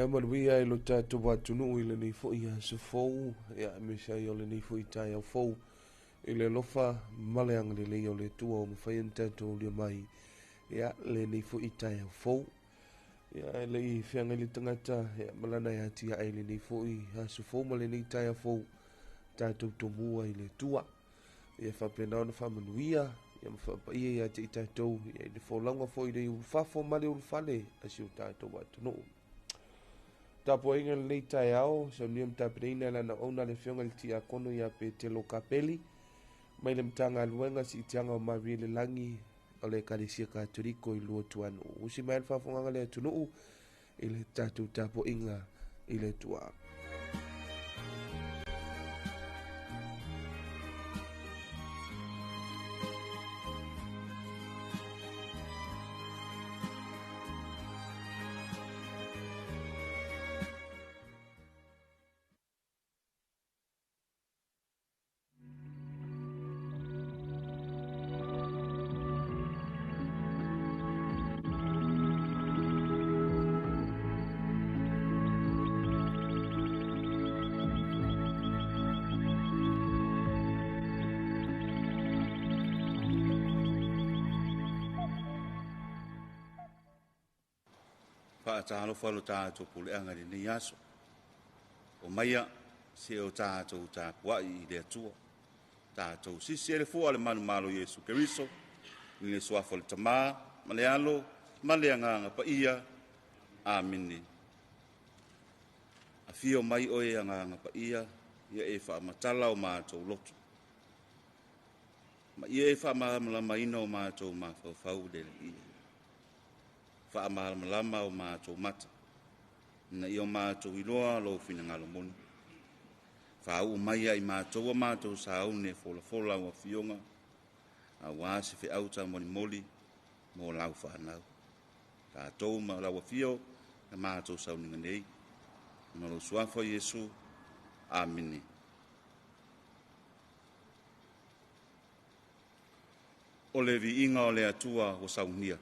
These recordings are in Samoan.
Manuia i lo tatou atunuu i lenei foi aso fou, ia aemaise ai o lenei foi taeao fou i le alofa ma le agalelei o le Atua ua mafai ona tatou aulia mai ia lenei foi taeao fou. Ia e le i feagai le tagata ia ma lana e atiae i lenei foi aso fou ma lenei taeao fou, tatou tomua i le Atua. Ia faapena ona faamanuia ia ma faapaia ia te i tatou ia i le folauga foi i le ulufafo ma le ulufale a si o tatou atunuu. Tapuaiga i lenei taeao, saunia ma tapenaina e lana auauna le Afioga i le Tiakono ia Petelo Kapeli mai le Matagaluega Siitiaga o Marie le Lagi o le Ekalesia Katoliko i Luatuanuu. Usi mai le faafogaga le atunuu i le tatou tapuaiga i le Atua. Faatalofa lo tatou puleaga i lenei aso. O maia se o tatou tapuai i le Atua. Tatou sisi e le fua le manumalo Iesu Keriso, i le suafa o le Tama, ma le Alo, ma le Agaga Paia. Amene. Afio mai oe Agaga Paia, ia e faamatala o matou loto. Ma ia e faamalamalamaina o matou mafaufau i le Alii. Faamalamalama o matou mata, ina ia o matou iloa lou finagalo moni. Faauu mai ia i matou a matou sauni e folafola au afioga, aua se feau taumolimoli mo lau fanau. Tatou ma lau afio na matou sauniga nei. Ma lou suafa Iesu. Amene. O le viiga o le Atua ua saunia.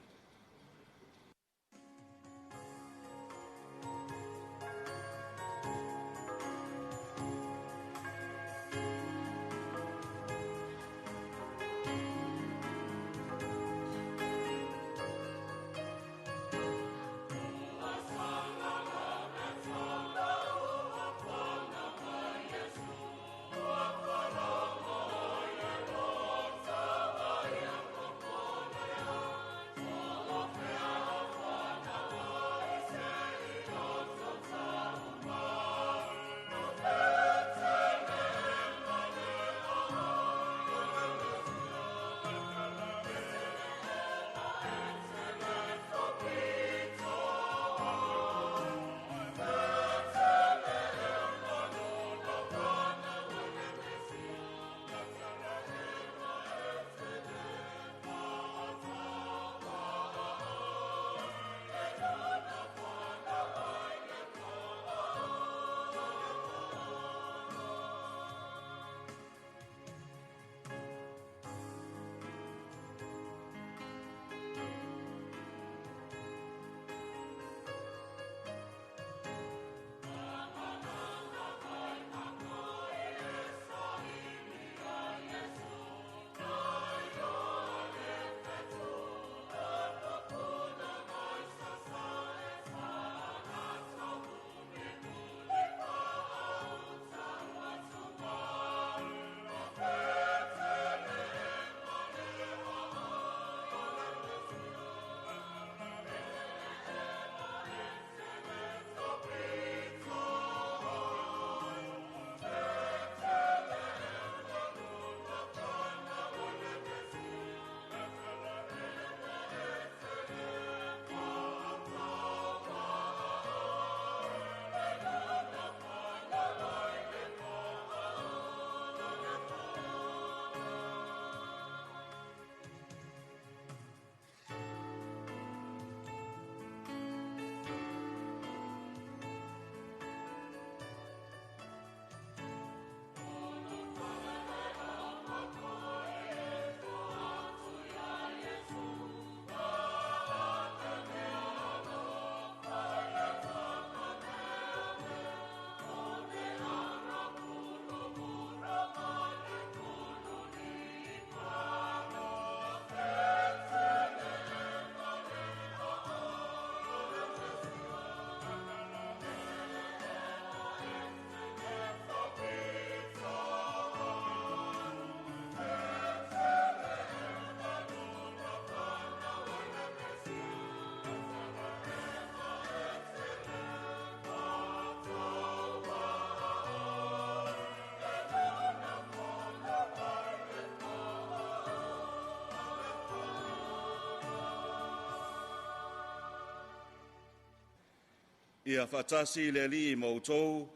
Ia faatasi le Alii ma outou.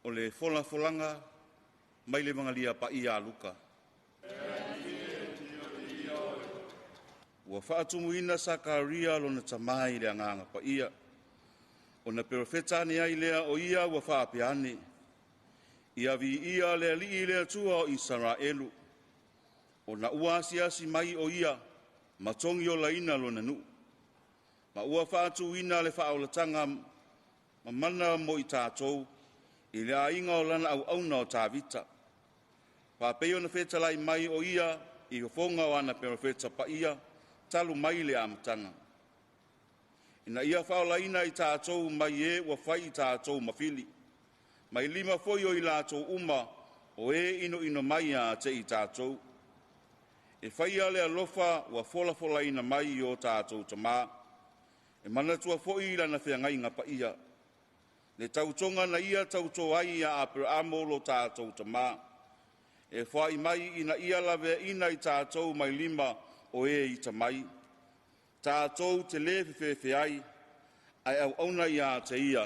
O le folafolaga mai le Evagalia Paia a Luka. Ua faatumuina Sakaria lona tamā i le agaga paia, ona perofeta ane ai lea o ia ua faapea ane, Ia viia le Alii le Atua o Isaraelu, ona ua asiasi mai o ia ma togiolaina lona nuu, ma ua faatuina le faaolataga mamana mo i tatou i le aiga o lana auauna o Tavita. Faapei ona fetalai mai o ia i fofoga o ana perofeta paia talu mai le amataga. Ina ia faaolaina i tatou mai e ua fai i tatou ma fili, mai lima foi o i latou uma o e inoino mai ia te i tatou. E faia le alofa ua folafolaina mai i o tatou tamā, e manatua foi lana feagaiga paia, le tautoga na ia tauto ai ia Aperamo lo tatou tamā, e foai mai ina ia laveaina i tatou mai lima o e ita mai. Tatou te le fefefeai, ae auauna ia te ia,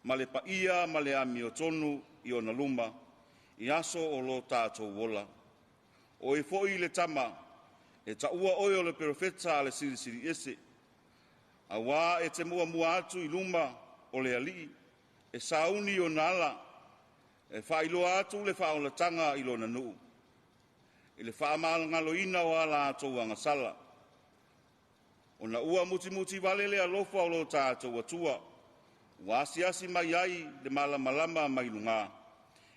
ma le paia ma le amiotonu i ona luma, i aso o lo tatou ola. O oe foi le tama, e taua oe o le perofeta a le Silisili Ese, auā e te muamua atu i luma o le Alii, e sauni ona ala, e faailoa atu le faaolataga i lona nuu, i le faamalagaloina o a latou agasala, ona ua mutimutivale le alofa o lo tatou Atua, ua asiasi mai ai le malamalama mai luga,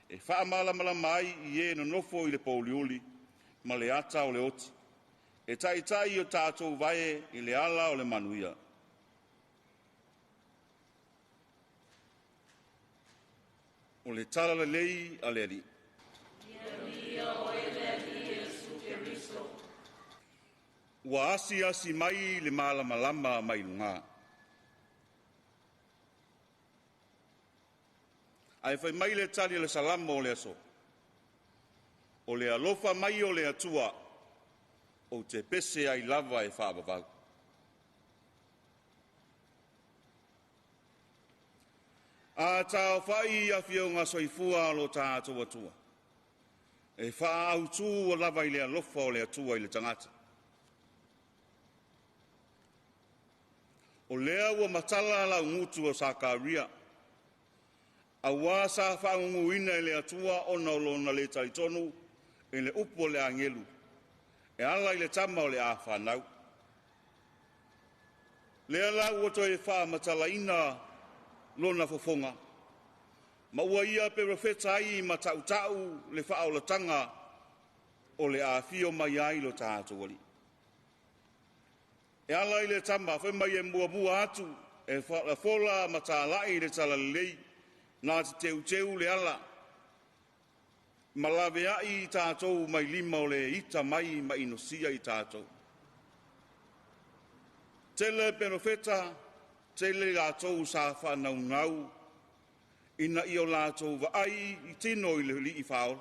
e faamalamalama ai i e nonofo i le pouliuli ma le ata o le oti, e taitai o tatou vae i le ala o le manuia. O le Tala Lelei a le Alii. Ua asiasi mai le malamalama mai luga. Ae fai mai le tali a le Salamo o le aso, o le alofa mai o le Atua, ou te pese ai lava e faavavau. A taaofai afioga soifua o lo tatou Atua, e faaautu lava i le alofa o le Atua i le tagata. O lea ua matala laugutu o Sakaria, auā sa faaguguina e le Atua ona o lona le talitonu i le upu o le agelu e ala i le tama o le a fanau. Lea la ua toe faamatalaina lona fofoga, ma ua ia perofeta ai ma tautau le faaolataga o le a afio mai ai lo tatou Alii. E ala i le tama fai mai e muamua atu e folafola ma talai le talalelei na te teuteu le ala ma laveai i tatou mai lima o le ita mai ma inosia i tatou. Tele perofeta, tele latou sa faanaunau ina ia o latou vaai i tino i le alii faaola.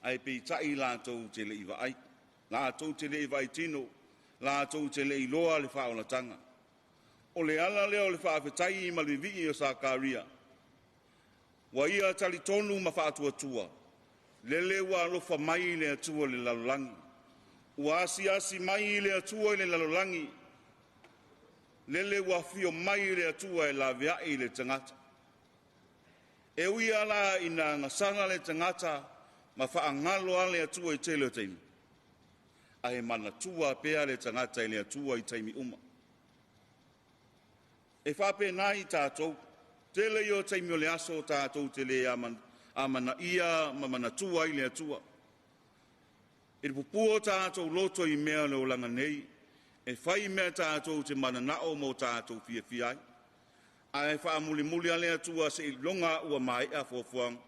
Ae peitai latou te le i vaai, latou te le i vaai tino, latou te le i iloa le faaolataga. O le ala lea o le faafetai ma le vivii o Sakaria, ua ia talitonu ma faatuatua, lele ua alofa mai le Atua i le lalolagi. Ua asiasi mai le Atua i le lalolagi, lele ua afio mai le Atua e laveai le tagata. E ui lava la ina agasala le tagata ma faagalo a le Atua i tele o taimi, ae manatua pea le tagata i le Atua i taimi uma. E faapena i tatou, tele ia o taimi o le aso tatou te le amanaia ma manatua ai le Atua. I le pupua o tatou loto i mea o le olaga nei, e fai mea tatou te mananao ma o tatou fiafia ai. Ae faamulimuli lava le Atua seiloga ua maea fuafuaga,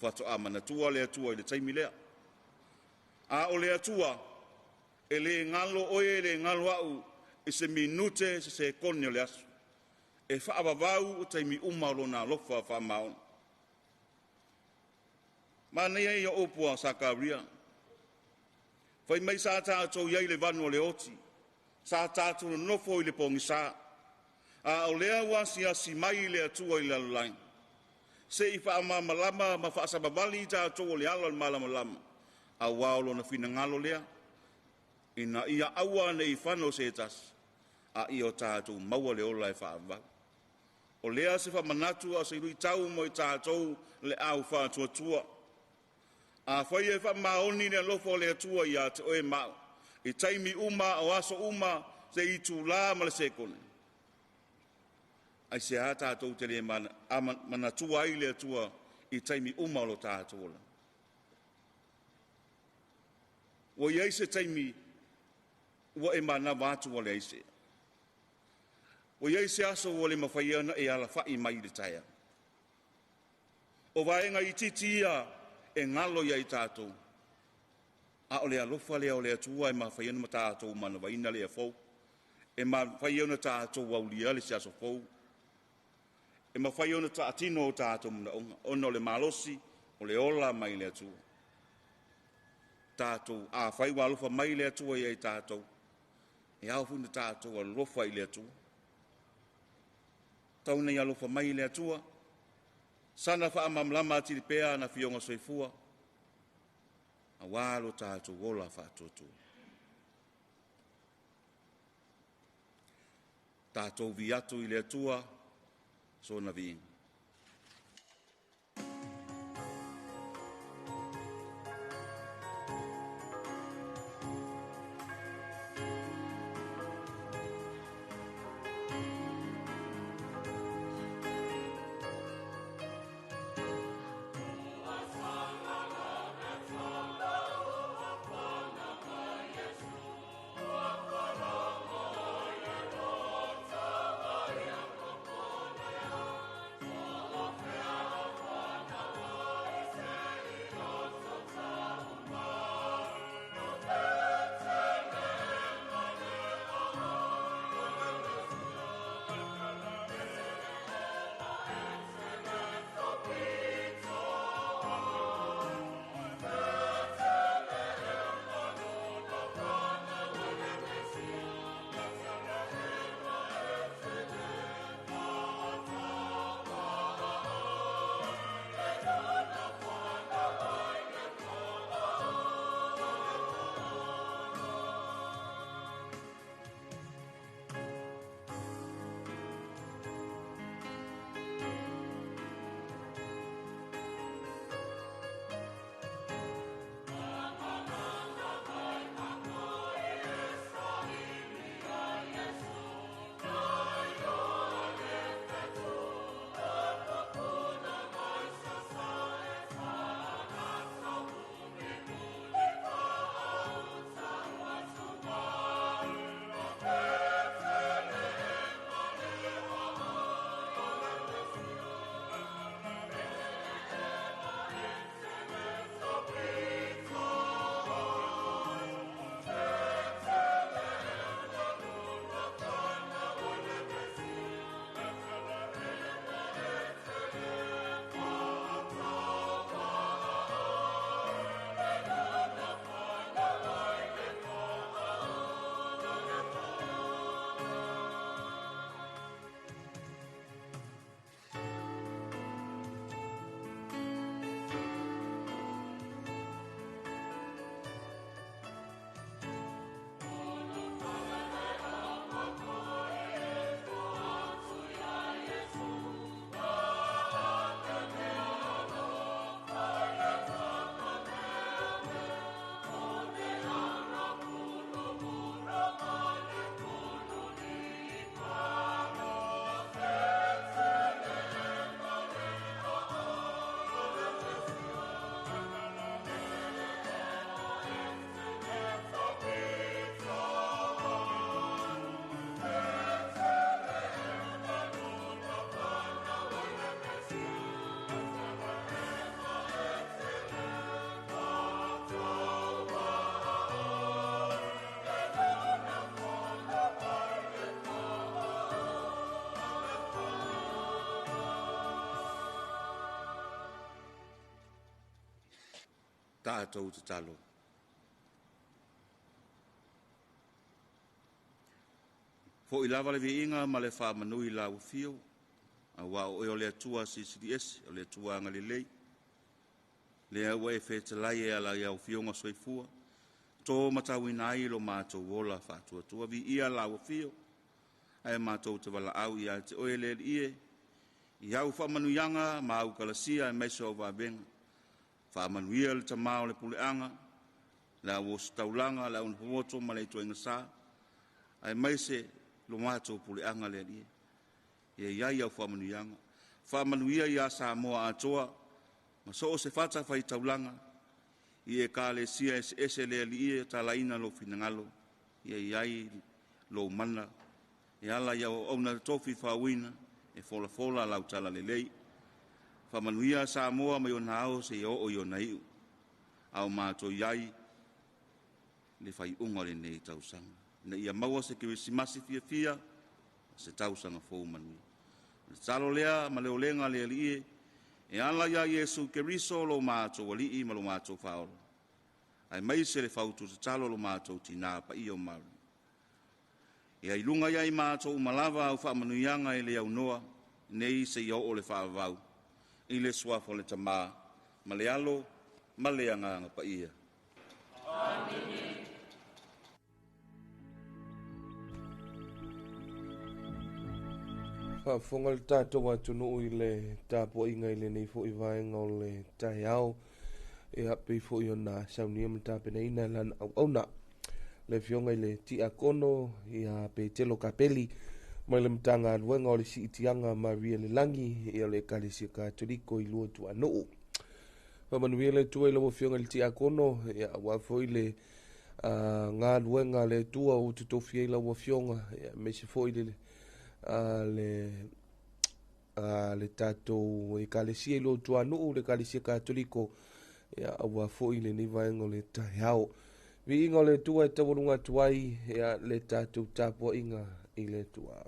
faatoa manatua le Atua i le taimi lea. A o le Atua, e le galo oe, e le galo au i se minute, se sekone o le aso. E faavavau o taimi uma o lona alofa faamaoni. Manaia ia upu a Sakaria. Fai mai sa tatou i ai i le vanu o le oti, sa tatou nonofo i le pogisa, a o lea ua asiasi mai le Atua i le lalolagi, se i faamalamalama ma faasavavali i tatou o le ala o le malamalama, auā o lona finagalo lea, ina ia aua ne i fano se tasi, a ia o tatou maua le ola e faavavau. O lea se faamanatu a o se luitau mo i tatou le au faatuatua. Afai e faamaoni le alofa o le Atua ia te oe ma au, i taimi uma o aso uma, se itulā ma le sekone, aisea tatou te le manatua ai le Atua i taimi uma o lo tatou ola? Ua i ai se taimi ua e manava atu ua leai se ea? Ua i ai se aso ua le mafai ona e alafai mai i le taeao? O vaega itiiti ia e galo ia i tatou, a o le alofa lea o le Atua e mafai ona tatou manavaina le ea fou, e mafai ona tatou aulia le isi aso fou, e mafai ona taatino o tatou manaoga, ona o le malosi o le ola mai le Atua. Tatou, afai ua alofa mai le Atua ia i tatou, e ao foi ona tatou alofa i le Atua. Tau ina ia alofa mai le Atua, sana faamalamalama atili pea ana afioga soifua, auā lo tatou ola faatuatua. Tatou vi atu i le Atua sona viiga. Tatou tatalo. Fo'i lava le viiga ma le faamanu i lau afio, auā o oe o le Atua Silisili Ese, o le Atua agalelei, lea ua e fetalai e ala i au Afioga Soifua, to matauina ai lo matou ola faatuatua. Viia lau afio, ae matou te valaau ia te oe le Alii e, i au faamanuiaga ma au kalasia aemaise o au vavega. Faamanuia le Tama o le Puleaga, le au ositaulaga, le au nafomoto ma le ituaiga sa, aemaise lo matou puleaga le Alii e. Ia i ai au faamanuiaga. Faamanuia ia Samoa atoa, ma so o se fata faitaulaga, i ekalesia eseese le Alii e talaina lou finagalo, ia i ai lou mana, e ala i au auauna tofi faauuina, e folafola lau talalelei. Faamanuia Samoa mai ona ao seia oo i ona iu, a o matou i ai le faaiuga o lenei tausaga, ina ia maua se Kerisimasi fiafia, se tausaga fou manuia. O le tatalo lea ma le olega le Alii e, e ala iā Iesu Keriso lo matou Alii ma lo matou Faaola, aemaise le faututatalo o lo matou Tinā Paia o Mari. Ia i luga ia i matou uma lava au faamanuiaga e le aunoa, nei seia oo le faavavau, i le suafa o le Tamā, ma le Alo, ma le Agaga Paia. Faafofoga le tatou atunuu i le tapuaiga i lenei foi vaega o le taeao, ia pei foi ona saunia ma tapenaina e lana auauna le afioga i le Tiakono ia Petelo Kapeli mai le Matagaluega o le Siitiaga Maria le Lagi, ia le Ekalesia Katoliko i Luatuanuu. Faamanuia le Atua i lau afioga i le Tiakono, ia aua foi le galuega a le Atua ua totofi ai lau afioga, ia aemaise foi le tatou ekalesia i Luatuanuu, le Ekalesia Katoliko, ia aua foi lenei vaega o le taeao. Viiga o le Atua e taualuga atu ai ia le tatou tapuaiga i le Atua.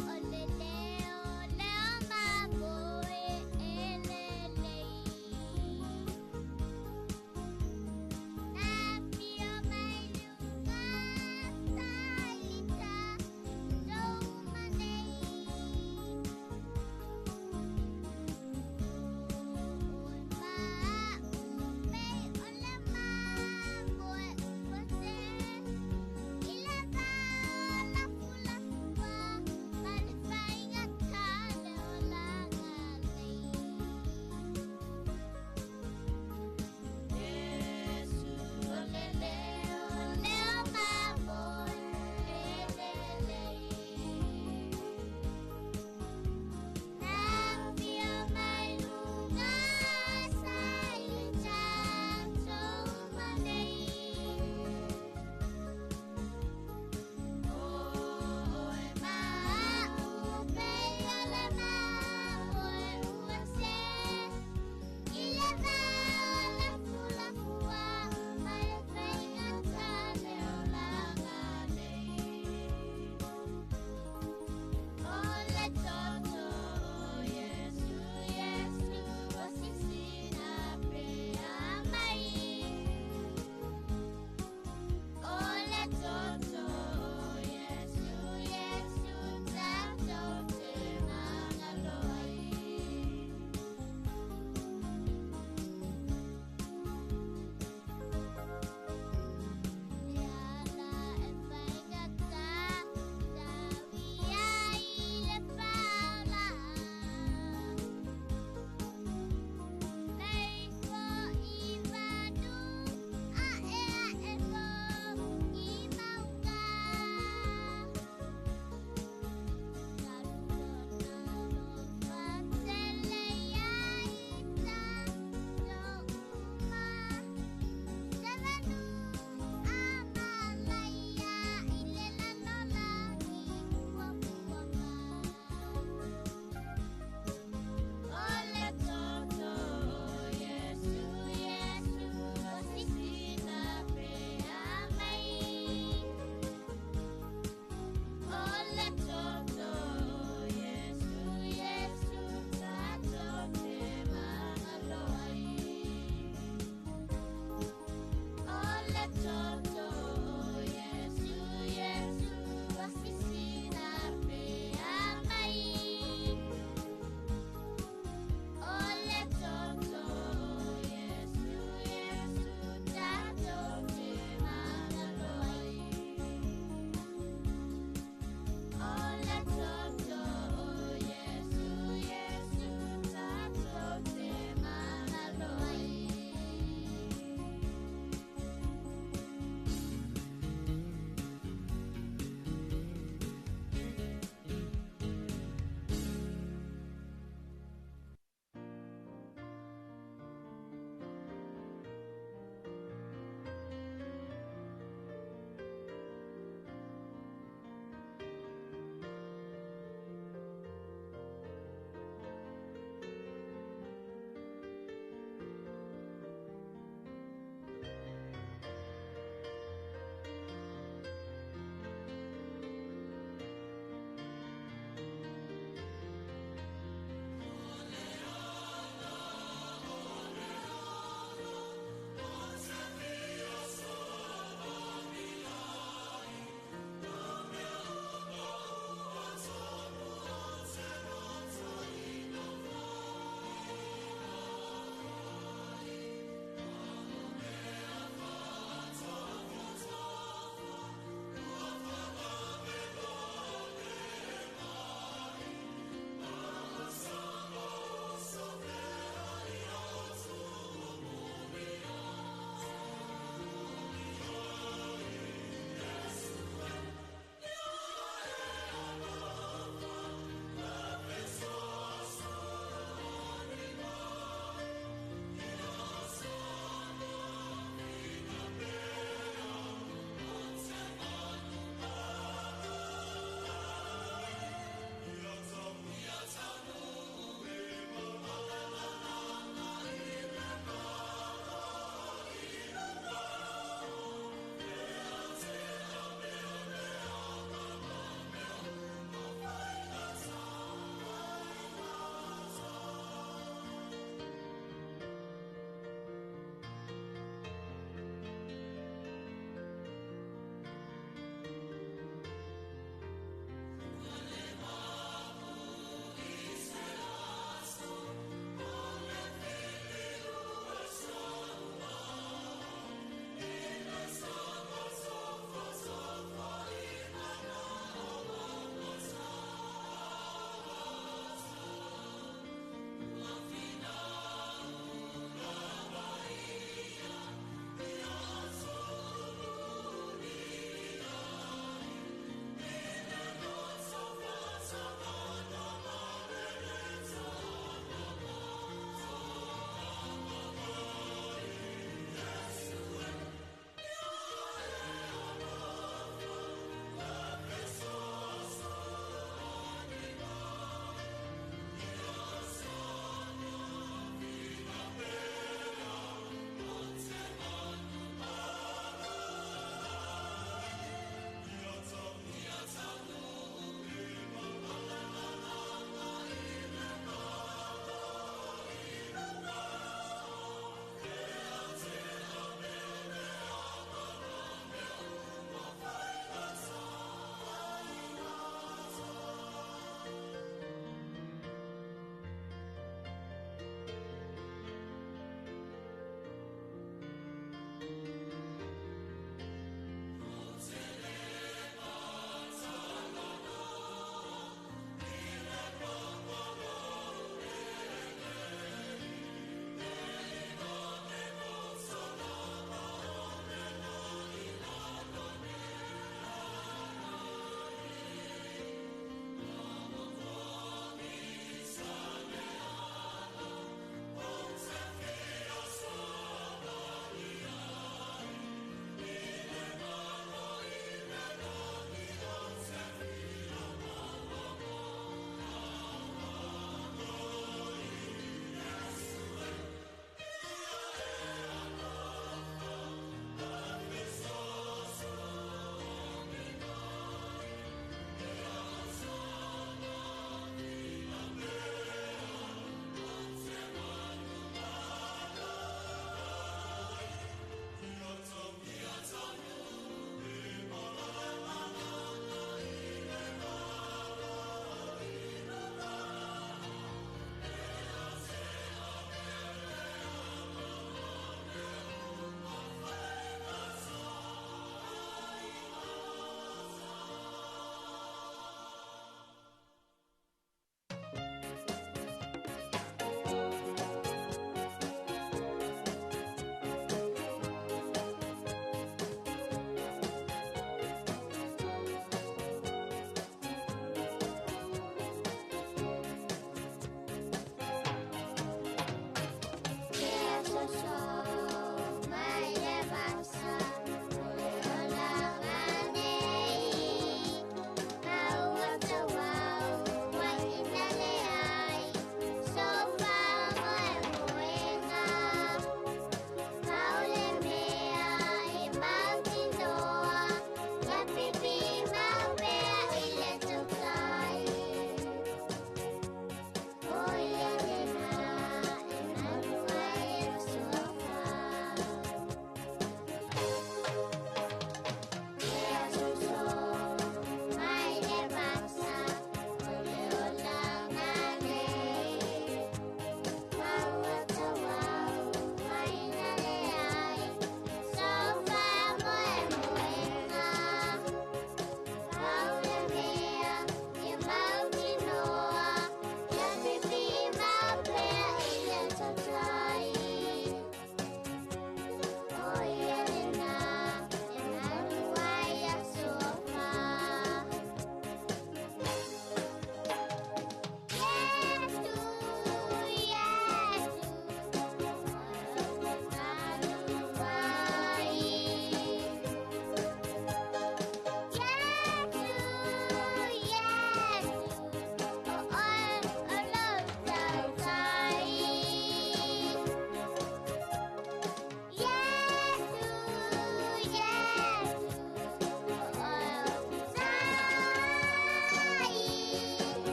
O le leo leo mamoe e lelei. Na fio mai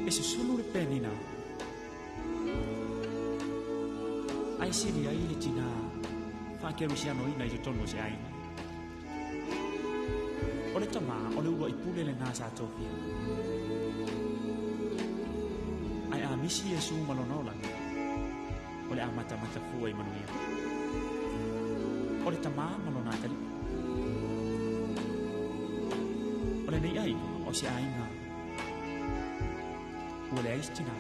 E susulu le penina. Ai siri ai le tina whakerusiano ina i te tono se aina. O le tama o le ua i pule le ngā sa tofia. Ai a misi e su malona olanga. O le a mata mata fua i manuia. O le tama malona atali. O le nei ai o se aina. Ua le ais tina.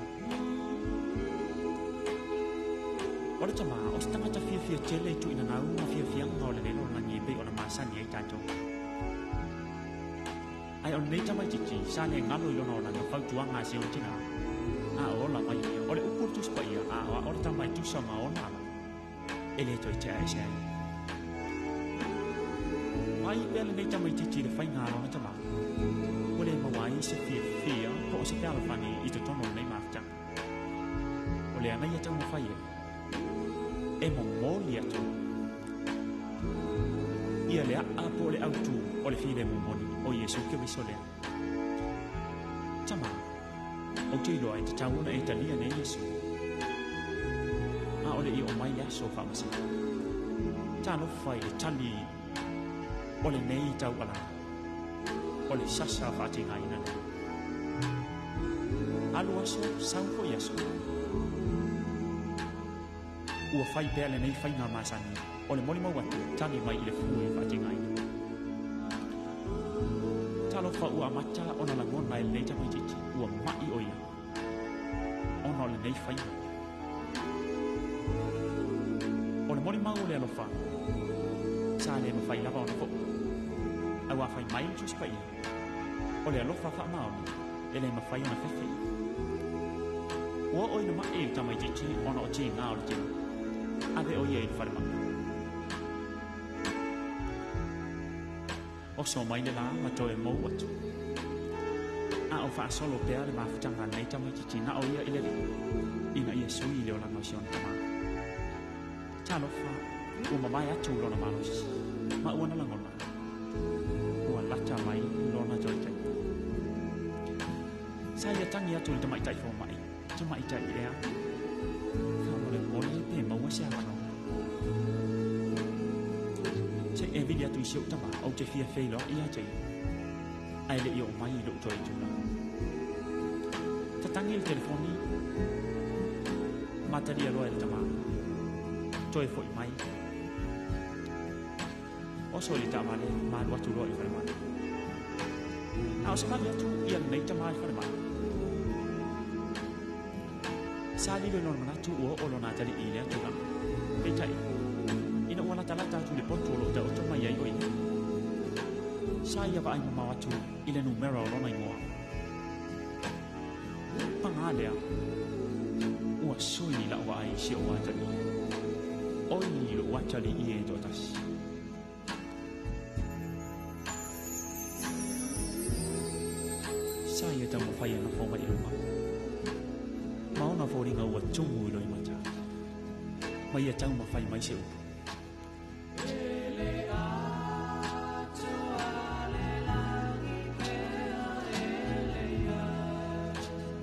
O le tama o se tangata fia fia tele i tuina ngau ma fia fia ngau le lelo langi e pei o na masani ai tātou. Ai o nei tama titi sa le ngalo i lona o langa fautuanga se o tina. A o ola mai o ia. O le upu a le Tusi Paia, a aoao le tama e tusa ma ona ala, e le toe tea ese ai. Vaai pea lenei tamaitiiti i le faiga a lona tamā, ua le maua ai se fiafia po o se fealofani i totonu o lenei mafutaga. O le ana ia taumafai ai, e momoli atu ia le a'a po o le autu o le filemu moni o Iesu Keriso lea. Tamā, ou te iloa e tatau ona e talia nei Iesu. A o le i oo mai le aso faamasino. Talofa i le tali o lenei taualaga, o le sasa faatigaina lea. Alu aso, sau foi aso. Ua fai pea lenei faiga masani o le molimau atu tali mai i le fue faatigaina. Talofa ua amata ona lagona e lenei tamaitiiti ua ma'i o ia ona o lenei faiga. O le molimau o le alofa sa le mafai lava ona fo'i. Auā fai mai le Tusi Paia, o le alofa faamaoni e le mafai ona fefe. Ua oo ina ma'i le tamaitiiti ona o tiga o le tino. Ave o ia i le falemai. Oso mai le la ma toe mou atu. A o faasolo pea le mafutaga a lenei tamaitiiti na o ia i le Alii, ina ia sui le olaga o si ona tama. Talofa, ua mamae atu lona malosi, ma ua na lagona, ua lata mai lona toe taimi. Sa ia tagi atu i le tamaitai fomai, Tamaitai ea, faamolemole pe maua se avanoa. Se i e vili atu i si ou tama, ou te fia feiloai ia te ia, ae le i oo mai i lou toe itula. Tatagi le telefoni, ma talia loa e le tama. Toe foi mai. Oso i le taavale ma alu atu loa i le falemai. A o savali atu ia lenei tama i le falemai, sa lilo i lona manatu ua oo lona atalii i lea tulaga. Peitai, ina ua latalata atu i le potu o lo o taoto mai ai o ia, sa ia vaai mamao atu i le numera o lona igoa. Paga lea, ua sui la'u vaai i si ou atalii. Oi lo'u atalii e toatasi. Sa ia taumafai e nofo mai i luga, ma ona foliga ua tumu i loimata, ma ia taumafai mai se upu.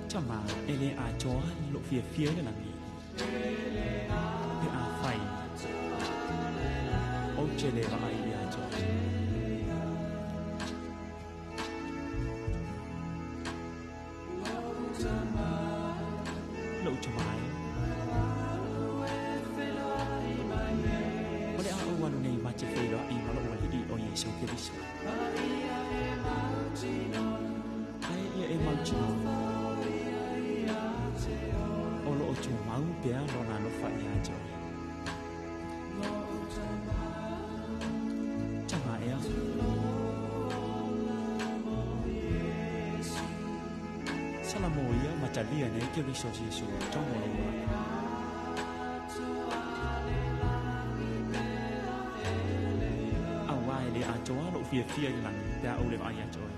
Tama, e le atoa lou fiafia i le lagi, pe afai ou te le vaai ia te oe. Lou tama e, o le a ou alu nei ma te feiloai ma lou Alii o Iesu Keriso. Ae ia e mautinoa, o lo o tumau pea lona alofa ia te oe. Tama ea. Salamo ia ma talia nei Keriso Iesu tonu o lou olaga. Auā e le atoa lou fiafia i le lagi pe a ou le vaai ia te oe.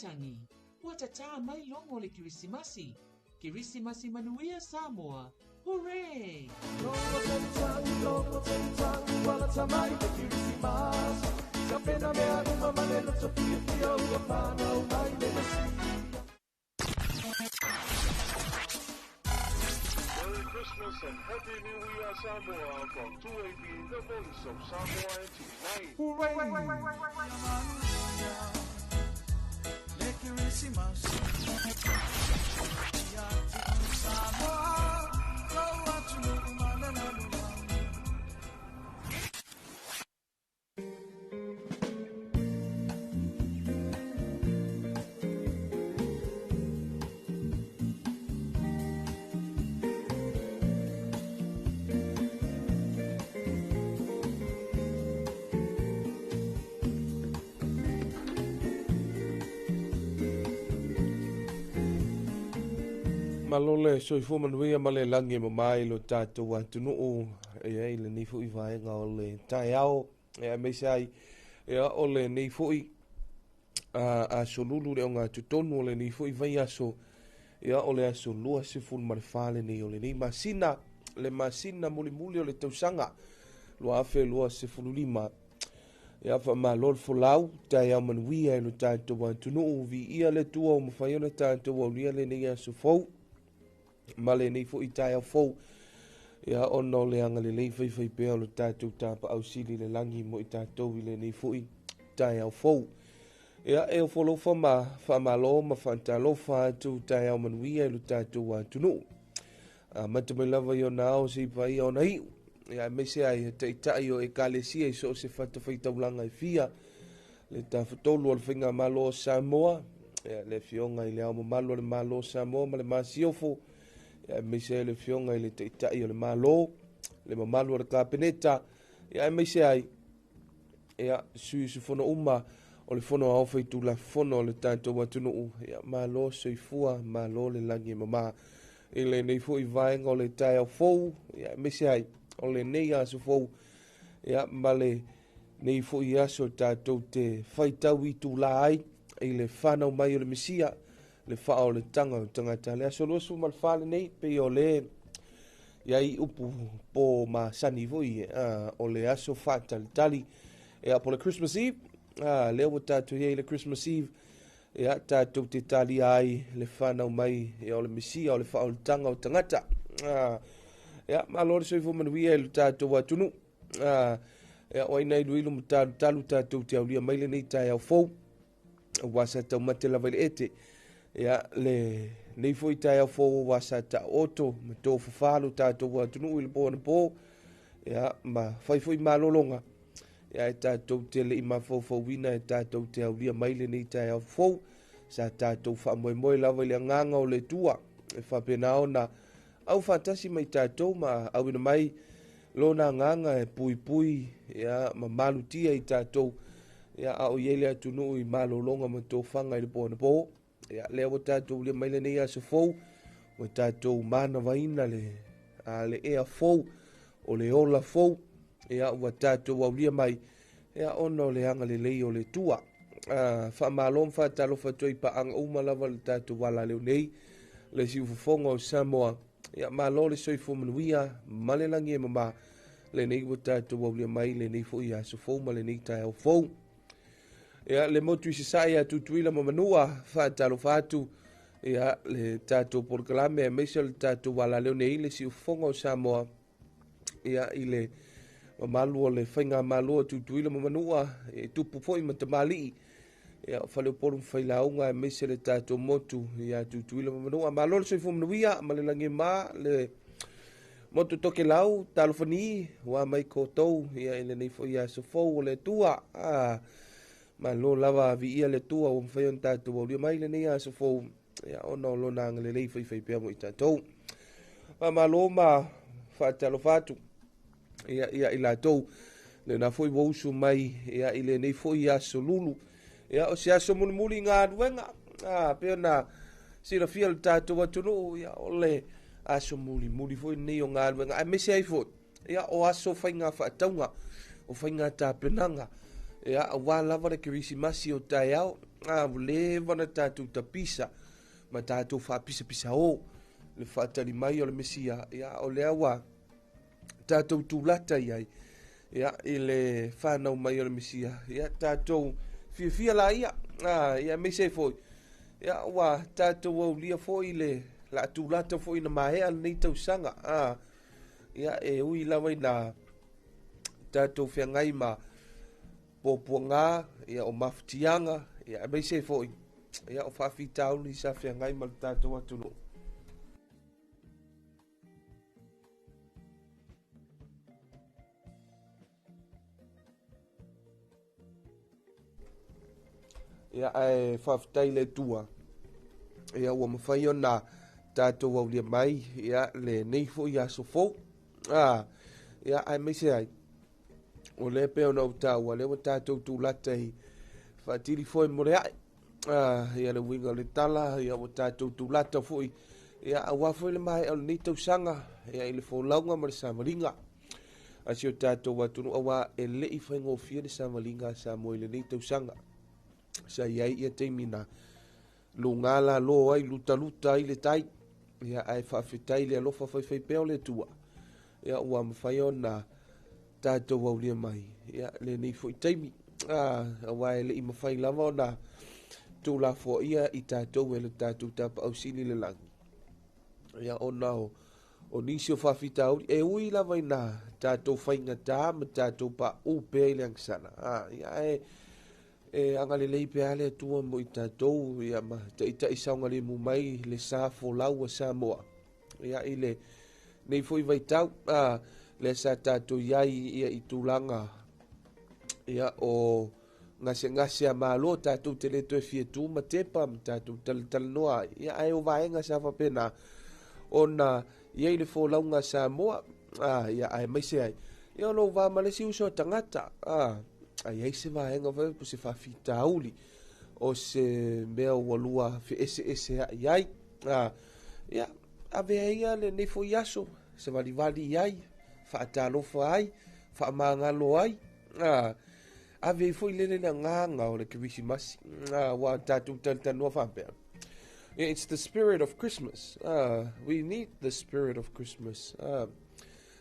Tangi, ua tatā mai logo le Kirisimasi. Kirisimasi manuia Samoa. Hooray! Logo tangi, logo tangi, wala tamai le Kirisimasi. Kapena mea uma manelo tofia fia ua whanau mai le Mesia. Merry Christmas and Happy New Year Samoa from 2AB, the voice of Samoa and TV9. Hooray! Malole soifua manuia ma le lagi e mamā i lo tatou atunuu ia i lenei foʻi vaega o le taeao e aemaise ai ia o lenei foʻi aso lulu le ogatotonu o lenei foʻi vaiaso ia o le aso 24 lenei o lenei masina le masina mulimuli o le tausaga 2025 ia faamalo le folau taeao manuia i lo tatou atunuu viia le Atua ua mafai ona tatou aulia lenei aso fou ma lenei foʻi taeao fou ia ona o le agalelei faifai pea o le tatou tapaau sili le lagi mo i tatou i lenei foʻi taeao fou. Ia e ofolofa ma faamalo ma faatalofa atu taeao manuia i lo tatou atunuu. Amata mai lava i ona ao seia paia ona iu. Ia aemaise ai taitai o ekalesia i so o se fatafaitaulaga e fia. le Tafatolu o le Faigamalo o Samoa, ia, le Afioga i le Ao Mamalu o le Malo o Samoa ma le Masiofo, ia, aemaise ai le Afioga i le Taitai o le Malo, le mamalu o le Kapeneta, ia, aemaise ai ia, sui usufono uma o le Fono Aoao Faitulafono o le tatou atunuu. Ia, malo soifua, malo le lagi e mama i lenei foi vaega o le taeao fou, ia, aemaise ai o lenei aso fou, ia, ma lenei foi aso tatou te faitau itulā ai i le fanau mai o le Mesia, le faaolataga o tagata. Le aso 24 lenei, pei o le iai upu po masani foi, o le aso faatalitali, ia, po le Christmas Eve. Lea ua tatou iai le Christmas Eve, ia, tatou te talia ai le fanau mai, ia, o le Mesia, o le faaolataga o tagata. Ia, malo le soifua manuia i le tatou atunuu. Ia, o aina iluilu ma talutalu tatou te aulia mai lenei taeao fou, aua sa taumate lava i le ete. Ia, le nei foi taeao fou aua sa taoto ma tofafā lo tatou atunuu i le po anapo, ia, ma fai foi malologa, ia, e tatou te le i mafaufauina e tatou te aulia mai lenei taeao fou. Sa tatou faamoemoe lava i le agaga o le Atua e faapena ona au faatasi mai tatou ma auina mai lona agaga e puipui, ia, ma malutia i tatou, ia, a o i ai le atunuu i malologa ma tofaga i le po anapo. Ia, lea ua tatou lia mai lenei aso fou, ua tatou manavaina le ea fou, o le ola fou, ia, ua tatou aulia mai, ia, ona o le agalelei o le Atua. Faamalo ma faatalofa atu ai i paaga uma lava le tatou alaleo nei, le siufofoga o Samoa. Ia, malo le soifua manuia ma le lagi e mama lenei ua tatou aulia mai lenei foi aso fou ma lenei taeao fou. Ia, le motu i Sasae ia Tutuila ma Manua, faatalofa atu, ia, le tatou polokalame aemaise o le tatou alaleo nei, le siufofoga o Samoa, ia, i le mamalu o le Faigamalo a Tutuila ma Manua, e tupu foi ma tamalii, ia, o Faleupolu ma Failauga, aemaise le tatou motu ia Tutuila ma Manua. Malo le soifua manuia ma le lagi e mama le motu Tokelau, talofani, ua mai koutou, ia, i lenei foi aso fou o le Atua. Malo lava viia le Atua ua mafai ona tatou aulia mai lenei aso fou, ia, ona o lona agalelei faifai pea mo i tatou. Faamalo ma faatalofa atu, ia, ia i latou lena foi ua usu mai, ia, i lenei foi aso lulu, ia, o se aso mulimuli galuega. Pei ona silafia le tatou atunuu, ia, o le aso mulimuli foi lenei o galuega, aemaise ai foi, ia, o aso faiga faatauga, o faiga tapenaga, ia, aua lava le Kerisimasi o taeao. Ua leva na tatou tapisa ma tatou faapisapisa o le faatali mai o le Mesia, ia, o lea ua tatou tulata i ai, ia, i le fanau mai o le Mesia, ia, tatou fiafia la ia, ia, aemaise ai foi, ia, ua tatou aulia foi le la tulata foi na maea lenei tausaga. Ia, e ui lava ina tatou feagai ma puapuaga, ia, o mafatiaga, ia, aemaise ai foi, ia, o faafitauli sa feagai ma le tatou atunuu. Ia, ae faafetai le Atua, ia, ua mafai ona tatou aulia mai, ia, lenei foi aso fou. Ia, aemaise ai o lea pei ona ou taua, lea ua tatou tulata i faatili foi mo le ae. Ia, le uiga o le tala, ia, ua tatou tulata foi, ia, aua foi le maea o lenei tausaga, ia, i le folauga ma le savaliga a si o tatou atunuu, aua e le i faigofie le savaliga a Samoa i lenei tausaga. Sa i ai ia taimi na luga lalo ai, lutaluta ai le tai, ia, ae faafetai le alofa faifai pea o le Atua, ia, ua mafai ona tatou aulia mai, ia, lenei foi taimi. Aua e le i mafai lava ona tuulafoaia i tatou e le tatou tapaau sili le lagi, ia, ona o nisi o faafitauli, e ui lava ina tatou faigata ma tatou paū pea i le agasala. Ia, ae e agalelei pea le Atua mo i tatou, ia, ma taitai saogalemu mai le sa folau a Samoa, ia, i le nei foi vaitau, lea sa tatou iai, ia, i tulaga, ia, o Gasegase a Malo tatou te le toe fia tu ma tepa ma tatou talatalanoa ai. Ia, ae o vaega sa faapena ona i ai le folauga a Samoa, ia, aemaise ai, ia, o lou va ma le isi uso a tagata, a i ai se vaega foi po o se faafitauli, o se mea ua lua feeseesea'i ai, ia, avea ia lenei foi aso, savalivali ai, faatalofa ai, faamagalo ai, ave ai foi lele le agaga o le Kerisimasi, aua tatou talatalanoa faapea, it's the spirit of Christmas, we need the spirit of Christmas,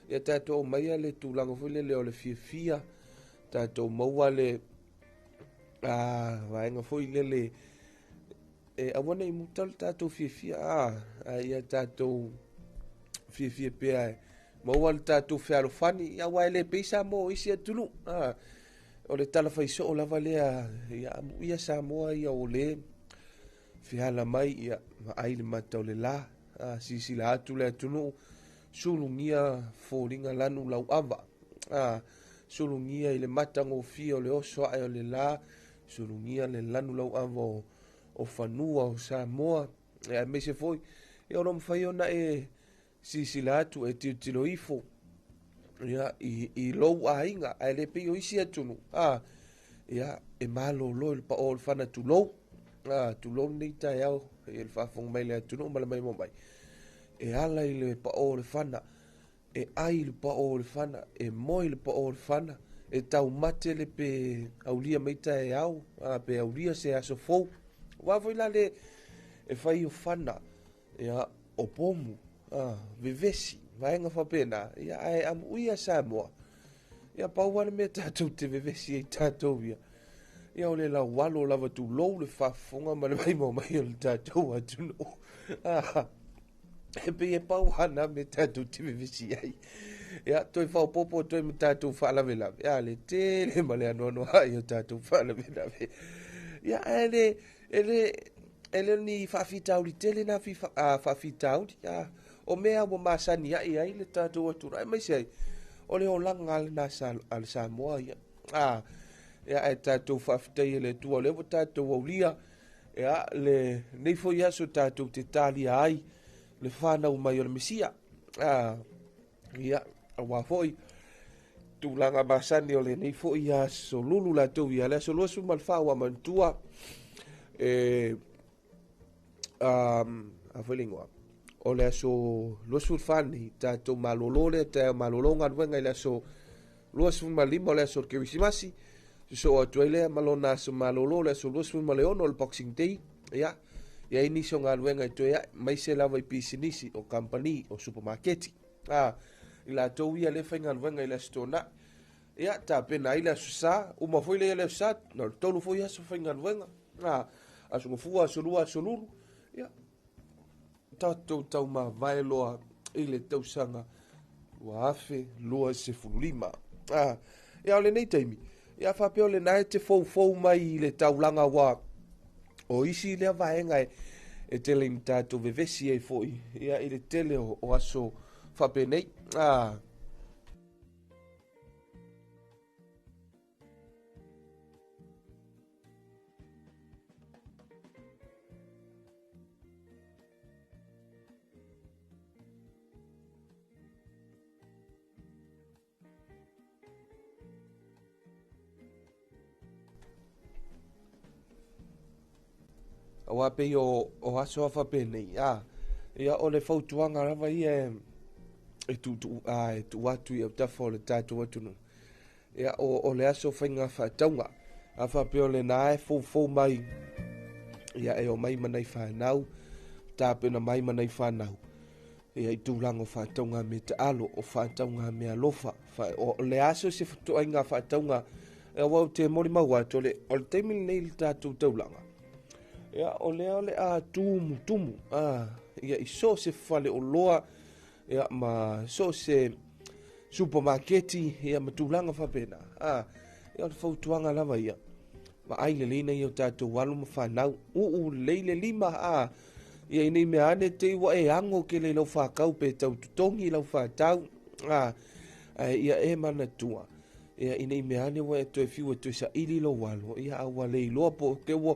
ia tatou aumaia le tulaga foi lele o le fiafia, tatou maua le vaega foi lele e aua ne i muta le tatou fiafia, a ia tatou fiafia pea e maua le tatou fealofani, ia, aua e le pei Samoa o isi atunuu, o le tala faisoo lava lea, ia amuia Samoa ia o le feala mai, ia vaai le mata o le la, silasila atu le atunuu, sulugia foliga lanu lauava, sulugia i le matagofie o le oso ae o le la, sulugia le lanu lauava o fanua o Samoa, aemaise foi, ia, o lo o mafai ona e silasila atu, e tilotilo ifo, ia, i lou aiga, ae le pei o isi atunuu, ia, e malolo i le pao o le fana, tulou, tulou lenei taeao, ia, le faafofoga mai le atunuu ma le maimoa mai, e ala i le pao o le fana, e ai i le pao o le fana, e moe i le pao o le fana, e taumate le pe aulia mai taeao, pe aulia se aso fou. Aua foi la le e fai o fana, ia, o pomu, vevesi, vaega faapena, ia, ae amuia Samoa, ia, pau lava le mea tatou te vevesi ai tatou ia, ia, o le laualo lava, tulou le faafofoga ma le maimoa mai o le tatou atunuu, e pei e pau lava na mea tatou te vevesi ai, ia, toe faaopoopo atu ai ma tatou faalavelave, a le tele ma le anoanoai o tatou faalavelave, ia, ae le e le o ni faafitauli tele na faafitauli, o mea ua masani ai ai le tatou atunuu, aemaise ai o le olaga lena a le Samoa ia, ia, ae tatou faafetai e le Atua o lea ua tatou aulia, ia, lenei foi aso tatou te talia ai le fanau mai o le Mesia, ia, aua foi tulaga masani o lenei foi aso lulu latou ia, le aso 24 ua manatua, e a foi le igoa, o le aso 24 nei, tatou malolo lea taeao, malolo galuega i le aso 25 o le aso o le Kerisimasi, sosoo atu ai lea ma lona aso malolo le aso 26 o le Boxing Day, ia, i ai nisi o galuega e toe ae, maise lava i pisinisi, o kamupani, o supamaketi, i latou ia le faigaluega i le aso Toonai, ia, tapena ai le aso Sa, uma foi lea le aso Sa, na o le 3 foi aso faigaluega, aso Gafua, aso Lua, aso Lulu, ia, tatou taumavae loa i le tausaga 2025. Ia, o lenei taimi, ia, faapea o lena e te foufou mai i le taulaga ua o isi lea vaega e tele ina tatou vevesi ai foi, ia, i le tele o aso faapenei. Aua pei o aso a faapenei, ia, o le fautuaga lava ia e tuu atu i autafa o le tatou atunuu, ia, o le aso faiga faatauga, a faapea o lena e foufou mai, ia, e omai ma nai fanau, tapena mai ma nai fanau, ia, i tulaga o faatauga mea taalo, o faatauga mea alofa, o le aso se fetoaiga faatauga, aua ou te molimau atu, o le taimi lenei i le tatou taulaga, ia, o lea o le a tumutumu, ia, i so o se faleoloa, ia, ma so o se supamaketi, ia, ma tulaga faapena, ia, o le fautuaga lava ia, vaai lelei nai o tatou alo ma fanau, uu lelei le lima, ia, i nei mea ane te i ua e ago kele i lau whakau pe tau tutongi i lau whātau, ia e manatua, Ia, ina i mea ane ua e toe fiu e toe saili lou alo, ia, a ua le iloa po o te ua,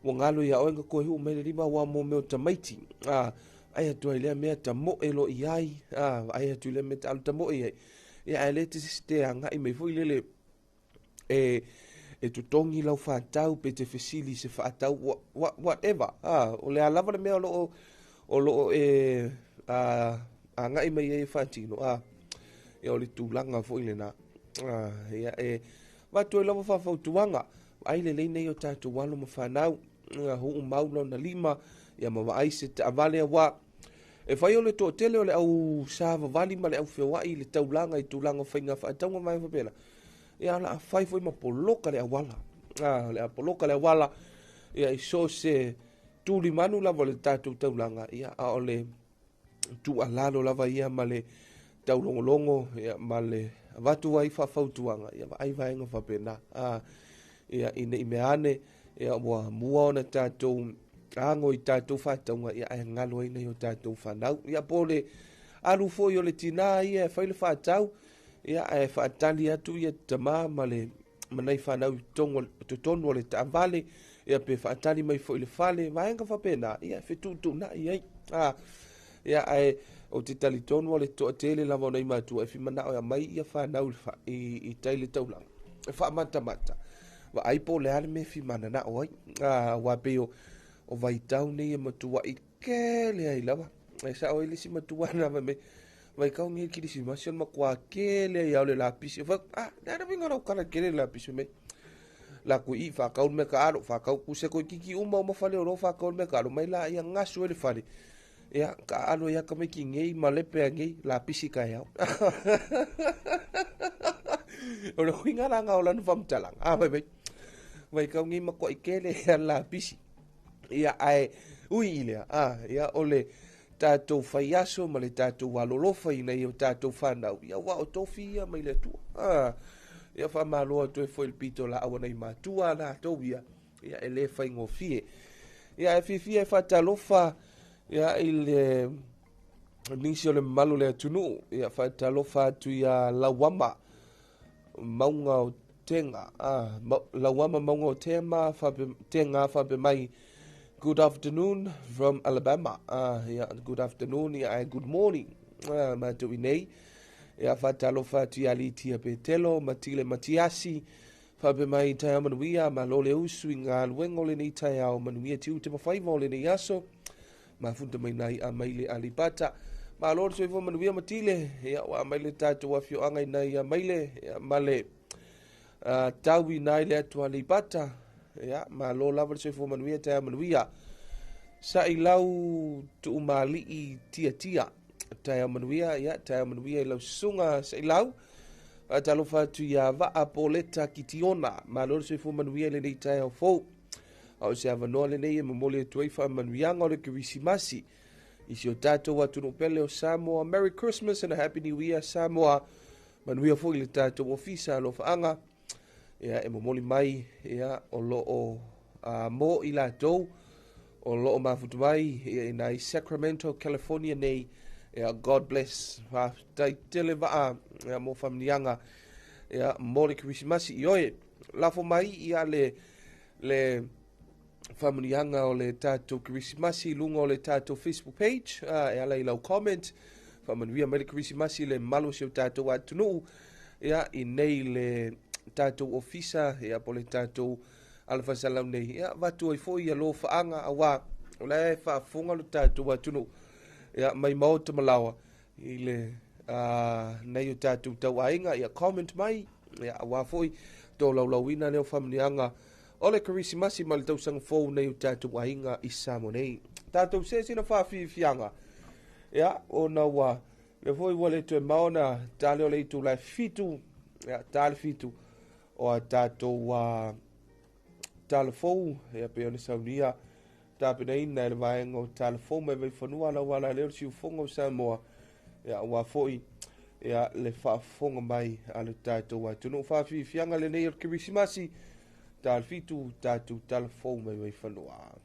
ua galo iā oe na toe huu mai le lima aua mo mea o tamaiti. A, vaai atu ai i lea mea tamoe loa i ai, a, vaai atu i lea mea taalo tamoe i ai. Ia, ae le te, te agai mai foi lele e, e totogi lau faatau pe te fesili i se faatau, whatever. A, o le a lava le mea o lo o, o lo o e a, agai mai ai e faatino, a, ia o le tulaga foi lena. A, ia e avatu ai lava faafautuaga, vaai lelei nei o tatou alo ma fanau, ia huu mau lona lima, ia ma vaai se taavale aua e fai o le toatele o le au savavali ma le au feoai i le taulaga i tulaga o faiga faatauga ma vaega faapena, ia o le a fai foi ma poloka le auala. A, o le a poloka le auala, ia i so o se tulimanu lava o le tatou taulaga, ia a o le tuualalo lava ia ma le taulogologo ia, ma le avatu ai faafautuaga ia vaai vaega faapena. A, ia ina i mea ane ia ua mua ona tatou ago i tatou faatauga ia ae galo ai nai o tatou fanau. Ia po o le alu foi o le tinā ia e fai le faatau ia ae faatali atu ia tama ma le ma nai fanau i totonu o le taavale ia pe faatali mai foi i le fale, vaega faapena ia e fetuutuunai ai. A, ia ae ou te talitonu o le toatele lava o nai matua e fimanao e aumai ia fanau i, i, i tai le taulaga e faamatamata vaai po o le a le mea e fimananao ai. A, aua pei o, o vaitau nei e matuai tele ai lava. E sao ai le isi matua na fai mai, vaitau nei kirisimasi o le matua tele ai lava o le lapisi. Fai atu, ah, le a le uiga o lau tala tele i le lapisi fai mai. La kui i whakau le mea ka alo, whakau kuse koe kiki uma o mawhale o lo whakau le mea ka alo, mai la ia ngasu e le fale. Ia, ka alo ia ka mai ki ngei, ma lepe a ngei, lapisi ka e au. O le huinga la nga o lana whamtalanga. Ah, vai vai. Vai kau ngei makoa i kele a lapisi. Ia, ae ui i lea, a, ia, o le tatou faiaso ma le tatou alolofa ina ia o tatou fanau, ia, ua o tofi ia mai le Atua. A, ia, faamalo atu ai foi i le pito laau a nai matua a latou ia, ia, e le faigofie. Ia, e fiafia e faatalofa, ia, i le nisi o le mamalu o le atunuu, ia, faatalofa atu ia Lauama, mauga o Tenga, ah, Lauama mauga o Tema, fape, Tenga fape mai, good afternoon from Alabama. Ah, yeah, good afternoon, yeah, good morning. Ah, mātou i nei. Ia, whātalofa atu ia Litia Petelo, Matile Matiasi, fape mai taeao manuia, malo le usu i ngā luenga o lenei taeao, manuia te ute mawhaiva o lenei aso, Mafuta mai nai a maile Aleipata. Malo le soifua manuia Matile, ia ua aumai le tatou afioaga i nai a maile, ia ma le tau i nai le atu Aleipata. Ia malo lava le soifua manuia taeao manuia. Sa'i lau tuumali'i tiatia. Taeao manuia, ia taeao manuia i lau susuga sa'i lau. Faatalofa atu ia Vaa Poleta Kitiona. Malo le soifua manuia i lenei taeao fou. A o se avanoa lenei e momoli atu ai faamanuiaga o le Kerisimasi i si o tatou atunuu pele o Samoa. Merry Christmas and a Happy New Year Samoa. Manuia foi le tatou ofisa alofaaga. Ia, e momoli mai ia, o lo o mo i latou o lo o mafuta mai ia, i nai Sacramento, California nei. Ia, God bless. Faafetai tele vaa ia, mo faamanuiaga ia, mo le Kerisimasi i oe. Lafo mai ia le le faamanuiaga o le tatou Kerisimasi i luga o le tatou Facebook page, e ala i lau comment. Faamanuia mai le Kerisimasi i le malu o si o tatou atunuu, ia, i nei le tatou ofisa, ia, po le tatou alafasalau nei, ia, avatu ai foi ia lofaaga, aua o la e faafofoga lo tatou atunuu, ia, mai maota ma laoa, i le nai o tatou tauaiga, ia comment mai, ia aua foi tolaulauina lea o faamanuiaga o le Kerisimasi ma le tausaga fou nei o tatou aiga i Samoa nei. Tatou se sina faafiafiaga, ia ona ua le foi ua le toe mao na tale o le itula e 7, ia tale 7 o a tatou tala fou, ia pei ona saunia tapenaina e le vaega o tala fou mai Vaifanua lau ala lea o le siufofoga o Samoa, ia aua foi ia le faafofoga mai a le tatou atunuu. Faafiafiaga lenei o le Kerisimasi, tala 7 tatou tala fou mai Vaifanua.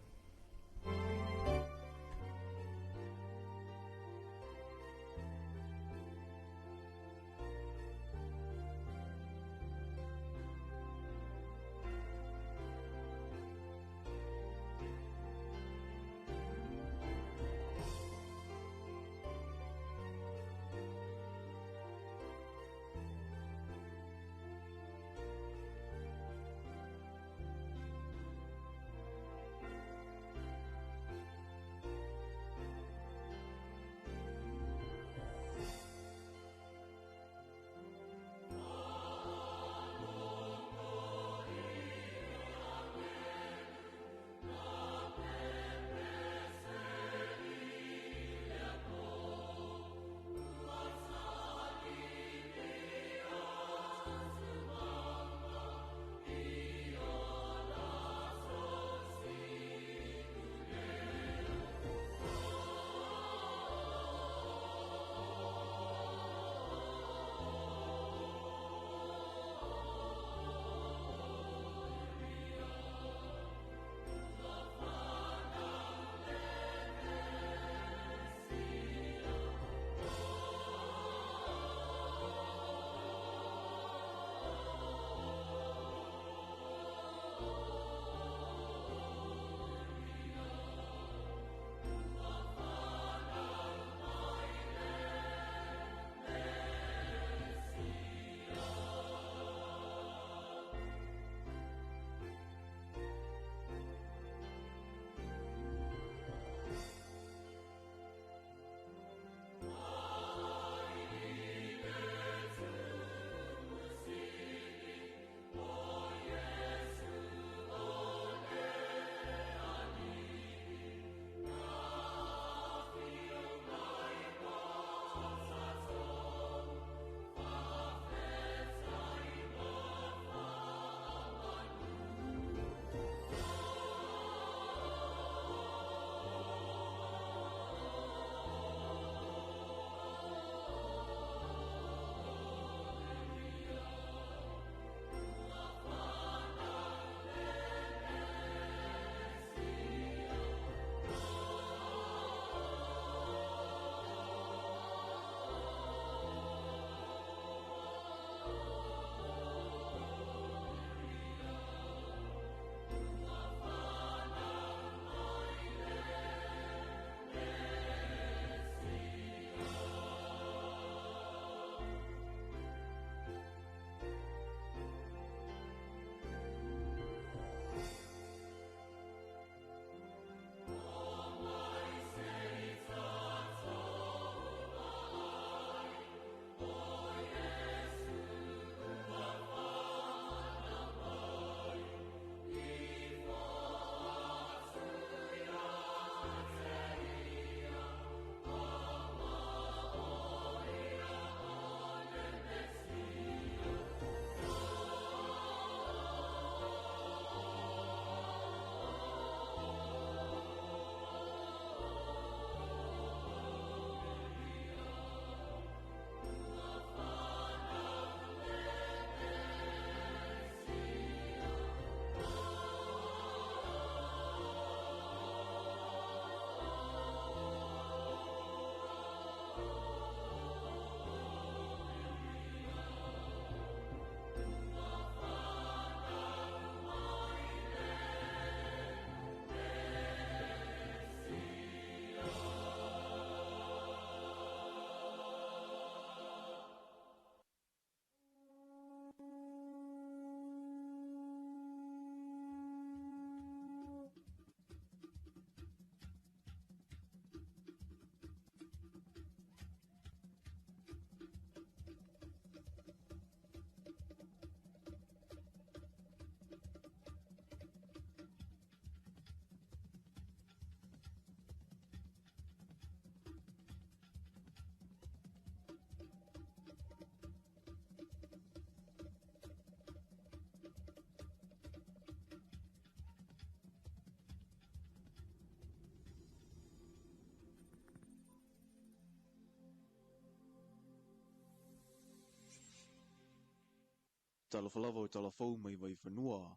Talofa lava o tala fou mai Vaifanua.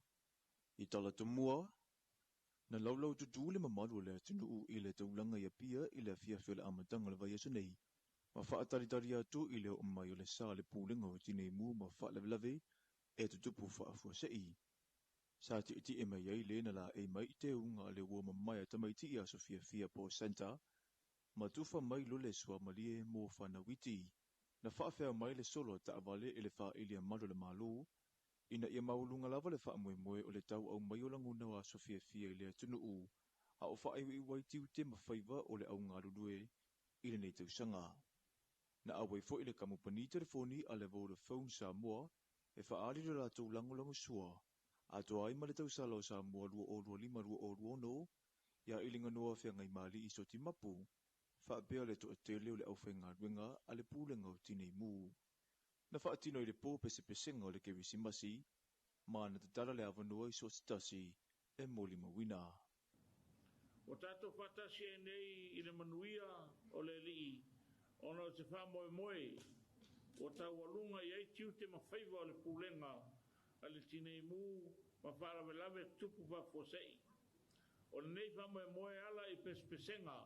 I tala tomua, na laulau tutū le mamalu o le atunuu i le taulaga i Apia i le afiafi o le amataga o le vaiaso nei, ma faatalitali atu i le oo mai o le sa a le Pulega o Tineimu ma Faalavelave e tutupu faafuasei. Sa tietie mai ai le na laei mai i teuga a le ua mamae a tamaiti i aso fiafia po o Santa, ma tufa mai loa le suamalie mo fanau iti. Na faafea mai le solo a taavale i le faaili a malu o le Malo, ina ia maualuga lava le faamoemoe o le tauau mai o lagona o aso fiafia i le atunuu, a o faaiuiu ai tiute ma faiva o le au galulue i lenei tausaga. Na auai foi le kamupani telefoni a le Vodafone Samoa e faaali le latou lagolagosua atoa ai ma le tausala o Samoa 2025-2026 ia Iliganoa Feagaimali'i Sotimapu, faapea le toatele o le aufaigaluega a le Pulega o Tineimu. Na faatino i le po pesepesega o le Kerisimasi, ma na tatala le avanoa i so o se tasi e molimauina. Ua tatou faatasi ai nei i le manuia o le Alii ona o se faamoemoe ua taualuga i ai tiute ma faiva o le Pulega a le Tineimu ma Faalavelave Tutupu Faafuasei. O lenei faamoemoe e ala i pesepesega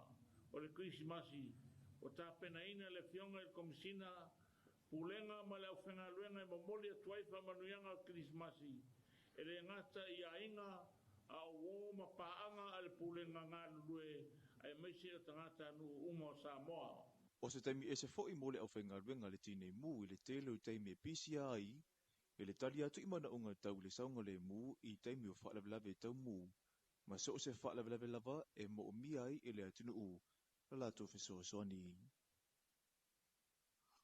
o le Kerisimasi ua tapenaina e le Afioga i le Komesina Pulega ma le aufaigaluega e momoli atu ai faamanuiaga o le Kerisimasi e le gata i aiga a o uo ma paaga a le Pulega galulue aemaise o tagatanuu uma o Samoa. O se taimi ese foi mo le aufaigaluega a le Tineimu i le tele o taimi e pisia ai i le tali atu i manaoga tau i le saogalemu i taimi o faalavelave taumu ma so o se faalavelave lava e moomia ai e le atunuu la latou fesoasoani.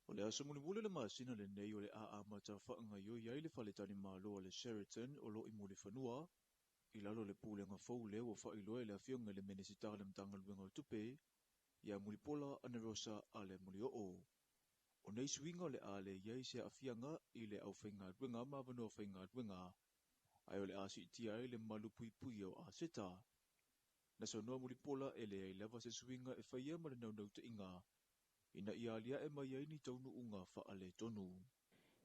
O le aso mulimuli o le masina lenei o le a amata faagaoioi ai le faletalimalo a le Sheraton o lo o i Mulifanua, i lalo o le pulega fou lea ua faailoa e le Afioga i le Minisita o le Matagaluega o Tupe, ia Mulipola Anarosa Alemulioo. O nei suiga o le a leai se aafiaga i le aufaigaluega ma avanoa faigaluega, ae o le a siitia ai le malupuipuia o aseta. Na saunoa Mulipola e leai lava se suiga e faia ma le naunautaiga ina ia aliae mai ai ni taunuuga faaletonu.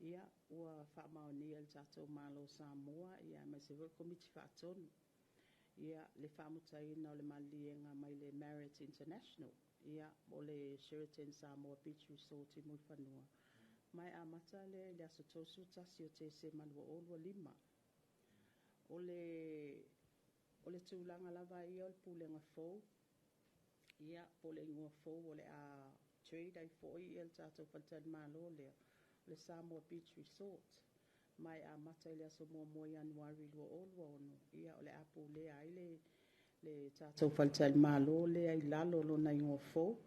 Ia, ua faamaonia e le tatou Malo o Samoa, ia aemaise foi le Komiti Faatonu, ia, le faamutaina o le maliliega mai le Marriott International, ia, o le Sheraton Samoa Beach Resort i Mulifanua, ma e amata lea i le aso 31 o Tesema 2025. O le o le tulaga lava ia o le pulega fou, ia, po o le igoa fou o le a trade ai foi le tatou faletalimalo lea, o le Samoa Beach Resort, ma e amata i le aso 1 o Ianuari 2026, ia, o le a pulea ai le le tatou faletalimalo lea i lalo o lona igoa fou,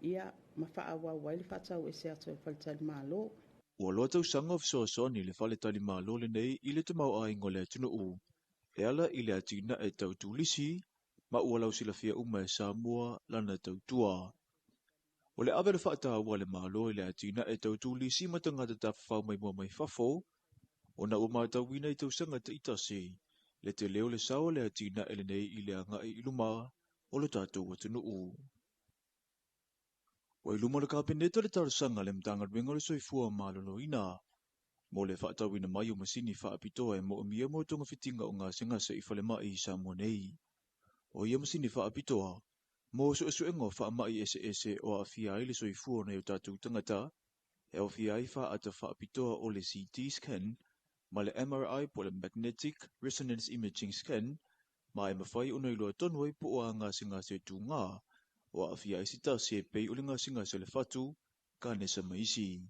ia, ma faaauau ai le faatauese atu o le faletalimalo. Ua loa tausaga o fesoasoani le faletalimalo lenei i le tamaoaiga o le atunuu e ala i le atinae tau turisi ma ua lausilafia uma e Samoa lana tautua. O le ave o le faataua a le Malo i le atinae tau turisi ma tagata tafafao maimoa mai fafo, ona ua matauina i tausaga taitasi le tele o le sao o le atinae lenei i le agai i luma o lo tatou atunuu. Ua i luma o le Kapeneta le talosaga a le Matagaluega o le Soifua Maloloina mo le faatauina mai o masini faapitoa e moomia mo togafitiga o gasegase i falemai i Samoa nei. O ia masini faapitoa mo suesuega o faamai eseese o aafia ai le soifua o nai o tatou tagata, e aofia ai faata faapitoa o le CT scan ma le MRI po o le Magnetic Resonance Imaging Scan, ma e mafai ona iloa tonu ai po o a gasegase tuga o aafia ai se tasi e pei o le gasegase o le fatu, kanesa ma isi.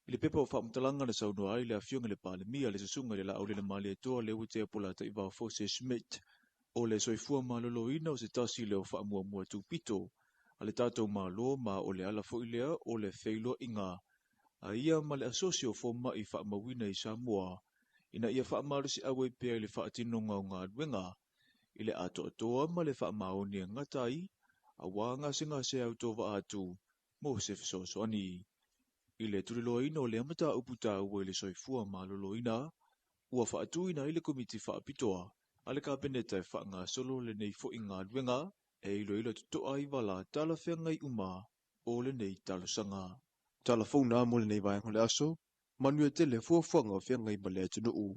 I le pepa o faamatalaga na saunoa ai le Afioga i le Palemia, le Susuga i le Laaulele Malietoa Leuatea Polataivao Fosi Schmidt, o le soifua maloloina o se tasi lea o faamuamua tupito a le tatou Malo ma o le ala foi lea o le feiloaiga a ia ma le Asosi o Fomai Faamauina i Samoa ina ia faamalosiau ai pea i le faatinoga o galuega i le atoatoa ma le faamaoni e gata ai aua gasegase autovaa atu mo se fesoasoani. I le tuliloaina o lea mataupu taua i le soifua maloloina, ua faatuina ai le Komiti Faapitoa a le Kapeneta e faagasolo lenei foi galuega e iloilo totoa ai vala talafeagai uma o lenei talosaga. Tala fou na mo lenei vaega o le aso. Manuia tele fuafuaga o feagai ma le atunuu.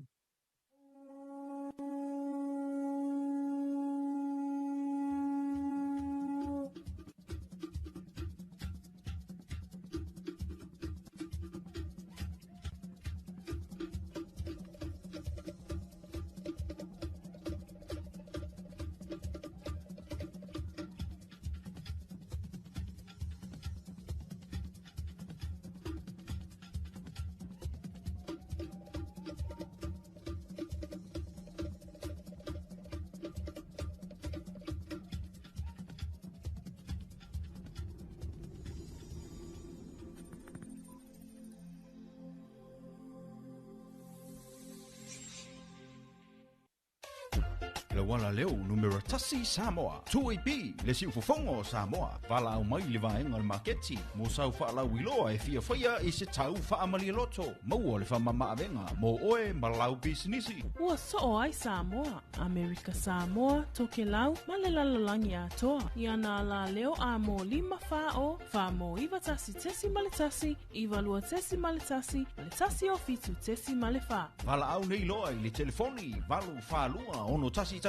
Le wala leo numero tasi Samoa. 2AB, le siufofoga o Samoa. Valaau mai i le vaega o le maketi mo sau faalauiloa e fia faia i se tau faamalialoto. Maua le faamamaavega mo oe ma lau pisinisi. Ua soo ai Samoa, Amerika Samoa, Tokelau ma le lalolagi atoa. I ana alaleo a mo 5 40 4 91.1, 92.1 ma le 107.4. Valaau nei loa i le telefoni 842 6117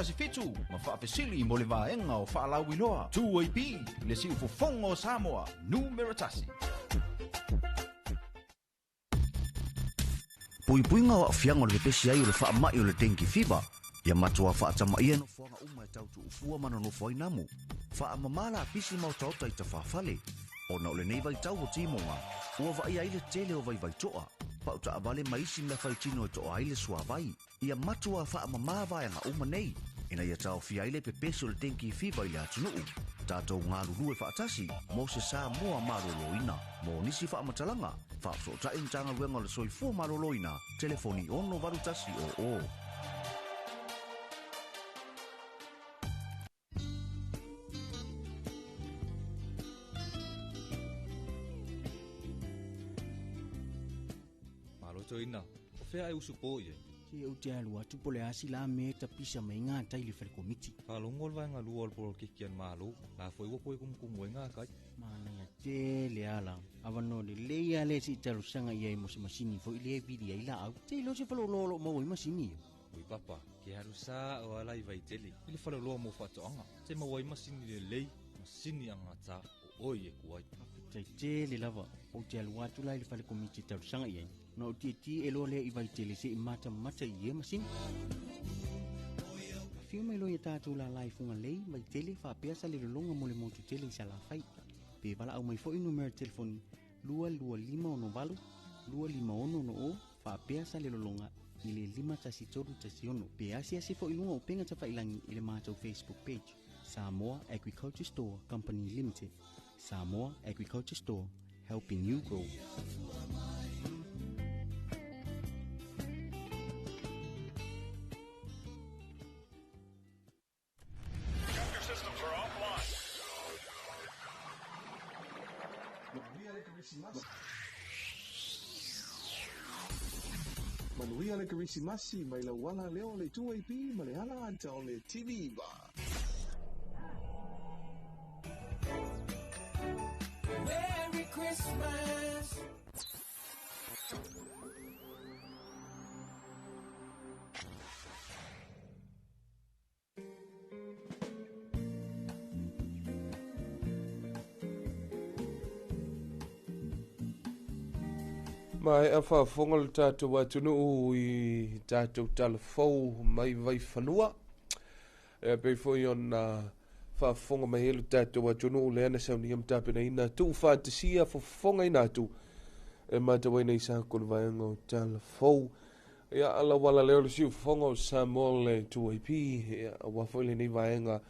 ma faafesili mo le vaega o faalauiloa. 2AB, le siufofoga o Samoa, numero tasi. Puipuiga o aafiaga o le pepesi ai o le faamai o le dengue fever. Ia matuā faatamaia nofoaga uma e tautuufua ma nonofo ai namu. Faamamā lapisi ma otaota i tafafale. Ona o lenei vaitau o timoga, ua vaaia ai le tele o vaivaitoa. Pautaavale ma isi mea faitino e toa ai le suavai. Ia matuā faamamā vaega uma nei. Ina ia taofia ai le pepesi o le dengue fever i le atunuu. Tatou galulue faatasi mo se Samoa maloloina. Mo nisi faamatalaga, faafesootai Matagaluega o le Soifua Maloloina, telefoni 68100. Malo toeaina, o fea e usupo i ai? Se ou te alu atu po o le a sila mea e tapisa mai gatai i le fale komiti. Faalogo le vaega lua o le polokiki a le Malo, la foi ua toe kumukumu ai gatai. Manaia tele ala. Avanoa lelei lava lea se i talosaga i ai mo se masini foi lea e vili ai laau. Te iloa se faleoloa o lo o maua ai masini ia. Ui papa, ke alu sa o ala i Vaitele, i le faleoloa mo faatoaga, te maua ai masini lelei, masini agata o oi e ku ai. Faafetai tele lava. Ou te alu atu la i le fale komiti e talosaga i ai. Ona ou tietie loa lea i Vaitele se i matamata i ia masini. Afio mai loa ia tatou lala i Fugalei, Vaitele, faapea Salelologa mo le motu tele i Salafai. Pe valaau mai foi numera telefoni 22568 25660 faapea Salelologa i le 51316. Pe asiasi foi i luga o upega tafailagi i le matou Facebook page. Samoa Agriculture Store Company Limited. Samoa Agriculture Store, helping you grow. Systems are offline. Manuia le Kerisimasi mai lau ala lea o le 2AP ma le ala ata o le TV Bar. Merry Christmas. Ma e faafofoga le tatou atunuu i tatou talafou mai Vaifanua. E pei foi ona faafofoga mai ai le tatou atunuu lea na saunia ma tapenaina tuufaatasia fofogaina atu e matauina i sa ko le vaega o talafou. Ia alauala lea o le siufofoga o Samoa le 2AP, ia aua foi lenei vaega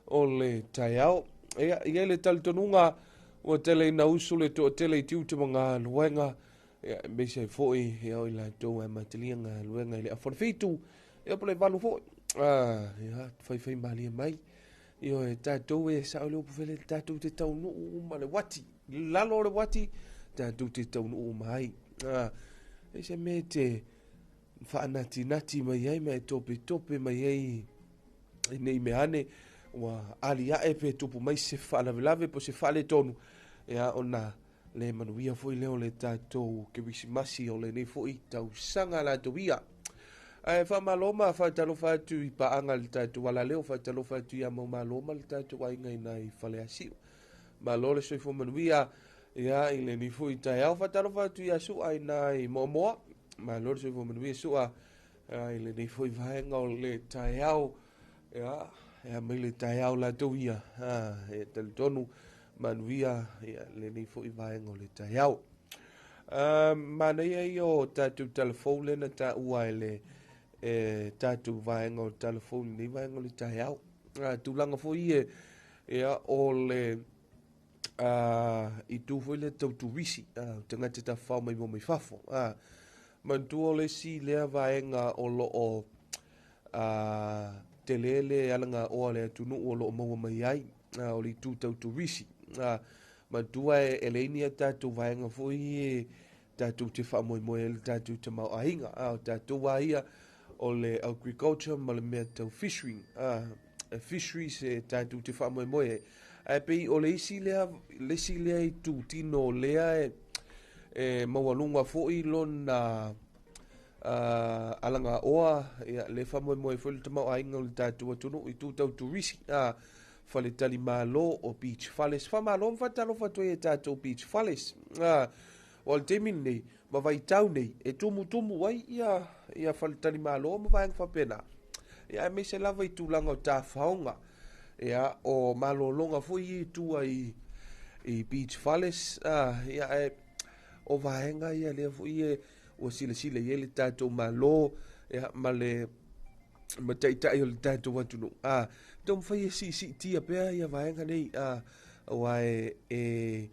o le taeao. Ia, i ai le talitonuga ua tele ina usu le toatele i tiute ma galuega, ia aemaise ai foi ia o i latou e amatalia galuega i le afa o le 7, ia po o le 8 foi. Ia, faifai malie mai. Ioe, tatou e sao le upu fele, tatou te taunuu uma le uati, lalo o le uati, tatou te taunuu uma ai. E se mea te faanatinati mai ai ma e topetope mai ai nei mea ane ua aliae pe tupu mai se faalavelave po se faaletonu, ia ona le manuia foi lea o le tatou Kerisimasi o lenei foi tausaga latou ia. Ae faamalo ma faatalofa atu i paaga le tatou alaleo, faatalofa atu ia Maumalo ma le tatou aiga i nai Faleasiu. Malo le soifua manuia ia i lenei foi taeao. Faatalofa atu ia Sua i nai Moamoa. Malo le soifua manuia Sua i lenei foi vaega o le taeao. Ia, e mai le taeao latou ia. E talitonu manuia ia lenei foi vaega o le taeao. Manaia ia o tatou talafou lea na taua e le tatou vaega o talafou lenei vaega o le taeao. Tulaga foi ia, ia o le itu foi lea tau turisi, tagata tafafao mai mai fafo. Manatua o le isi lea vaega o loo tele le alagaoa le atunuu o loo maua mai ai, o le itu tau turisi. Manatua e leai ni a tatou vaega foi e tatou te faamoemoe ai le tatou tamaoaiga. O tatou lava ia o le agriculture ma le mea tau fishing, fisheries e tatou te faamoemoe ai. Ae pei o le isi lea, le isi lea itu tino lea e maualuga foi lona alagaoa, ia, le faamoemoe foi le tamaoaiga o le tatou atunuu i tu tau turisi. Faletalimalo o Beach Fales. Faamalo ma faatalofa atu ai e tatou Beach Fales. O le taimi lenei, ma vaitau nei, e tumutumu ai ia faletalimalo ma vaega faapena. Ia, aemaise lava i tulaga o tafaoga. Ia, o malologa foi i tua i Beach Fales. Ia, o vaega ia lea foi e ua silasila i ai le tatou malo, ia, ma le mataitai o le tatou atunuu. Taumafai e siisiitia pea ia vaega nei, aua e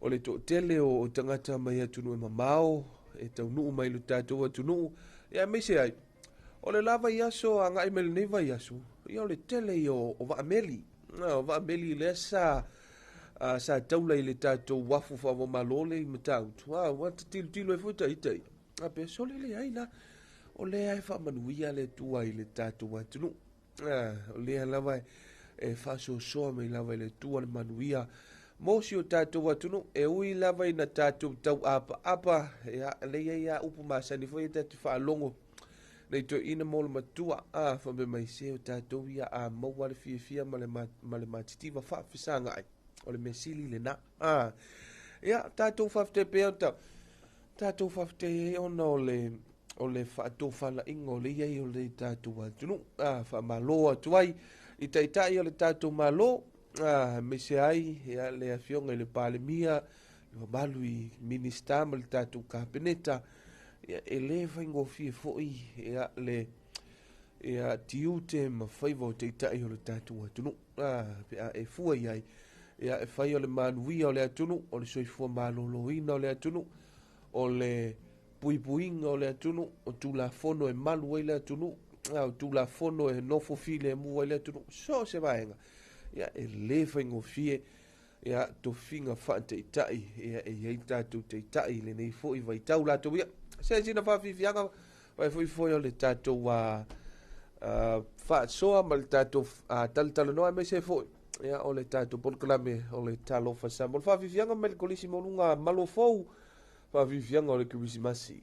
o le toatele o tagata mai atunuu e mamao e taunuu mai le tatou atunuu. Ia, aemaise ai o le la vaiaso agai mai lenei vaiaso, ia o le tele ia o vaameli. O vaameli lea sa taula i le tatou wafu faavamalo le i Matautu. Ua tilotilo ai foi ita ia. Pe sole le ai la, o lea e faamanuia le Atua i le tatou atunuu. O lea lava e faasoasoa mai lava i le Atua le manuia mo si o tatou atunuu. E ui lava ina tatou tauapaapa, ia, lea ia upu masani foi e tatou faalogo nei toeaina mo le matua. Faapea mai se o tatou ia a maua le fiafia ma le matitiva faafesagai. O le mea sili lena. Ia, tatou faafetai pea, tatou faafetai ai ona o le faatofalaiga o le iai o le tatou atunuu. Faamalo atu ai i taitai o le tatou malo, aemaise ai ia le afioga i le Palemia, le mamalu i Minista ma le tatou Kapeneta. Ia, e le faigofie foi ia le ia tiute ma faiva o taitai o le tatou atunuu. Pe a e fua i ai, ia, e fai o le manuia o le atunuu, o le soifua maloloina o le atunuu, o le puipuiga o le atunuu, o tulafono e malu ai le atunuu, o tulafono e nofo filemu ai le atunuu, so o se vaega. Ia, e le faigofie ia tofiga faataitai ia e iai tatou taitai lenei foi vaitau latou ia. Se sina faafiafiaga vai foi foi o le tatou faasoa ma le tatou talatalanoa, aemaise foi ia o le tatou polokalame o le Talofa Samoa. Le faafiafiaga mai le Kolisi Maualuga Malofou, faafiafiaga o le Kerisimasi.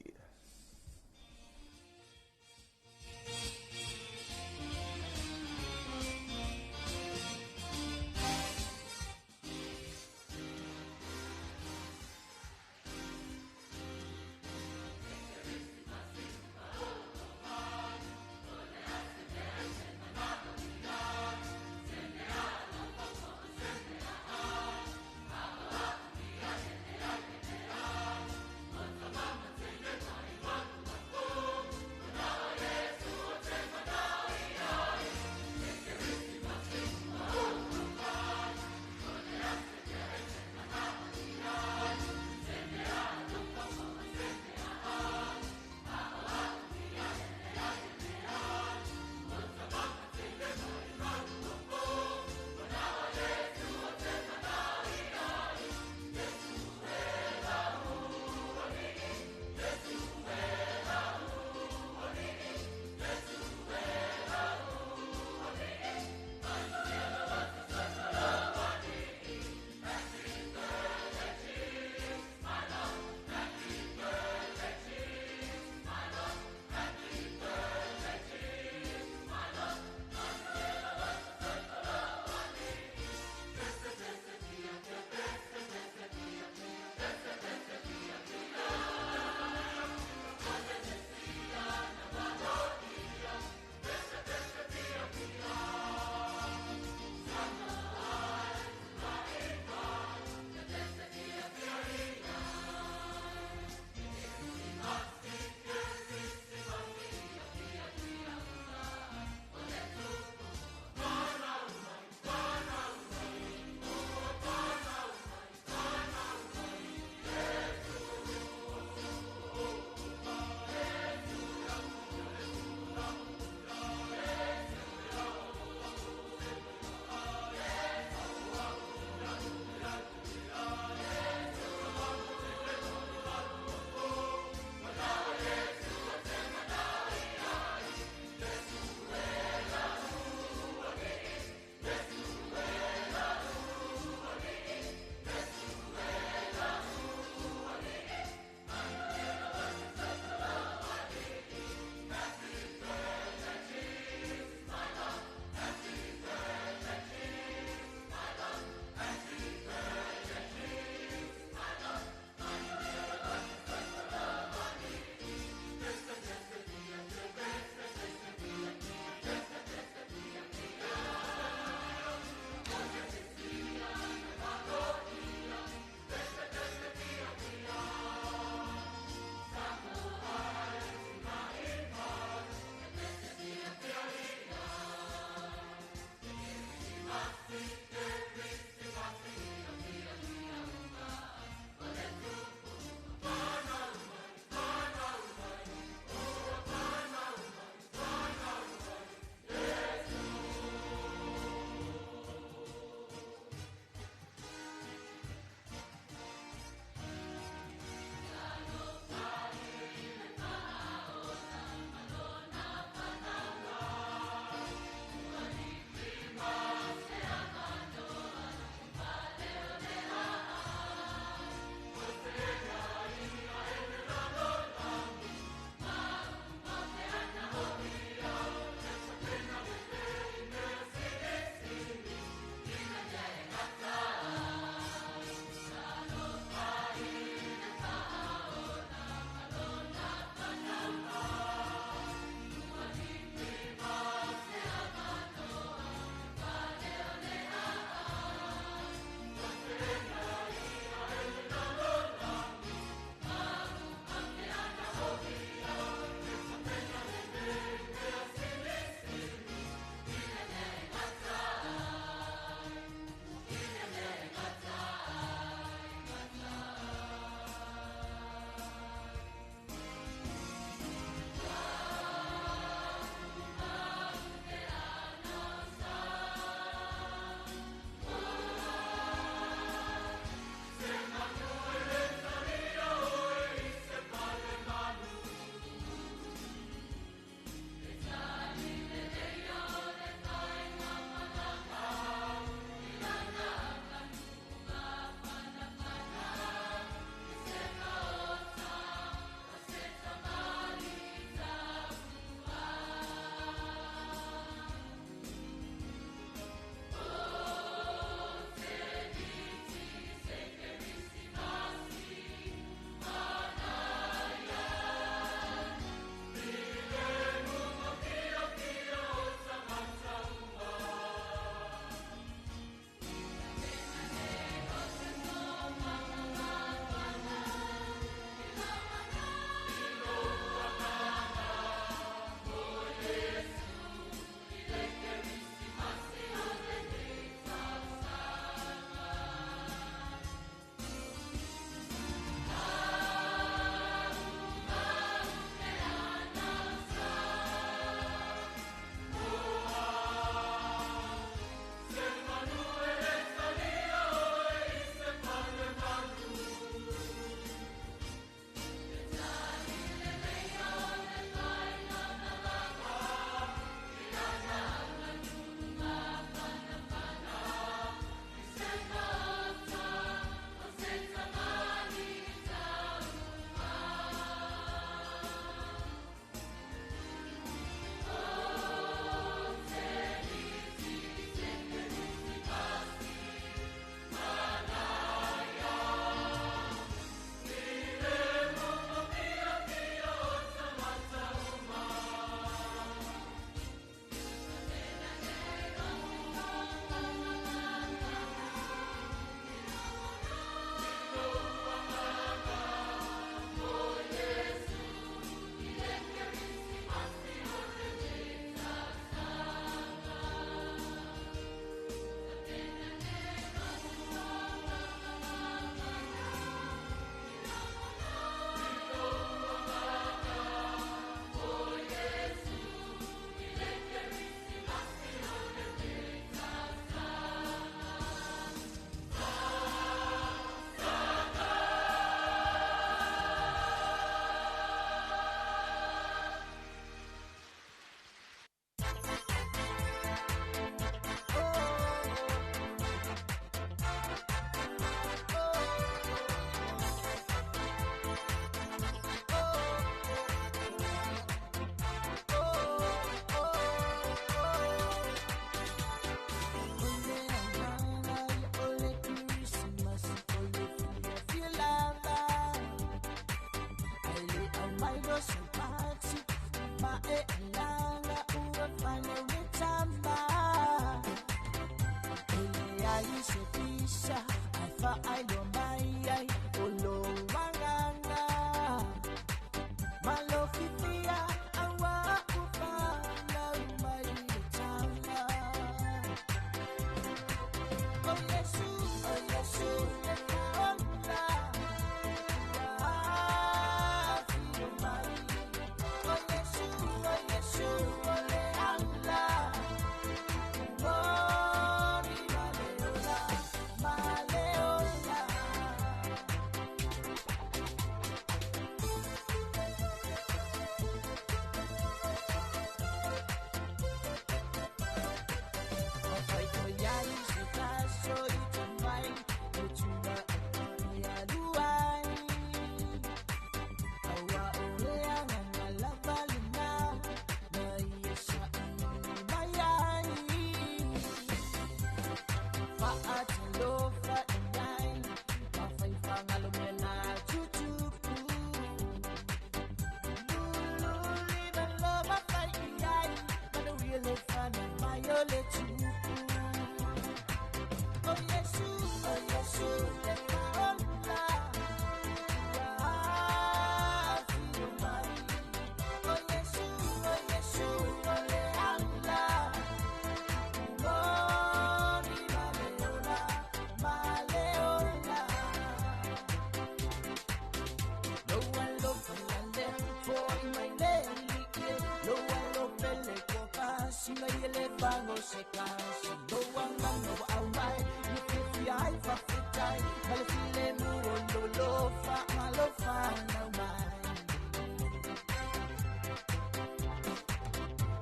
agaga o se tasi lou agaga ua aumai le fiafia ai faafetai ma le filemu o lou alofa ma lou fanau mai.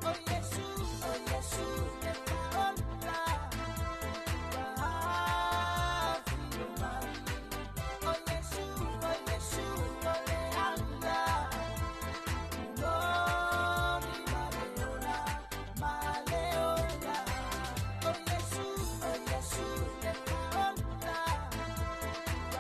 O Iesu, o Iesu le faaola ua afio mai. O Iesu, o Iesu o le ala moni ma le ola, ma le ola. O Iesu, o Iesu le faaola ua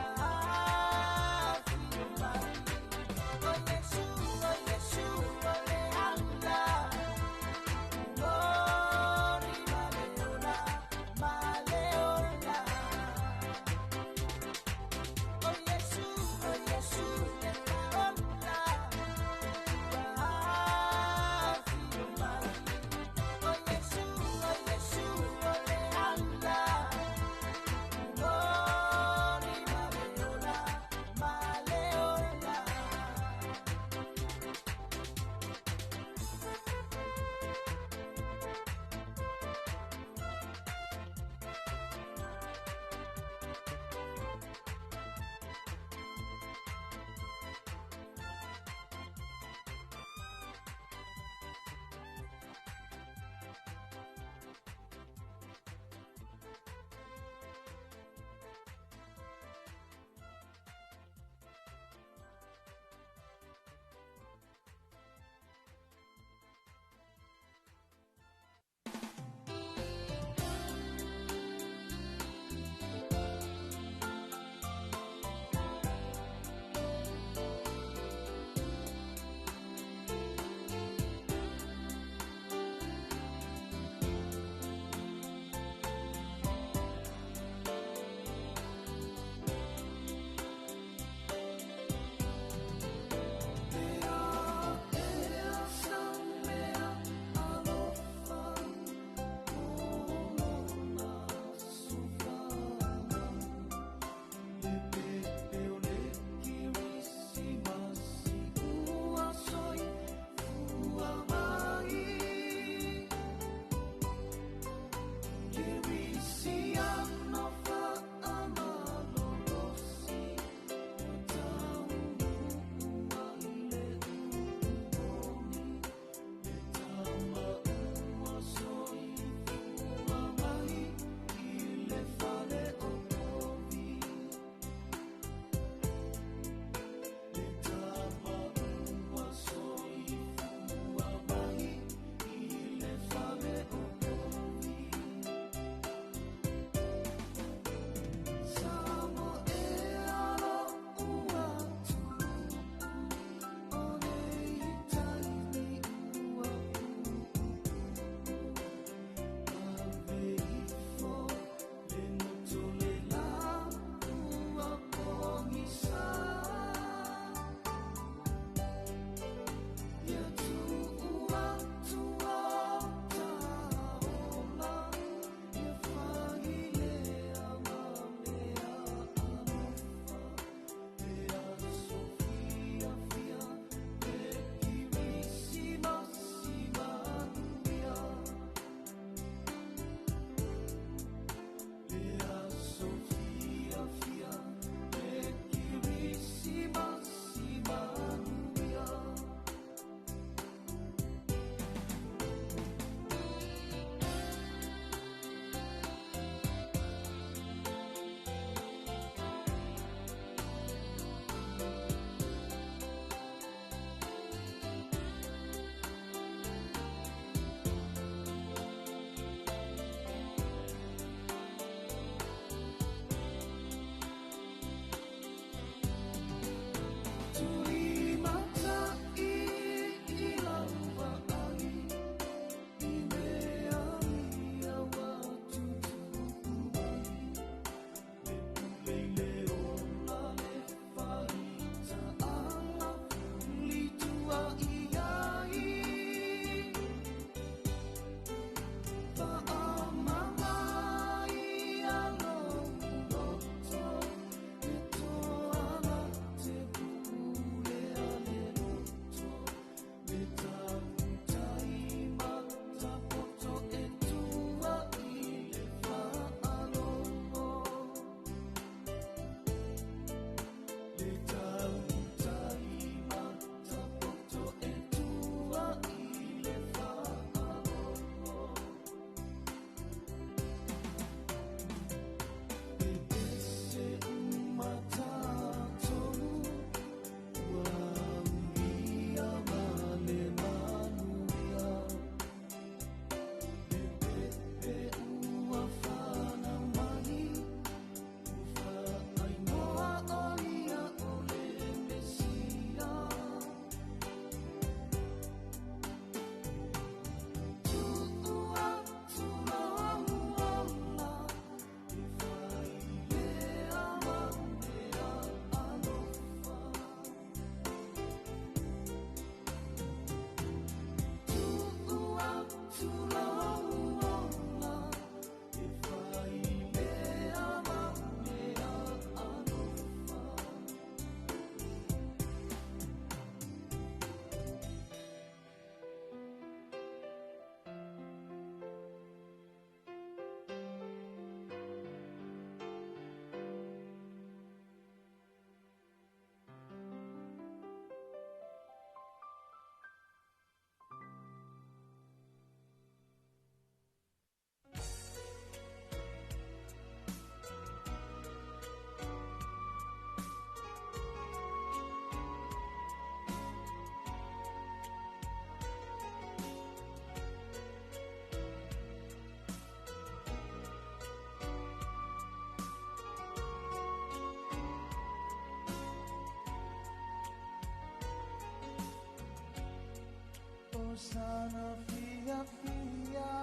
Tausana fia fia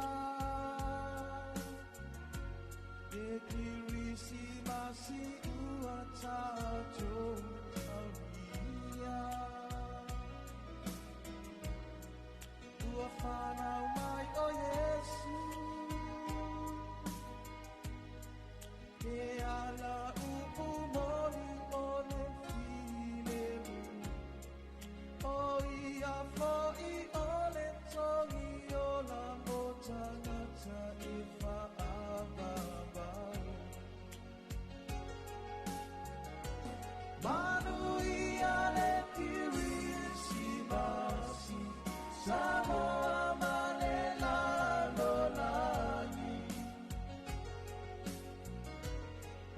E Kirisimasi ua tatou aulia Ua whanau mai o Yesu Ke ala upu moli o le filemu O ia fo'i o le togi o la mo tangata e whaavavau Manuia le Kirisimasi Samoa ma le lalolagi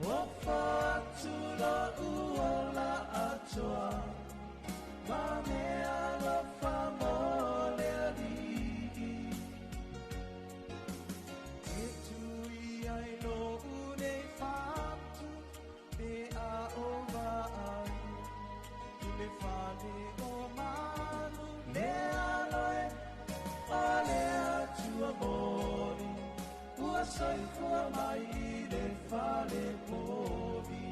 O fa'atulo ua la atoa Ma mea alofa mo le alii E tui ai lo'u nei fatu Pe a o vaai I le fale o manu Le aloe o le Atua moni Ua soifua mai i le fale povi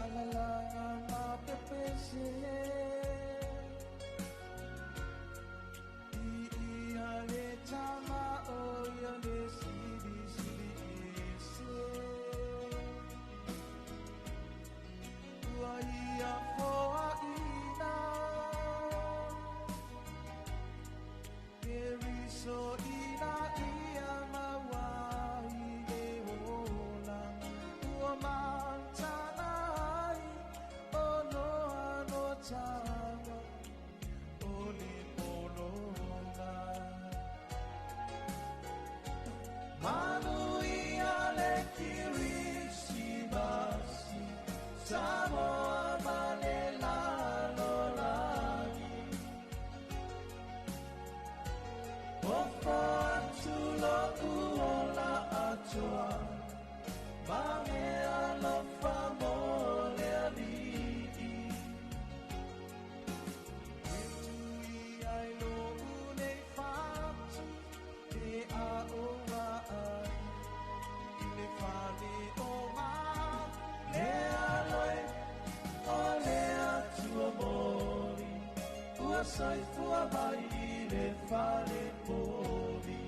Alalanga mapepese I ia le tama o ia le sili sili ese Ua ia foaina Keriso ina ia mauai le ola Ua mantana ai o noa no tawa o le polonga Manuia le Kirisimasi Samoa ma le lalolagi O fa'atulo ua la atoa Ma mea alofa mo le alii E tui ai lo'u nei fatu Pe a o vaai I le fale o manu Le aloe o le Atua moni Ua soifua mai i le fale povi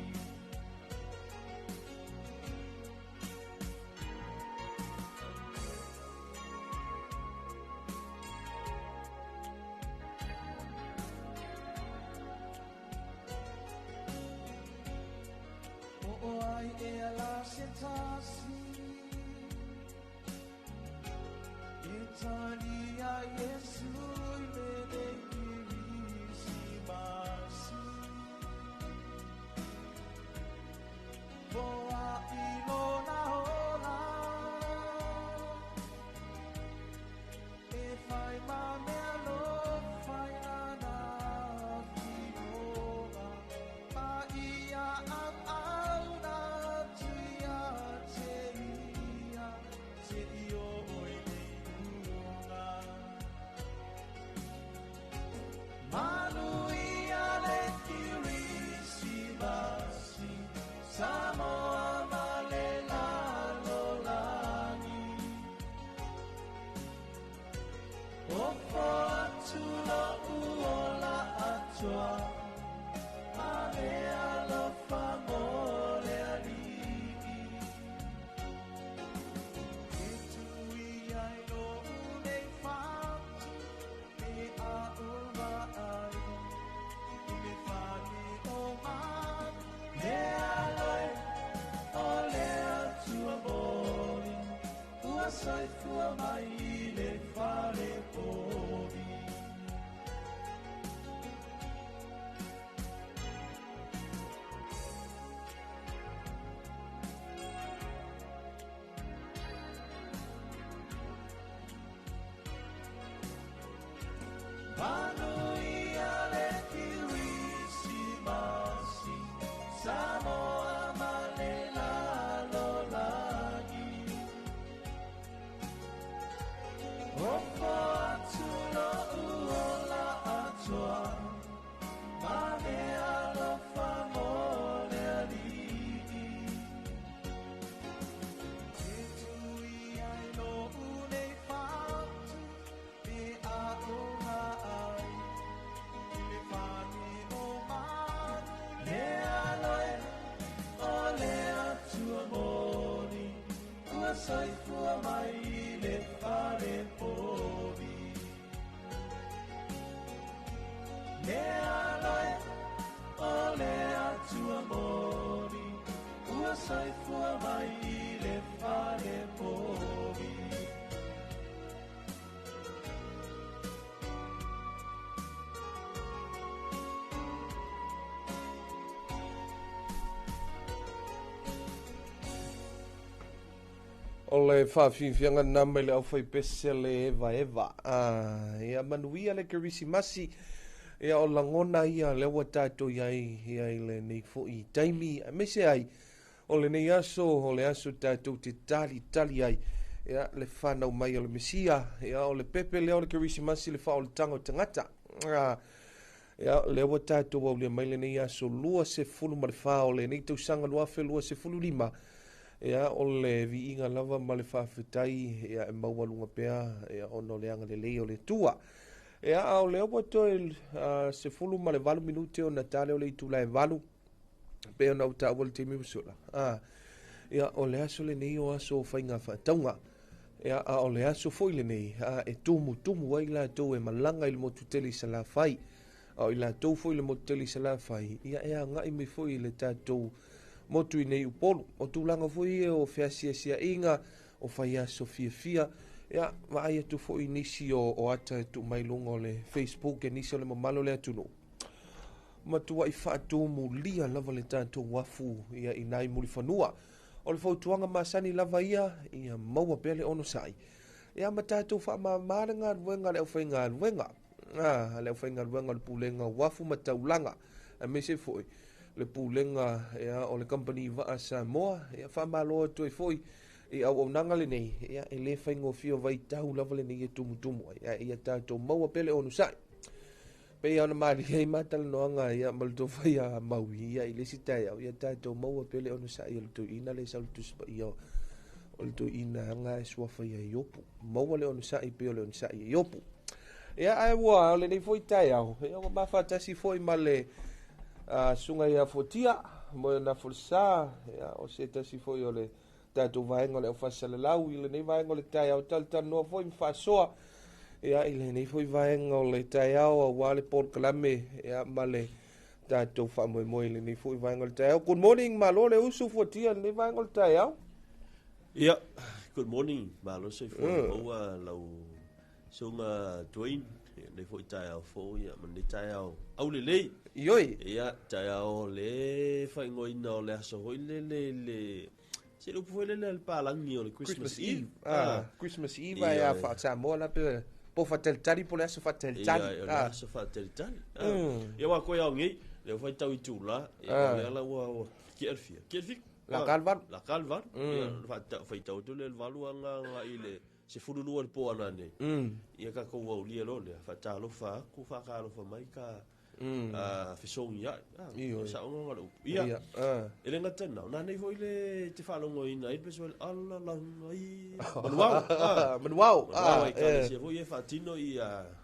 O o ai e ala se tasi E tali a Yesu i le nei Kirisimasi Poa i lona ola E fai ma mea alofa i lana finoga Ma ia auauna atu ia te ia Te i o i le uga Manuia le Kirisimasi Samoa ma le lalolagi O fa'atulo ua la atoa Ma mea alofa mo le alii E tui ai lo'u nei fatu Pe a o vaai I le fale o manu Le aloe o le Atua moni Ua soifua mai i le fale povi Manuia le Kirisimasi O le faafiafiaga lena mai le aufaipese le evaeva. Ah, ia manuia le Kerisimasi. Ia o lagona ia lea ua tatou i ai ia i lenei foi taimi, aemaise ai o lenei aso, o le aso tatou te talitali ai ia le fanau mai o le Mesia. Ia o le pepe lea o le Kerisimasi, le faaolataga o tagata. Ah, ia lea ua tatou aulia mai lenei aso 24 o lenei tausaga 2025. Ia o le viiga lava ma le faafetai ia e maualuga pea ia ona o le agalelei o le Atua. Ia a o lea ua toe 18 minute ona ta lea o le itula e 8 pei ona ou taua i le taimi ua sola. Ia o le aso lenei o aso o faiga faatauga. Ia a o le aso foi lenei e tumutumu ai latou e malaga i le motu tele i Salafai. A o i latou foi i le motu tele i Salafai, ia e agai mai foi i le tatou motu i nei Upolu. O tulaga foi ia o feasiasiaiga, o faiaso fiafia, ia vaai atu foi i nisi o ata e tuu mai luga o le Facebook e nisi o le mamalu o le atunuu. Matuai faatumulia lava le tatou afu ia i nai mulifanua. O le fautuaga masani lava ia, ia maua pea le onosai. Ia ma tatou faamama le galuega a le aufaigaluega. Le aufaigaluega o le Pulega o Uafu ma Taulaga, aemaise foi le Pulega ia, o le Kamupani Vaa Samoa. Ia faamalo atu ai foi i auaunaga lenei, ia e le faigofie o vaitau lava lenei e tumutumu ai. Ae ia tatou maua pea le onosai. Pei ona malie ai matalanoaga ia ma le tofa ia Maui ia i le isi taeao, ia tatou maua pea le onosai o le toeaina le sau le Tusi Paia o le toeaina aga e suafa ia Iopu. Maua le onosai pei o le onosai ia Iopu. Ia ae ua o lenei foi taeao, ia ua mafatasi foi ma le susuga ia Fuatia, mo na Folesa, ia o se tasi foi o le tatou vaega o le aufasalalau i lenei vaega o le taeao, talatalanoa foi ma faasoa ia i lenei foi vaega o le taeao aua le polokalame ia ma le tatou faamoemoe i lenei foi vaega o le taeao. Good morning, malo le usu Fuatia i lenei vaega o le taeao. Ia, good morning, malo soifua maua lau susuga Dwayne, lenei foi taeao fou ia ma lenei taeao aulelei. Ioi. Ia, taeao le faaigoaina o le aso foi lele le se le upu foi lele a le palagi o le Christmas Eve. Christmas Eve ia faa-Samoa la pe po faatalitali po le aso faatalitali. Ia, o le aso faatalitali. Ia ua koe ao nei, le fai tau i tula, ia le ala ua kia le fia. Kia le fiku. La ka le valu. La ka le valu. Ia fai tau tu le valu anga nga i le se fululua le po ana nei. Ia ka kou au lia lo lea, faatalofa aku, faakalofa mai ka fesongi ai. Sa onga nga le upu. Ia, e le ngata nau, nā nei foi le te whaalongo ina, i peso ele, ala langa i, manuau. Manuau. Manuau ai ka sia foi e whaatino i,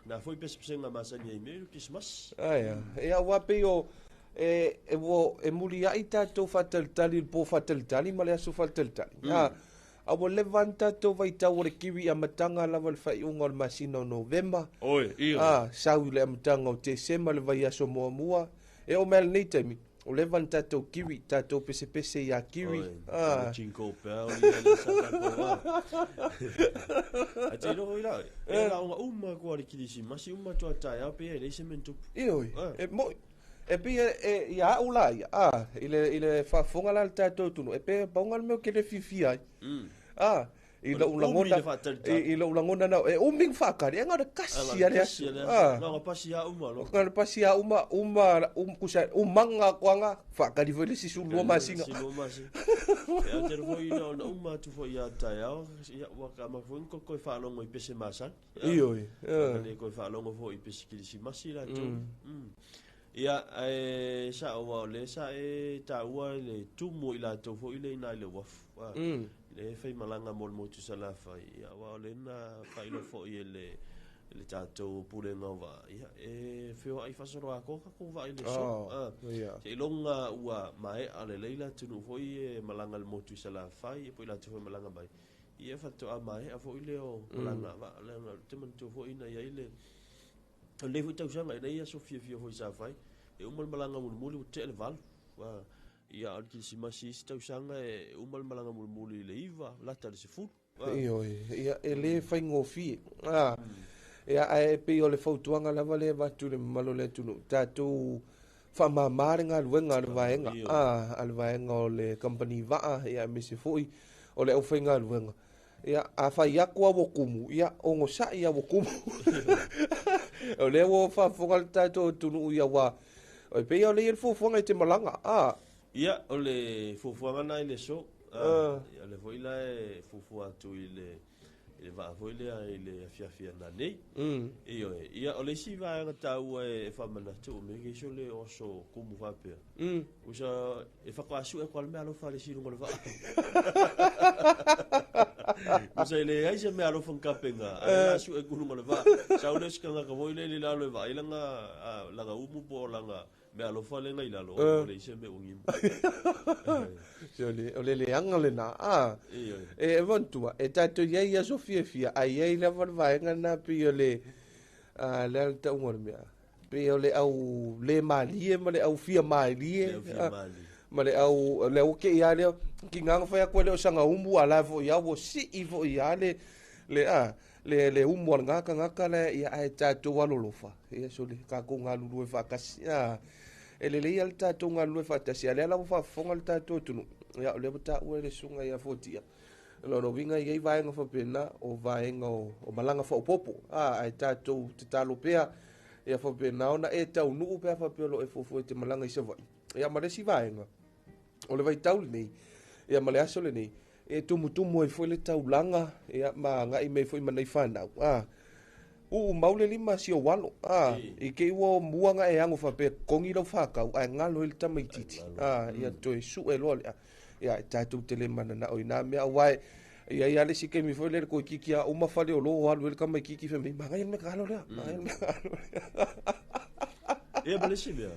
nā foi pese pesenga masani ai mea, Christmas. Ia, ia ua pei o, e muli ai tātou whaatalitali, le po whaatalitali, ma le aso whaatalitali. A ua leva ana tatou vaitau o le kiwi amataga lava le faaiuga o le masina o Novema. Oi, ia. Sau i le amataga o Tesema le vaiaso muamua. E oo mai lenei taimi, o leva ana tatou kiwi, tatou pesepese ia kiwi. Oi, jingle bell, ia le sa tatou a. Ai te roho i la, e la onga uma kua le kirisimasi, uma tua taeao pe e leise men tupu. Ioi, e moi. E pei e ia au la ia, i le faafofoga la le tatou tunu, e pe paunga le mea o ke le fiafia ai. I lou lagona, i lou lagona nao, e umi whaakari, e ngā le kasi a le aso. Ngā pasi a uma, lo. Ngā le pasi a uma, uma, kusa, umanga koanga, whaakari foi le sisu lua masinga. Sisu lua masinga. E au te rofo i na uma atu foi ia taeao, ia waka ma foi ngko koe whaalongo i pese masani. Ioi. Waka koe whaalongo foi i pese kirisimasi la tau. Ia, e sa o wao le sa e tāua le tumu i latou foi le ina i le wafu. Le whai malanga mo le motu Salafai. Ia, wao le na whailo foi e le tātou pulenga o waa. Ia, e whio ai whasoro a koka ko waa i le so. Te ilonga ua mae a le leila tunu foi e malanga le motu Salafai, e po i latou foi malanga mai. Ia, whato a mae a foi le o malanga waa. Le te mantu foi ina ia i le o le foi tausaga ina ia so fiafia foi sa fai. E uma le malanga mulimuli ua tea le valu. Ia o le kirisimasi isi tausaga e uma le malanga mulimuli i le 9, lata le 10. Ioi, ia e le faigofie. Ia ae pei o le fautuaga lava le avatu i le mamalu o le atunuu, tatou faamāmā le galuega a le vaega, a le vaega o le kamupani vaa, ia aemaise foi o le aufaigaluega. Ia, a fai atu a ua kumu, ia, ogosaʻi a ua kumu. O lea ua faafofoga le tatou atunuu ia ua, e pei o lea e i ai le fuafuaga e te malaga, a. Ia, o le fuafuaga lena i le aso. A, o lea foi la e fuafua atu i le i le vaa foi lea i le afiafi ananei. Ioe. Ia, o le isi vaega taua e faamanatu, o mea nei so le oso kumu faapea. Usa e faatoa sue atu lava le meaalofa a le isi i luga o le vaa. Usa e leai se meaalofa na tapena, a o lea o le a sue atu i luga o le vaa. Sau lea o si tagata foi lele i lalo e vaai lana, lana umu po o lana meaalofa lea na i lalo, ua leai se mea ua nimu. Se o le leaga lena. A, e manatua, e tatou i ai i aso fiafia, ae i ai lava le vaega lena pei o le, a, le a le tauga o le mea? Pei o le au le malie ma le au fia malie. Le au fia malie. Ma le au, le au ke ia lea, ki nganga whai aku le o sanga umu a la fo ia, wo si i fo ia le, le a, le, le umu al ngaka ngaka le, ia ai tātou alolofa. Ia so le kākou ngā lulu e whakasi. A, e lele ia le tātou ngā lulu e whakatasi. A lea la whafonga le tātou tunu. Ia, o le wata ua le sunga ia fotia. Lona uiga e i ai vaega faapena o vaega o malaga faaopoopo, a, ae tatou tatalo pea ia faapena ona e taunuu pe a faapea o lo o e fuafua e te malaga i Savaii. Ia ma le isi vaega, o le vaitau lenei, ia ma le aso lenei, e tumutumu ai foi le taulaga, ia ma agai mai foi ma nai fanau, a, uu mau le lima si ou alo, a, i te i ua mua ona e ago faapea e totogi lau fakau, ae galo ai le tamaitiiti, a, ia toe sue loa le, Ia, e tatou te le mananao i nā mea, aua e i ai lava le isi taimi foi lele toeitiiti lava uma faleolo o alu ai le tamaitiiti fai mai, manaia le mea taalo lea, manaia le mea taalo lea. Ia ma le isi mea,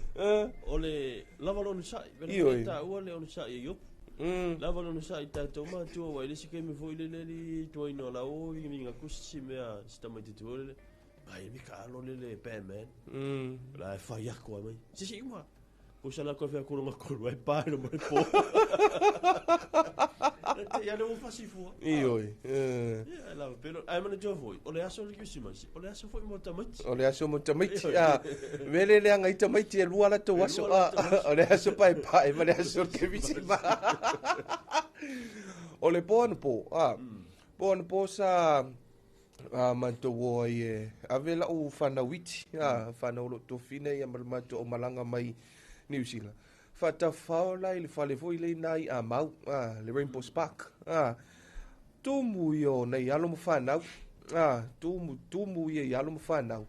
o le lava le onosai, vela foi taua le onosai e Iopu. Lava le onosai i tatou matua, aua i le isi taimi foi lele li tuaina o la o vigaviga atu se mea, se tamaitiiti foi lele, manaia le mea taalo lele Batman. La e fai atu lava mai, se se uma. Pusa la koe whea nga kolu ai pa i mai po. Te ia le fasi fua. Ioi. Ia la pelo ai mana jo foi. O le aso le Christmas. O le aso foi mo tamaiti. O le aso mo tamaiti. Ah, mele le anga i tamaiti e lua la tau aso. Ah, o le aso pae pae ma le aso le Christmas. O le po anapo. Ah, po anapo sa a matou o ai e ave lau fanau iti, a fanau o loo tofina ia ma le matou aumalaga mai Niu Sila. Faatafao la i le fale foi lea i na i Amau, a, le Rainbow Spark, a, tumu ia o nai alo ma fanau, a, tumu, tumu ia i alo ma fanau.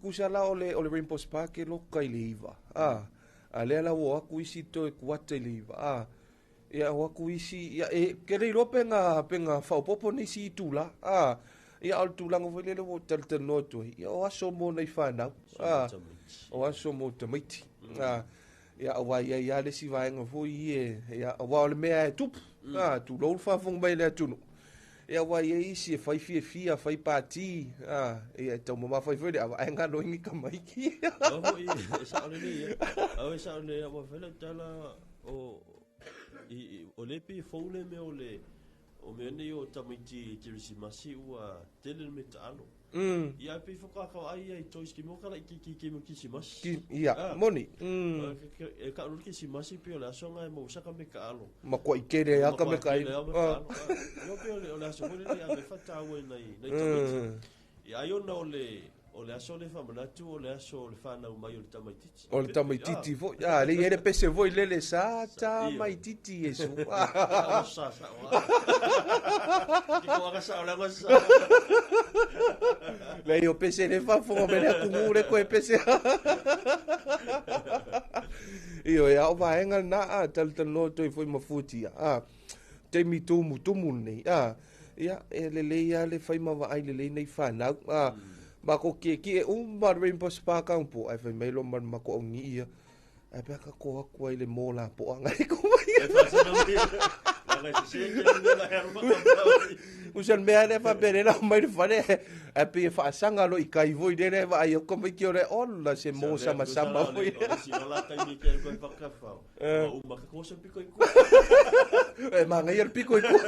Kusa la o le, o le Rainbow Spark e loka i le 9, a, a lea la ua o atu isi toe kuata i le 9, a, Ia o atu isi, ia e ke le iloa pe na pe na faaopoopo nisi itula, a, ia a o le tulaga foi lele ua ou talatalanoa atu ai, ia o aso mo nai fanau, a, o aso mo tamaiti, a, ia aua e i ai lava le isi vaega foi ia, ia aua o le mea e tupu, a, tulou le faafofoga mai a le atunuu, ia aua e i ai isi e fai fiafia, fai pati, a, ia e taumamafa ai foi le ava, ae galo ai ni tamaiti. Aua foi e sao lelei ia. Aua e sao lelei, aua fai lau tala o I, o le pei e fou le mea o le o mea nei o tamaiti Kerisimasi ua tele le mea taalo. Ia ae pei faatoa ka vaai ia i toys ke mo ka laitiiti i kemu Kerisimasi. Ki, ia, moni. E ka ulu Kerisimasi pei o le aso nga e maua saka me taalo. Makuai tele a ka me ka ai. Makuai tele a me taalo. Ia pei o le aso foi lenei a me whataua i nai, nai tamaiti. Ia ai ona o le o le aso lea faamanatu o le aso o le fanau mai o le tamaitiiti. O le tamaitiiti foi. Ah, le i ai le pese foi lele sa tamaitiiti Iesu. Ah, sa sa. Ki ko aka sa o le sa. Le o pese le faafofoga mai le atunuu le koe pese. Ioe, a o vaega lena a talatalanoa atu ai foi ma Fuatia. Ah, taimi tumutumu lenei. Ah, Ia, e lelei lava le fai ma vaai lelei nei fanau. A, makou kiekie uma le Rainbow Spa ka po, ae fai mai loa ma le matou aunii ia, ae pe a ka ko atu ai i le mo lapoa ngai ko mai. Usa le mea lea faapea lea la aumai le fale, ae pei e faasaga loa i kai foi lea e vaai atu tamaiti o le ola se mo samasama foi. E manaia le piko i tua.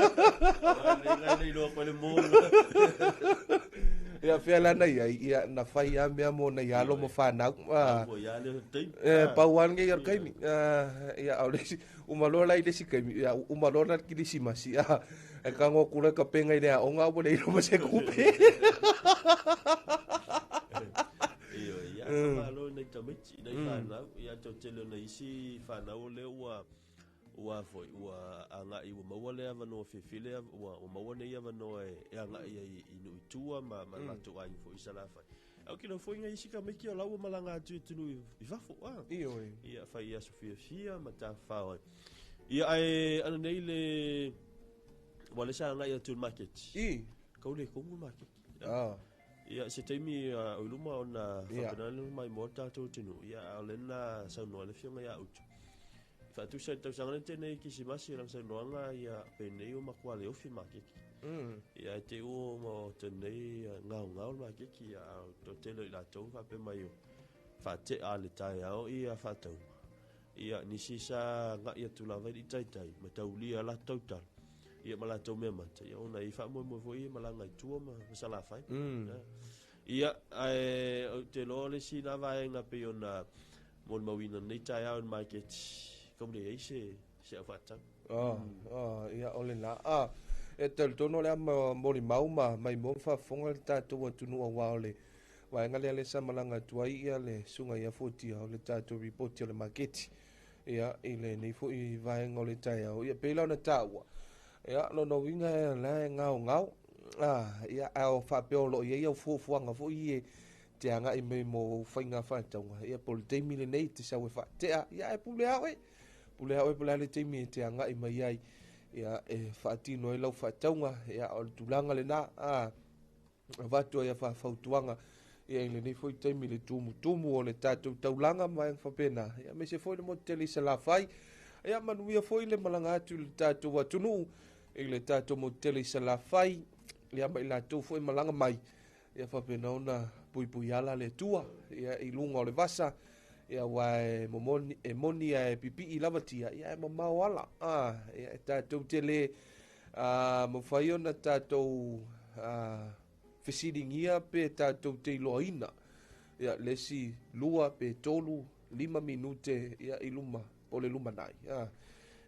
Ia fea la na iai, ia na fai lava mea mo nai alo ma fanau. E pau lava lenei o le taimi. Ia a o le isi, uma loa la i le isi taimi, ia uma loa la le kilisimasi, E tago atu loa e tapena i le aoga ae ua leai loa ma se tupe. Ioe, ia, faamalo i nai tamaiti, i nai fanau, ia toatele o nai isi fanau o lea ua ua foi ua agai ua maua le avanoa fiafia lea ua maua nei avanoa e agai ai i nuu i tua ma latou aiga foi i Salafai. Ae ou te iloa foi nai isi tamaiti o la ua malaga atu i atunuu i fafo, a. Ioe. Ia fai i aso fiafia ma tafafao ai. Ia ae ana nei le ua le sa agai atu i le maketi. I. Kau le komu le maketi. Ah. Ia se taimi o i luma ona faapena le mai mo tatou atunuu. Ia a o le na saunoa le afioga ia Utu. Faatusa i le tausaga lea na tea nei Kerisimasi lana saunoaga ia penei ua matua le ofi le maketi. Ia ae te i ua maota nei gaogao le maketi ia a o toatele o i latou faapea mai o faatea le taeao ia faatauga. Ia nisi sa agai atu lava i le taitai ma taulia latou tautalo ia ma latou mea mata ia ona e faamoemoe foi ia malaga i tua ma Salafai. Ia ae ou te iloa o le isi na vaega pei ona molimauina nei taeao i le maketi, kau le ai se au faatau. Ia o lena. E talitonu o le a molimau ma maimoa ma faafofoga le tatou atunuu aua o le vaega lea lea sa malaga atu ai ia le susuga ia Fuatia o le tatou ripoti o le maketi. Ia, i lenei foi vaega o le taeao, ia pei la ona taua, ia, lona uiga e la e gaogao. Ia, ae o faapea o lo o i ai au fuafuaga foi e te agai mai mo faiga faatauga, ia po o le taimi lenei e te sau e faatea, ia ae pule lava oe. Pule lava oe po o le a le taimi e te agai mai ai, ia, e faatino ai lau faatauga, ia, o le tulaga lena, avatu ai a faafautuaga, ia, i lenei foi taimi i le tumutumu o le tatou taulaga ma vaega faapena, ia, aemaise foi le motu tele i Salafai, ia, manuia foi le malaga atu i le tatou atunuu, i le tatou motu tele i Salafai, ia, ma i latou foi malaga mai, ia faapena ona puipui ala le Atua, ia, i luga o le vasa, ia, aua e momoni, e moni ae pipii lava tia, ia, e mamao ala, ia, e tatou te le mafai ona tatou fesiligia pe tatou te iloaina, ia, le isi 2 pe 3, 5 minute, ia, i luma, po o le lumanai,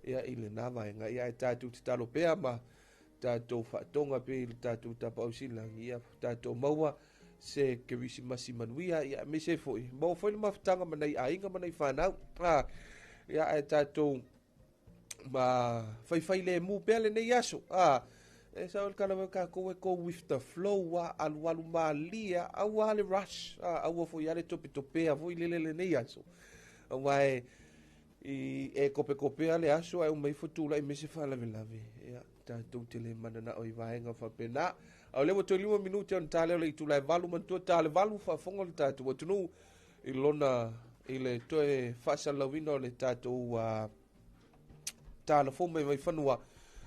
ia, i lena vaega, ia, e tatou tatalo pea ma tatou faatoga pe i le tatou tapaausilagi, ia, tatou maua se kerisimasi manuia, ia, aemaise foi, maua foi le mafutaga ma nai aiga ma nai fanau, ia, ae tatou ma faifai le mu pea lenei aso, e sao le tala mai tatou e go with the flow, alualu malie, aua le rush, aua foi a le topetopea foi lele lenei aso, aua e i e kopekopea le aso ae uma ifo tulai mai se faalavelave, ia, tatou te le mananao i vaega faapena. A o lea ua toe 5 minute ona ta lea o le itula e 8, manatua ta le 8 faafofoga le tatou atunuu i lona i le toe faasalalauina o le tatou tala fou mai Vaifanua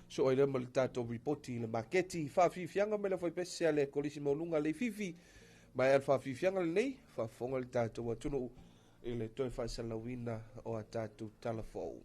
so ai lea ma le tatou ripoti i le maketi. Faafiafiaga mai le faipese a le Kolisi Maualuga Leififi, ma e le faafiafiaga lenei faafofoga le tatou atunuu i le toe faasalalauina o a tatou tala fou.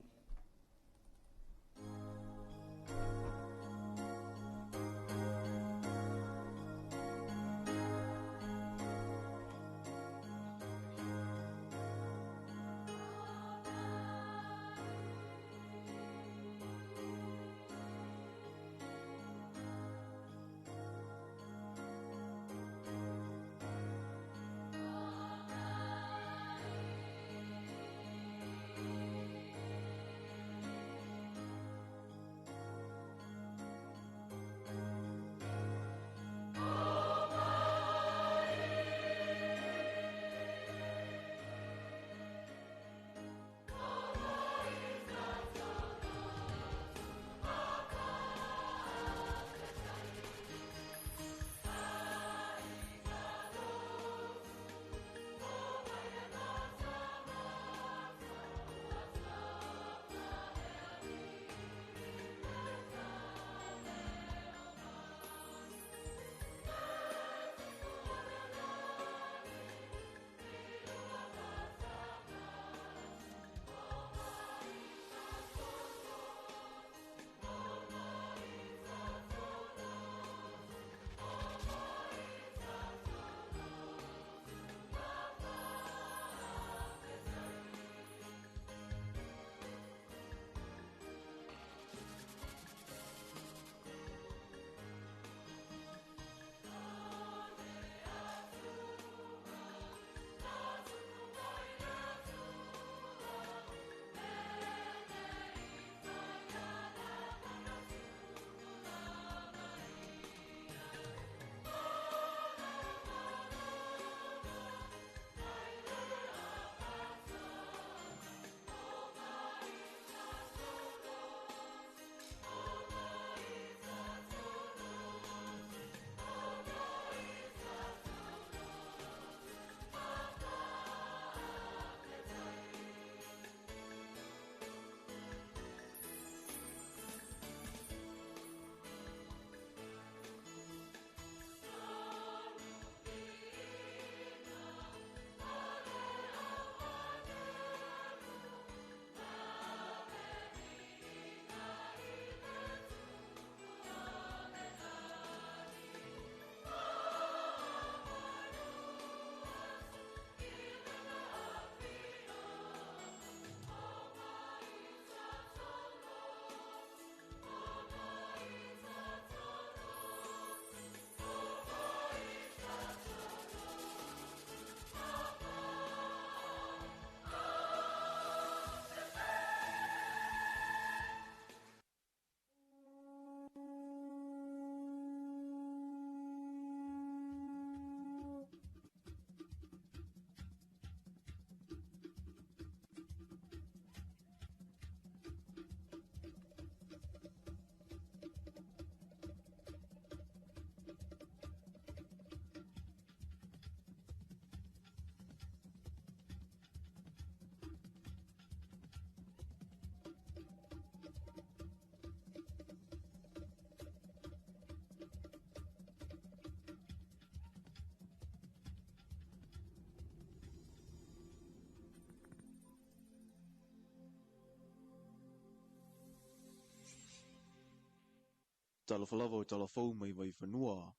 Talofa lava o tala fou mai Vaifanua.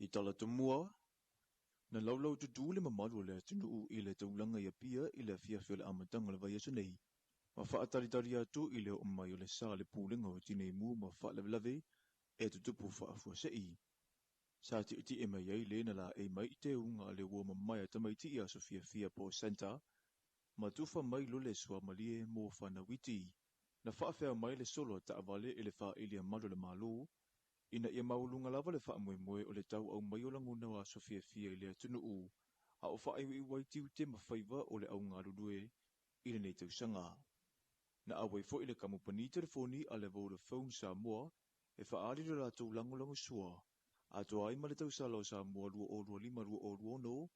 I tala tumua, na laulau tutu le mamalu o le atunuu i le taulaga i Apia i le afiafi o le amataga o le vaiaso nei, ma faatalitali atu i le oo mai o le sa a le Pulega o Tineimu ma Faalavelave e tutupu faafuasei. Sa tietie mai ai le na laei mai i teuga a le ua mamae a tamaiti i aso fiafia po o Santa, ma tufa mai loa le suamalie mo fanau iti. Na faafea mai le solo a taavale i le faaili a malu o le Malo, ina ia maualuga lava le faamoemoe o le tauau mai o lagona o aso fiafia i le atunuu, a o faaiuiu ai tiute ma faiva o le au galulue i lenei tausaga. Na auai foi le kamupani telefoni a le Vodafone Samoa e faaali le latou lagolagosua atoa ai ma le tausala o Samoa 2025-2026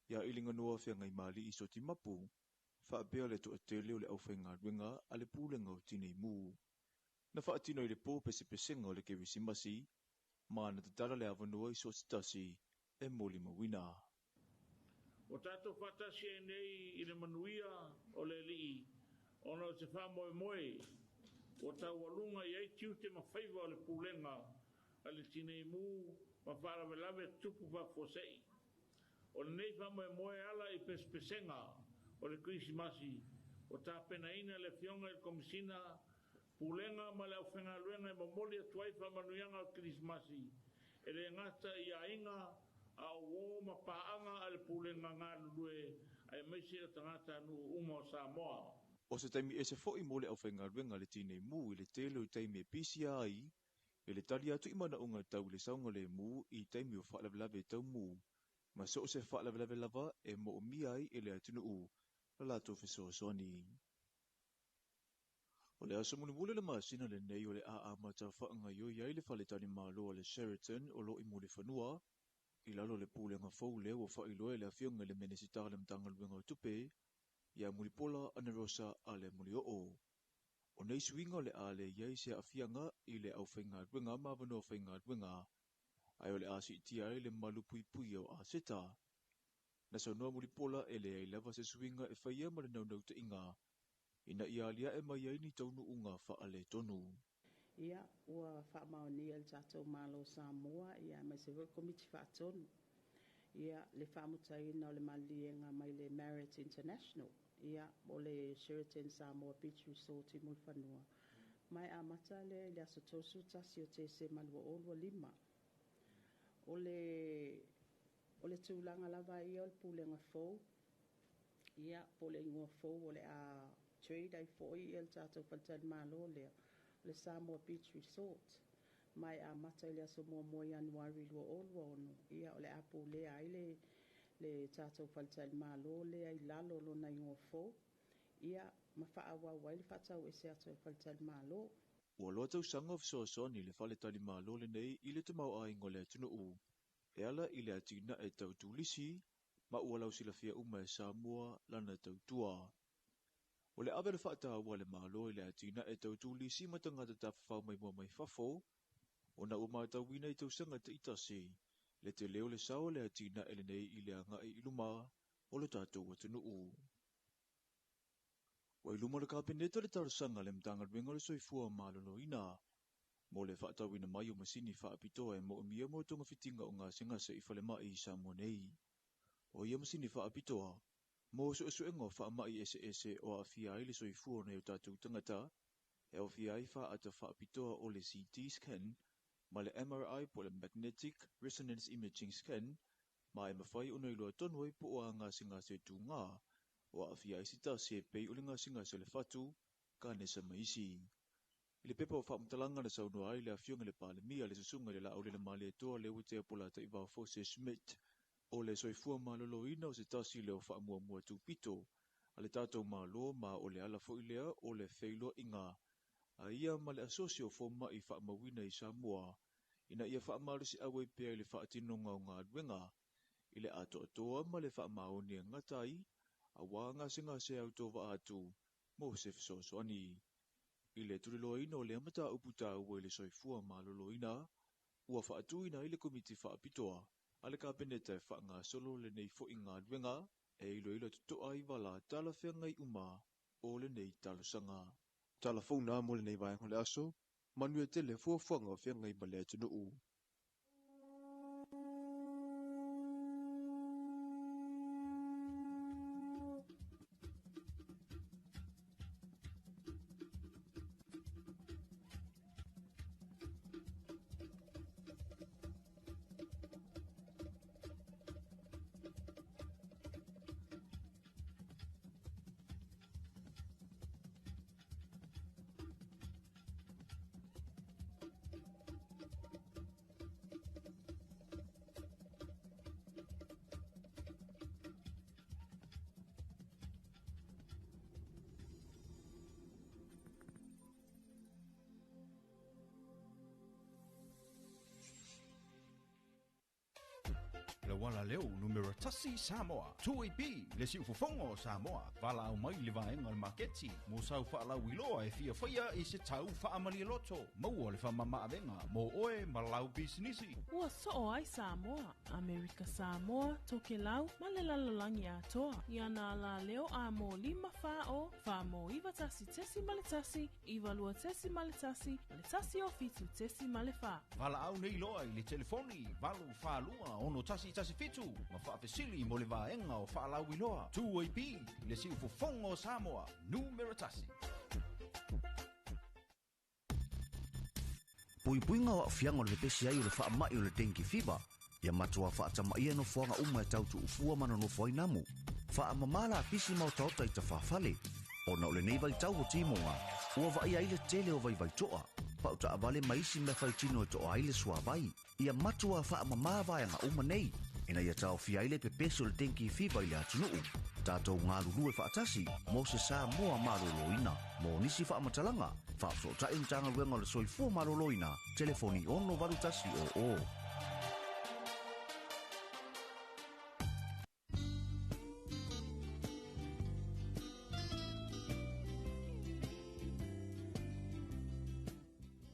ia Iliganoa Feagaimali'i Sotimapu, faapea le toatele o le aufaigaluega a le Pulega o Tineimu. Na faatino i le po pesepesega o le Kerisimasi, ma na tatala le avanoa i so o se tasi e molimauina. Ua tatou faatasi ai nei i le manuia o le Alii ona o se faamoemoe ua taualuga i ai tiute ma faiva o le pulega a le Tineimu ma faalavelave tutupu faafuasei. O lenei faamoemoe e ala i pesepesega o le Kerisimasi ua tapenaina e le Afioga i le Komesina Pulega ma le aufaigaluega e momoli atu ai faamanuiaga o le Kerisimasi e le gata i aiga a o uo ma paaga a le Pulega galulue aemaise o tagatanuu uma o Samoa. O se taimi ese foi mo le aufaigaluega a le Tineimu i le tele o taimi e pisia ai i le tali atu i manaoga tau i le saogalemu i taimi o faalavelave taumu ma so o se faalavelave lava e moomia ai e le atunuu la latou fesoasoani. O le aso mulimuli o le masina lenei o le a amata faagaoioi ai le faletalimalo a le Sheraton o lo o i Mulifanua, i lalo o le pulega fou lea ua faailoa e le Afioga i le Minisita o le Matagaluega o Tupe, ia Mulipola Anarosa Ale Molioo. O nei suiga o le a leai ai se aafiaga i le aufaigaluega ma avanoa faigaluega, ae o le a siitia ai le malupuipuia o aseta. Na saunoa Mulipola e leai lava se suiga e faia ma le naunautaiga ina ia aliae mai ai ni taunuuga faaletonu. Ia, ua faamaonia e le tatou Malo o Samoa, ia, aemaise foi le Komiti Faatonu, ia, le faamutaina o le maliliega mai le Marriott International, ia, o le Sheraton Samoa Beach Resort i Mulifanua, ma e amata lea i le aso 31 o Tesema 2025. O le o le tulaga lava ia o le pulega fou, ia, po o le igoa fou o le a trade ai foi ia le tatou faletalimalo lea, o le Samoa Beach Resort, ma e amata i le aso 1 Ianuari 2026, ia, o le a pulea ai le le tatou faletalimalo lea i lalo o lona igoa fou, ia, ma faaauau ai le faatauese atu o le faletalimalo. Ua loa tausaga o fesoasoani le faletalimalo lenei i le tamaoaiga o le atunuu e ala i le atinae tau turisi ma ua lausilafia uma e Samoa lana tautua. O le ave o le faataua a le Malo i le atinae tau turisi ma tagata tafafao maimoa mai fafo ona ua matauina i tausaga taitasi le tele o le sao o le atinae lenei i le agai i luma o le tatou atunuu. Ua i luma o le Kapeneta le talosaga a le Matagaluega o le Soifua Maloloina mo le faatauina mai o masini faapitoa e moomia mo togafitiga o gasegase i falemai i Samoa nei. O ia masini faapitoa mo suesuega o faamai eseese o aafia ai le soifua o nai o tatou tagata, e aofia ai faata faapitoa o le CT scan ma le MRI po o le Magnetic Resonance Imaging scan, ma e mafai ona iloa tonu ai po o a gasegase tuga o aafia ai se tasi e pei o le gasegase o le fatu, kanesa ma isi. I le pepa o faamatalaga na saunoa ai le Afioga i le Palemia, le Susuga i le Laaulele Malietoa Leuatea Polataivao Fosi Schmidt, o le soifua maloloina o se tasi lea o faamuamua tupito a le tatou Malo ma o le ala foi lea o le feiloaiga a ia ma le Asosi o Fomai Faamauina i Samoa ina ia faamalosiau ai pea i le faatinoga o galuega i le atoatoa ma le faamaoni e gata ai aua gasegase autovaa atu mo se fesoasoani. I le tuliloaina o lea mataupu taua i le soifua maloloina, ua faatuina ai le Komiti Faapitoa a le Kapeneta e faagasolo lenei foi galuega e iloilo totoa ai vala talafeagai uma o lenei talosaga. Tala fou na mo lenei vaega o le aso. Manuia tele fuafuaga o feagai ma le atunuu. Le wala leo numera tasi Samoa. 2AP le siufofoga o Samoa. Valaau mai le vaega o le maketi mo sau faalauiloa e fiafaia i se tau faamalialoto. Maua le faamamaavega mo oe ma lau pisinisi. Ua soo ai Samoa, Amerika Samoa, Tokelau ma le lalolagi atoa. I ana alā leo a mo 5 4 o 4 mo 91.1, 92.1 ma le 1 o 7.4. Valaau nei loa i le telefoni 8 4 2 6 1 1 7 ma faafesili mo le vaega o faalauiloa. 2AP le siufofoga o Samoa, numera tasi. Puipuiga o aafiaga o le pepesi ai o le faama'i o le dengue fever. Ia matua faatamaia nofoaga uma e tautuufua ma nonofo ai namu. Faamamā lapisi ma otaota i tafafale. Ona o lenei vaitau o timoga, ua vaaia ai le tele o vaivaitoa. Pautaavale ma isi mea faitino e toa ai le suavai. Ia matua faamamā vaega uma nei. Ina ia taofia ai le pepesi o le dengue fever i le atunuu. Tatou galulue faatasi mo se Samoa maloloina. Mo nisi faamatalaga, faafesootai Matagaluega o le Soifua Maloloina, telefoni 68100.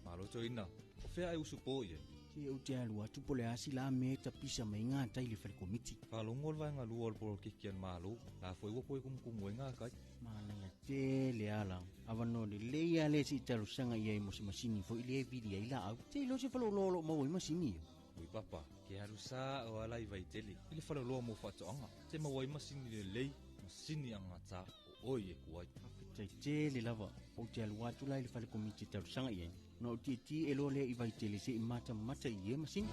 Malo toeaina, o fea e usupo i ai? Se ou te alu atu po o le a sila mea e tapisa mai gatai i le fale komiti. Faalogo le vaega lua o le polokiki a le Malo, la foi ua toe kumukumu ai gatai. Manaia tele ala. Avanoa lelei lava lea se i talosaga i ai mo se masini foi lea e vili ai laau. Se iloa se faleoloa o lo o maua ai masini ia. Ui papa, ke alu sa o ala i Vaitele, i le faleoloa mo faatoaga, te maua ai masini lelei, masini agata o oi e ku ai. Faafetai tele lava, ou te alu atu la i le fale komiti e talosaga i ai. Ona ou tietie e loa lea i Vaitele se i matamata i ia masini.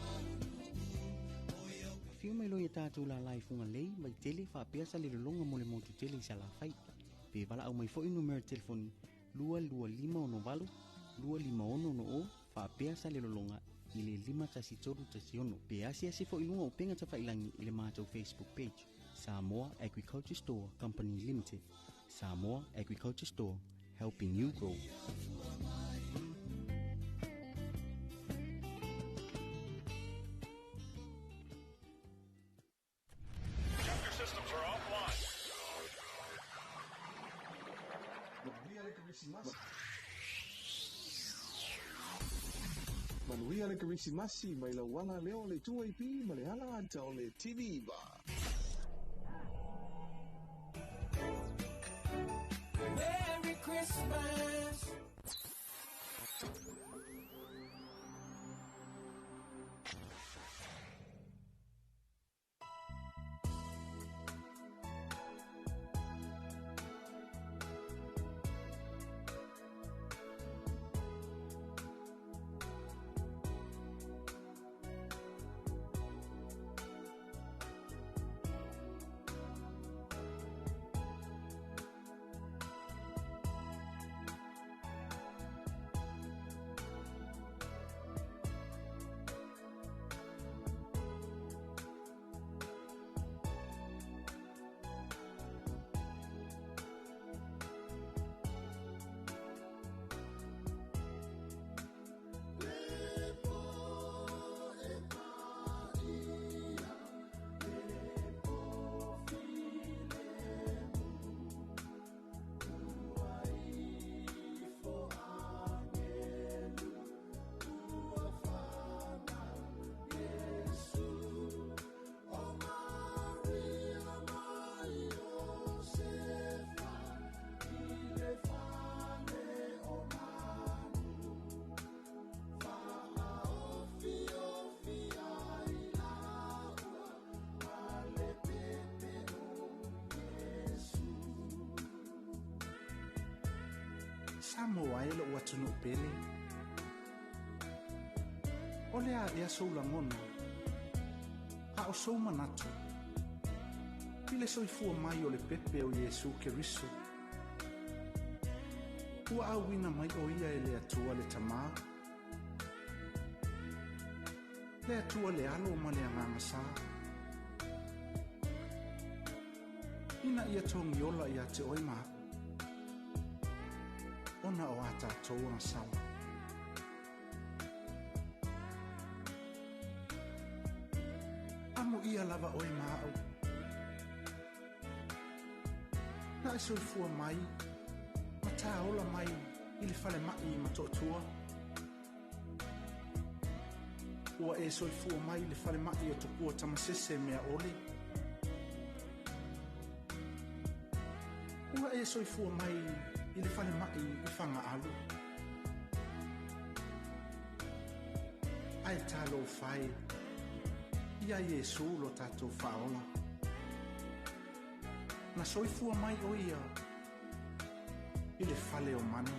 Afio mai loa ia tatou lala i Fugalei, Vaitele, faapea Salelologa mo le motu tele i Salafai. Pe valaau mai foi numera telefoni 22568 25660 faapea Salelologa i le 51316. Pe asiasi foi i luga o upega tafailagi i le matou Facebook page, Samoa Agriculture Store Company Limited. Samoa Agriculture Store, helping you grow. Check your systems are offline. Manuia le Kerisimasi mai lau ala lea o le 2AP ma le ala ata o le TV Ba. Merry Christmas. Samoa e lo'u atunu'u pele. O le a ea sou lagona, a o sou manatu, i le soifua mai o le pepe o Iesu Keriso. Ua auina mai o ia e le Atua le Tamā, le Atua le Alo ma le Agaga Sā. Ina ia togiola ia te oe ma a'u, ona o a tatou agasala. Amo ia lava oe ma a'u. Na e soifua mai, ma tāola mai i le falema'i i Motootua. Ua e soifua mai i le falema'i o Tupua Tamasese mea ole. Ua e soifua mai i le falema'i i Fagaalu. Ae talofa e ia Iesu lo tatou faaola. Na soifua mai o ia i le fale o manu.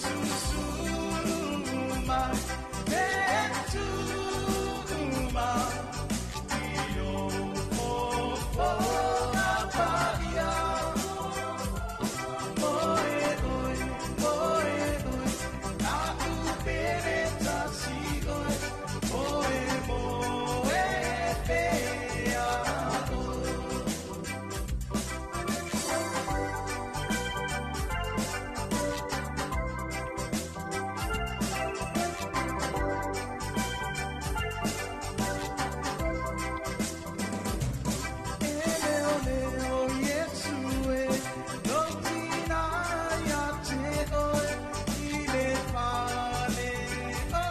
Susulu mai le tuma i o fofoga paia. Oe oe, oe oe, a'u pele tasi oe, oe moe pea oe. E leo leo Iesu e, lou tina ia te oe, i le fale o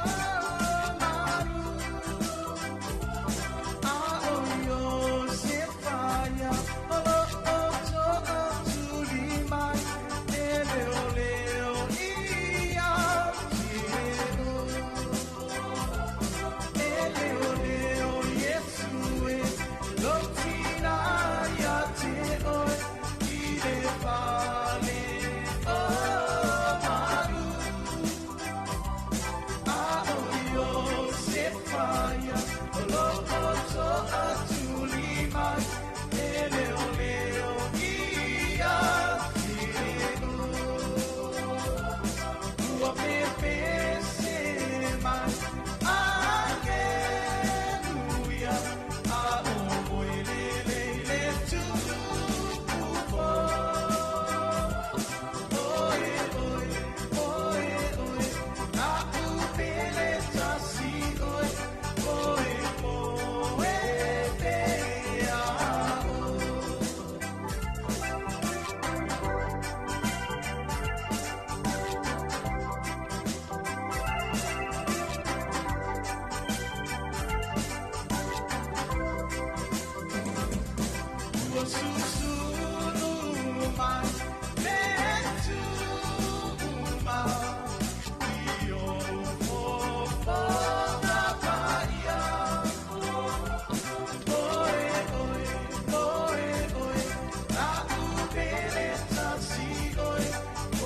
malu. A o Iosefa ia, o lo o to'atuli mai, e leo leo ia te oe. E leo leo Iesu e, lou tina ia te oe, i le fale o malu. A o Iosefa ia, o lo o to'atuli mai, e leo leo ia te oe. Ua pepese mai, aleluia, a o moe lele i le tupu. Oe, oe, oe, oe, a'u pele tasi oe, oe moe pea oe. Ua susulu mai le tuma i o fofoga paia. Oe, oe, oe, oe, a'u pele tasi oe,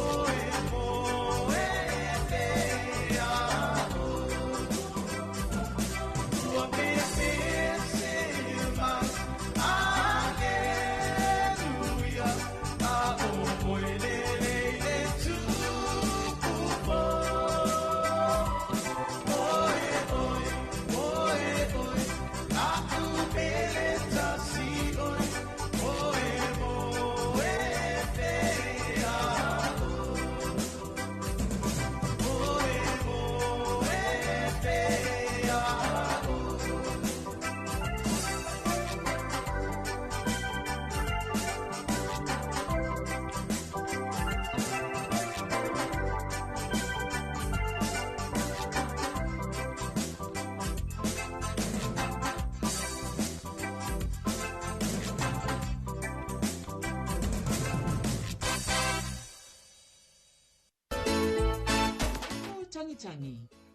oe moe pea oe. Ua pepese mai, aleluia, a o moe lele i le tupu. Oe, oe, oe, oe, a'u pele tasi oe, oe moe pea oe. Oe moe pea oe. O Tangitangi,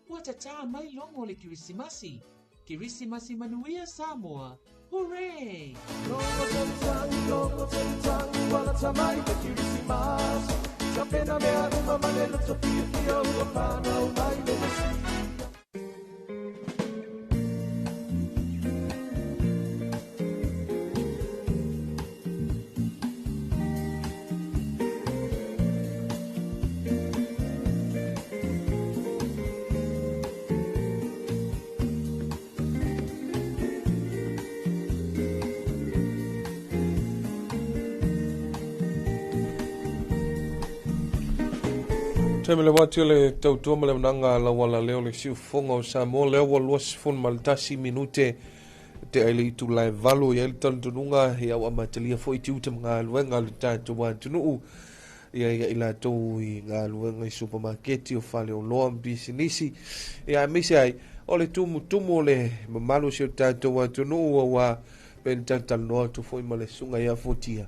ua tatā mai logo le Kirisimasi. Kirisimasi manuia Samoa. Hooray! Logo tangitangi, logo tangitangi, ua lata mai le Kirisimasi. Tapena mea uma ma le loto fiafia, ua whanau mai le Mesia. Taimi le wati o le tautua ma le managa lauala lea o le siufofoga o Samoa lea ua 21 minute te ai le itula e 8 i ai le talitonuga ia ua amatalia foi tiute ma galuega a le tatou atunuu ia ia i latou i galuega i supamaketi o faleoloa ma pisinisi ia aemaise ai o le tumutumu o le mamalu o si o tatou atunuu aua pe le talatalanoa atu foi ma le susuga ia Fuatia.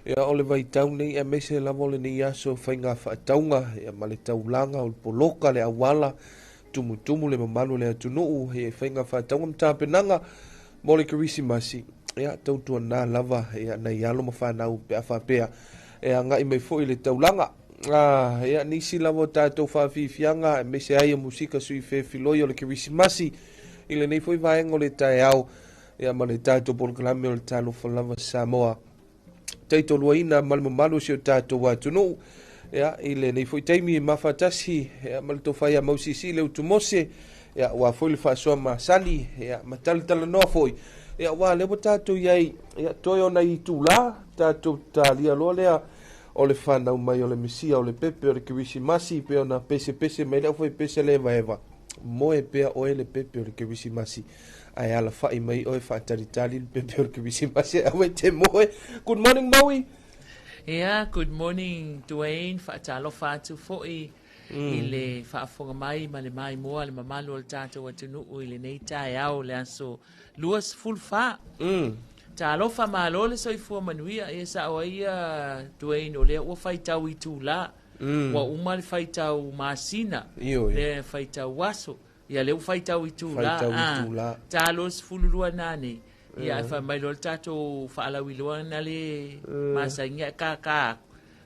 Ia o le vaitau nei aemaise lava o lenei aso faiga faatauga ia ma le taulaga o le poloka le auala tumutumu le mamalu o le atunuu ia i faiga faatauga ma tapenaga mo le Kerisimasi. Ia tautuana lava ia nai alo ma fanau pe a faapea e agai mai foi le taulaga. Ah, ia nisi lava o tatou faafiafiaga aemaise ai o musika sui fefiloi o le Kerisimasi i lenei foi vaega o le taeao ia ma le tatou polokalame o le Talofa Lava Samoa. Taitoluaina ma le mamalu o si o tatou atunuu ia i lenei foi taimi e mafatasi ia ma le tofa ia Mausisi le Utumose ia ua foi le faasoa masani ia ma talatalanoa foi ia ua lea ua tatou i ai ia toe ona itulā tatou talia loa lea o le fanau mai o le Mesia o le pepe o le Kerisimasi pe ona pesepese mai le aufaipese le evaeva moe pea oe le pepe o le Kerisimasi ae alafa'i mai oe faatalitali le pepe o le Kerisimasi ae aua e te moe. Good morning Maui. Yeah, good morning Dwayne, faatalofa atu foi i le faafofoga mai ma le maimoa le mamalu o le tatou atunuu i lenei taeao le aso 24. Talofa malo le soifua manuia, ia sao ai ia Dwayne o lea ua faitau itulā, ua uma le faitau masina, le faitau aso, ia lea ua faitau itulā, Faitau itulā. Ta 22 nanei. Ia ae fai mai loa le tatou faalauiloa na le masani e kākā aku.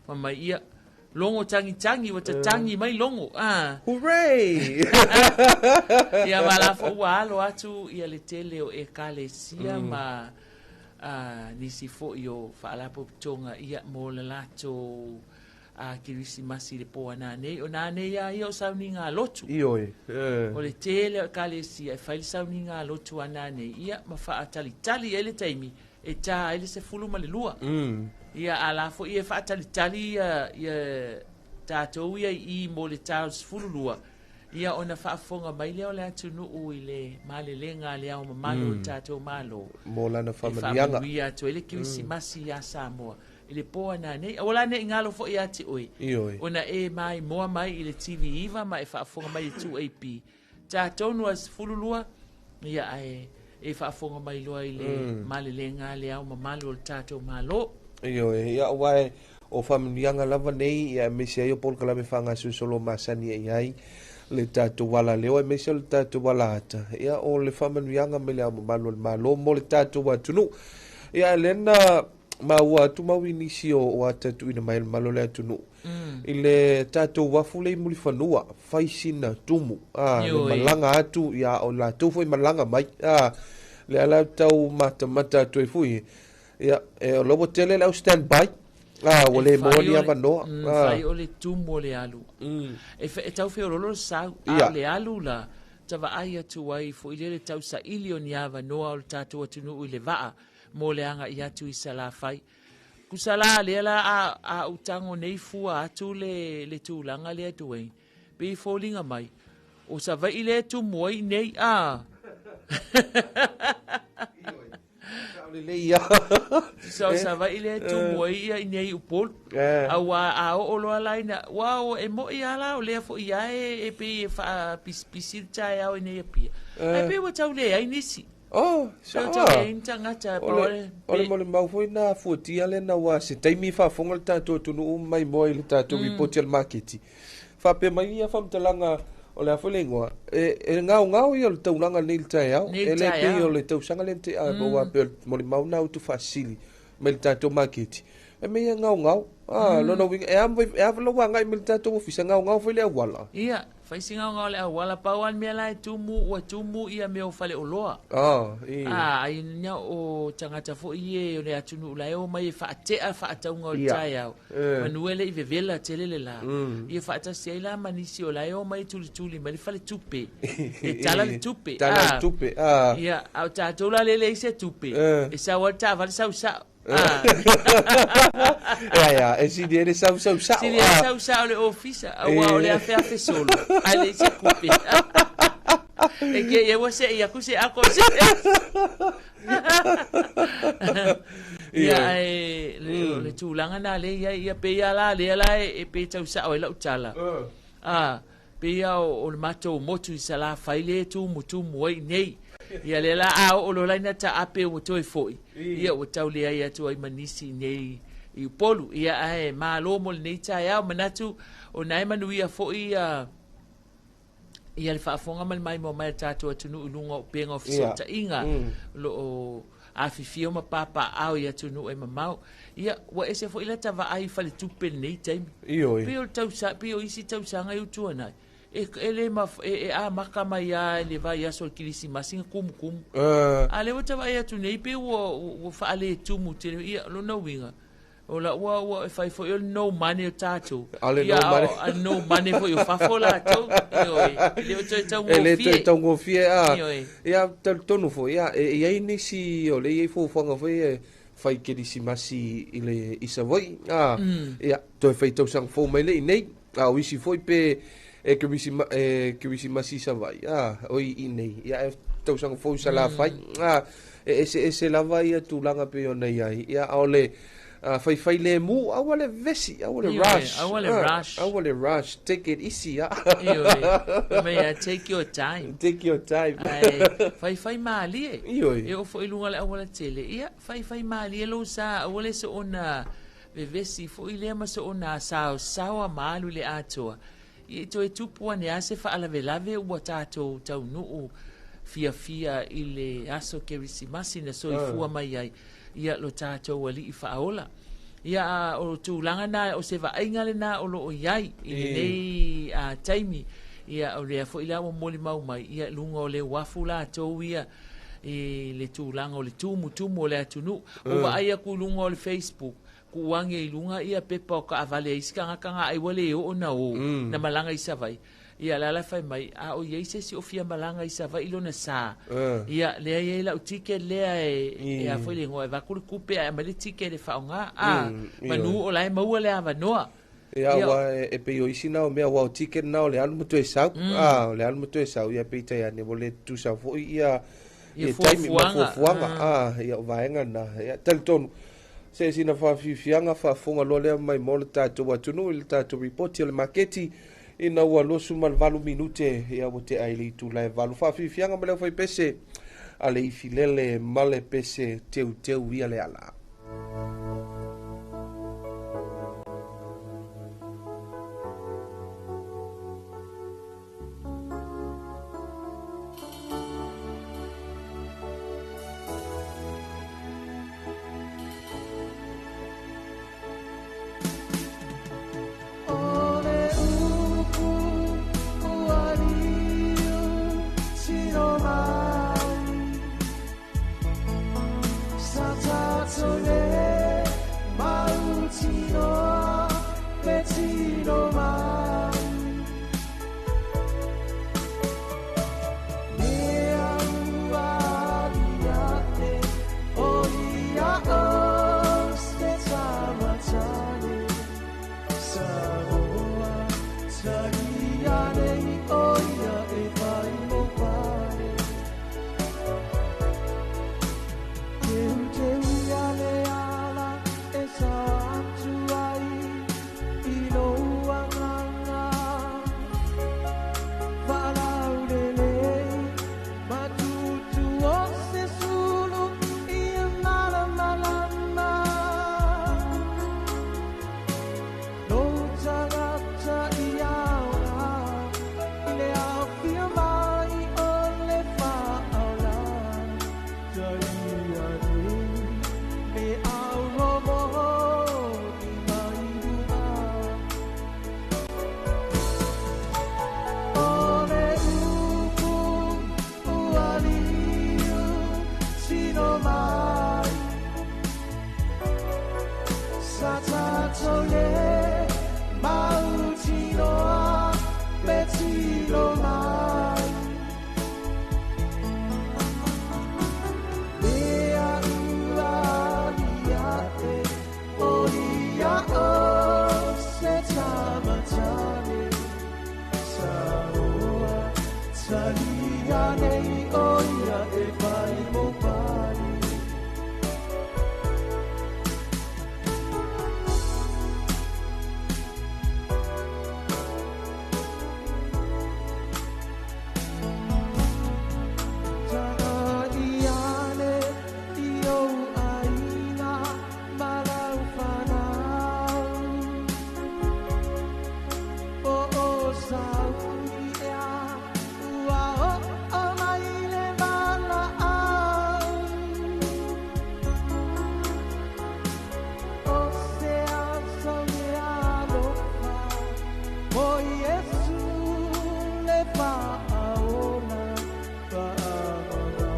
Fai mai ia, logo tagitagi ua tatagi mai logo a. Hooray! Ia ma la foi ua alo atu ia le tele o ekalesia ma nisi foi o faalapotopotoga ia mo le latou kerisimasi i le po ananei. O nanei lava ia o sauniga a lotu. Ioe. O le tele o ekalesia e fai le sauniga a lotu ananei ia ma faatalitali ai le taimi e tā ai le 12. Ia a la foi e faatalitali ia, ia tatou ia i mo le tā o le 12, ia ona faafofoga mai lea o le atunuu i le malelega a le ao mamalu o le tatou Malo. Mo lana E faamanuiaga. faamanuia atu ai le Kerisimasi iā Samoa i le po ananei. Aua la ne i galo foi ia te oe. Ioe. Ona e maimoa mai i le TV 9 ma e faafofoga mai i le 2AP. Tā tonu a 12, ia ae e faafofoga mai loa i le malelega a le ao mamalu o le tatou Malo. Ioe, ia aua e o faamanuiaga lava nei ia aemaise ai o polokalame faagasolosolo masani e i ai le tatou alaleo aemaise o le tatou alahata ia o le faamanuiaga mai le ao mamalu o le Malo mo le tatou atunuu. Ia lea na maua atu mau i nisi o ata tuuina mai e le mamalu o le atunuu i le tatou uafu le i Mulifanua fai sina tumu a le malaga atu ia o latou foi malaga mai a le ala tau matamata atu ai foi ia e o la ua tele le au stand by a ua le maua ni avanoa. Fai o le tumu o le alu. E tau feololo le sau, a o le alu la, tavaai atu ai foi lea le tausaili o ni avanoa o le tatou atunuu i le vaa mo le aga'i atu i Salafai. Kusa la lea la a utago nei fua atu le tulaga lea Dwayne. Pe i foliga mai, o Savaii lea e tumu ai nei a. Tusa o Savaii lea e tumu ai ia i nei Upolu. Auā a oo loa la ina, ua o e mo'i lava la o lea foi lava e pei e faapisipisi le taeao i nei Apia. Ae pei ua tau leai nisi. Oh, Pei ua tau leai ni tagata. O le molimau foi na fuatia lena ua se taimi faafofoga le tatou atunuu mai moa i le tatou ripoti a le maketi. Faapea mai ia faamatalaga o le a foi le igoa, e gaogao ia o le taulaga nei i le taeao. E le pei o le tausaga lea na tea, aua pei o le molimau na utufaasili mai le tatou maketi. E mea ia gaogao. Lona uiga, e a lou agai mai le tatou ofisa, gaogao foi le auala. Ia, fai si gaogao le auala, pau lava le mea la e tumu, ua tumu ia mea o faleoloa. Ai ina o tagata foi ia o le atunuu la e o mai e faatea faatauga o le taeao, manu e le i vevela tele le la. Ia faatasi ai la ma nisi o la e o mai e tulituli mai le faletupe, e tala le tupe. Tala le tupe. Ia, a o tatou la le leai se tupe, e sau lava le taavale sau sao. Ia, e sili ai le sau sau sao. Sili ai le sau sao le ofisa, aua o le afeafe solo, ae leai se tupe. E ke ia ua se'i aku se ako se. Ia, ae le tulaga na lea i ai, ia pei lava la lea la e pei e tau sao ai lau tala. Pei lava o le matou motu i Salafai lea e tumutumu ai i nei. Ia lea la a oo loa la ina taape ua toe foi, ia ua tau leai atu ai ma nisi i nei i Upolu. Ia ae malo mo lenei taeao, manatu o na e manuia foi ia le faafofoga ma le maimoa mai a le tatou atunuu i luga o upega o fesootaiga o lo o Afifio ma papaaao i atunuu e mamao. Ia, ua ese fo'i lata vaai i faletupe i lenei taimi. Ioe. Pei o le tausa, pei o isi tausaga i utuanai, e, e le maf, e, e amaka mai lava i le vaiaso o le Kilisimasi na tumutumu. A lea ua ta vaai atu nei pei ua, ua faaletumu tele. Ia, lona uiga, o la ua, ua e fai foi o le no money o tatou. A le Ia, no money. a no money foi o fafo latou. Ioe, e le o toe E le toe taugofie. taugofie a. Ioe. Ia talitonu foi ia e i ai nisi o le i ai fuafuaga foi e fai kerisimasi i le i Savaii a. Ia toe fai tausaga fou mai le i nei a o isi foi pe e kerisima e kerisimasi i Savaii a oi i nei ia e tausaga fou i Salafai a e eseese lava ia tulaga pei ona i ai ia a o le faifai lemu aua le vesi aua le Ioe, rush aua le a rush. aua le rush take it easy a. Ioe, mai a take your time. Take your time. Ai, faifai malie. Ioe. E oo foi i luga o le auala tele. Ia, faifai malie lou sa, aua le soona vevesi fo'i lea ma soona saosaoa ma alu i le atoa. Ia i toe tupu ane a se faalavelave ua tatou taunuu fiafia i le aso Kerisimasi na soifua mai ai ia lo tatou alii faaola. Ia a o tulaga na o se vaaiga lenā o loo i ai i lenei taimi. Ia o lea foi la ua molimau mai ia luga o le uafu latou ia i le tulaga o le tumutumu o le atunuu. Ua vaai atu i luga o le Facebook, tuu age i luga ia pepa o taavale a isi tagata na ai ua le oo na o, na malaga i Savaii. Ia la la fai mai, a o i ai se isi o fia malaga i Savaii lona sa. Ia, lea e i ai lau ticket lea e, e a foi le igoa, e avatu le tupe ae aumai le ticket e faaaoga. A, manu o la e maua le avanoa. Ia, Ia, ua e pei o isi na o mea ua o ticket na o le alu ma toe sau. A, o le alu ma toe sau, ia peitai ane ua le tutusa foi ia Ia ia taimi ma fuafuaga. fuafuaga. A, ia o vaega na. Ia, talitonu. Se sina faafiafiaga faafofoga loa lea mai mo le tatou atunuu i le tatou ripoti o le maketi ina ua 28 minute ia ua tea i le itula e 8. Faafiafiaga ma le aufaipese a le ifilele ma le pese teuteu ia le ala. O le upu ua liu tino mai sa tatou le mautinoa le tino mai Mea ua alia'e o ia o se tamatane Samoa, talia nei o ia e fai mo pale. Teu teu ia le ala e sao atu ai i lou agaga. Valaulelei, matutu o se sulu i e malamalama. Lou tagata i aoga, i le aofia mai o le faaola. Talia nei, le auromo i mai luga. O le upu ua liu tino mai sa tatou le mautinoa le tino mai. Mea ua alia'e o ia o se tamatane Samoa, talia nei o ia e fai mo pale. Taga iane i ou aiga ma lau fanau. O o sau ia ua oo mai le O Iesu le faaola faamama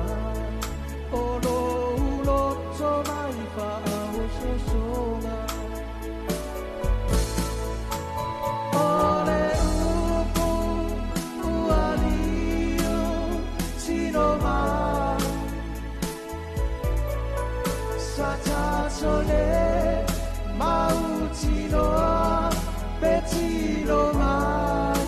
o lou loto mai faaososoga o le upu ua liu tino mai sa tato le mautinoa pe tino mai.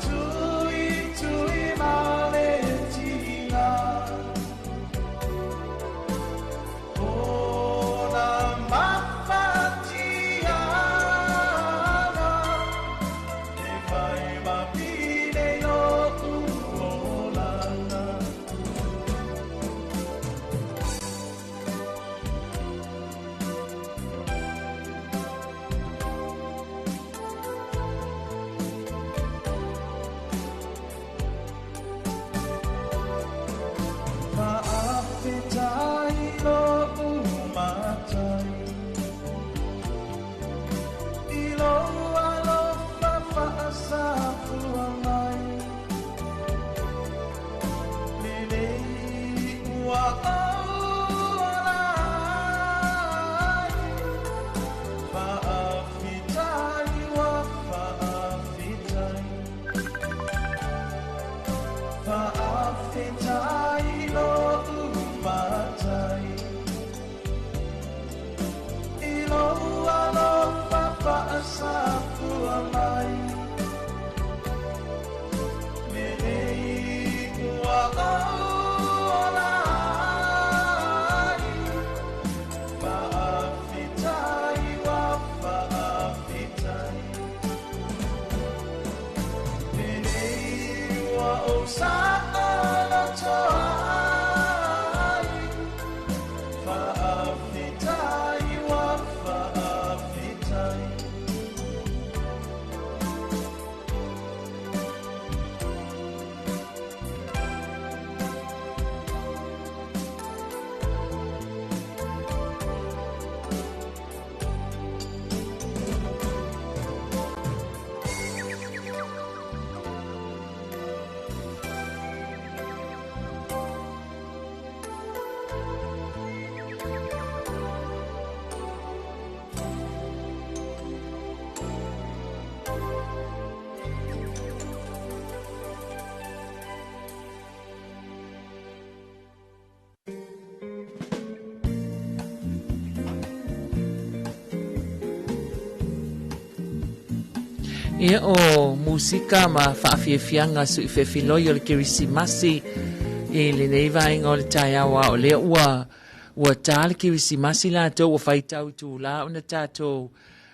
tui tui ma le tiga O na mafatiaga E fai ma pine o uolanga. Fa'afetai lo'u matai I lou alofa fa'asafua mai Lenei ua ou ola ai Fa'afitai ua fa'afitai Fa'afetai lo'u matai I lou alofa fa'asafua mai Lenei ua ou ola ai Fa'afitai ua fa'afitai Lenei ua ou sa'aloto ai Fa'afitai ua fa'afitai. Ia o musika ma faafiafiaga suʻifefiloi o le kerisimasi i lenei vaega o le taeao a o lea ua ua tā le kerisimasi latou ua faitau i tulā ona tatou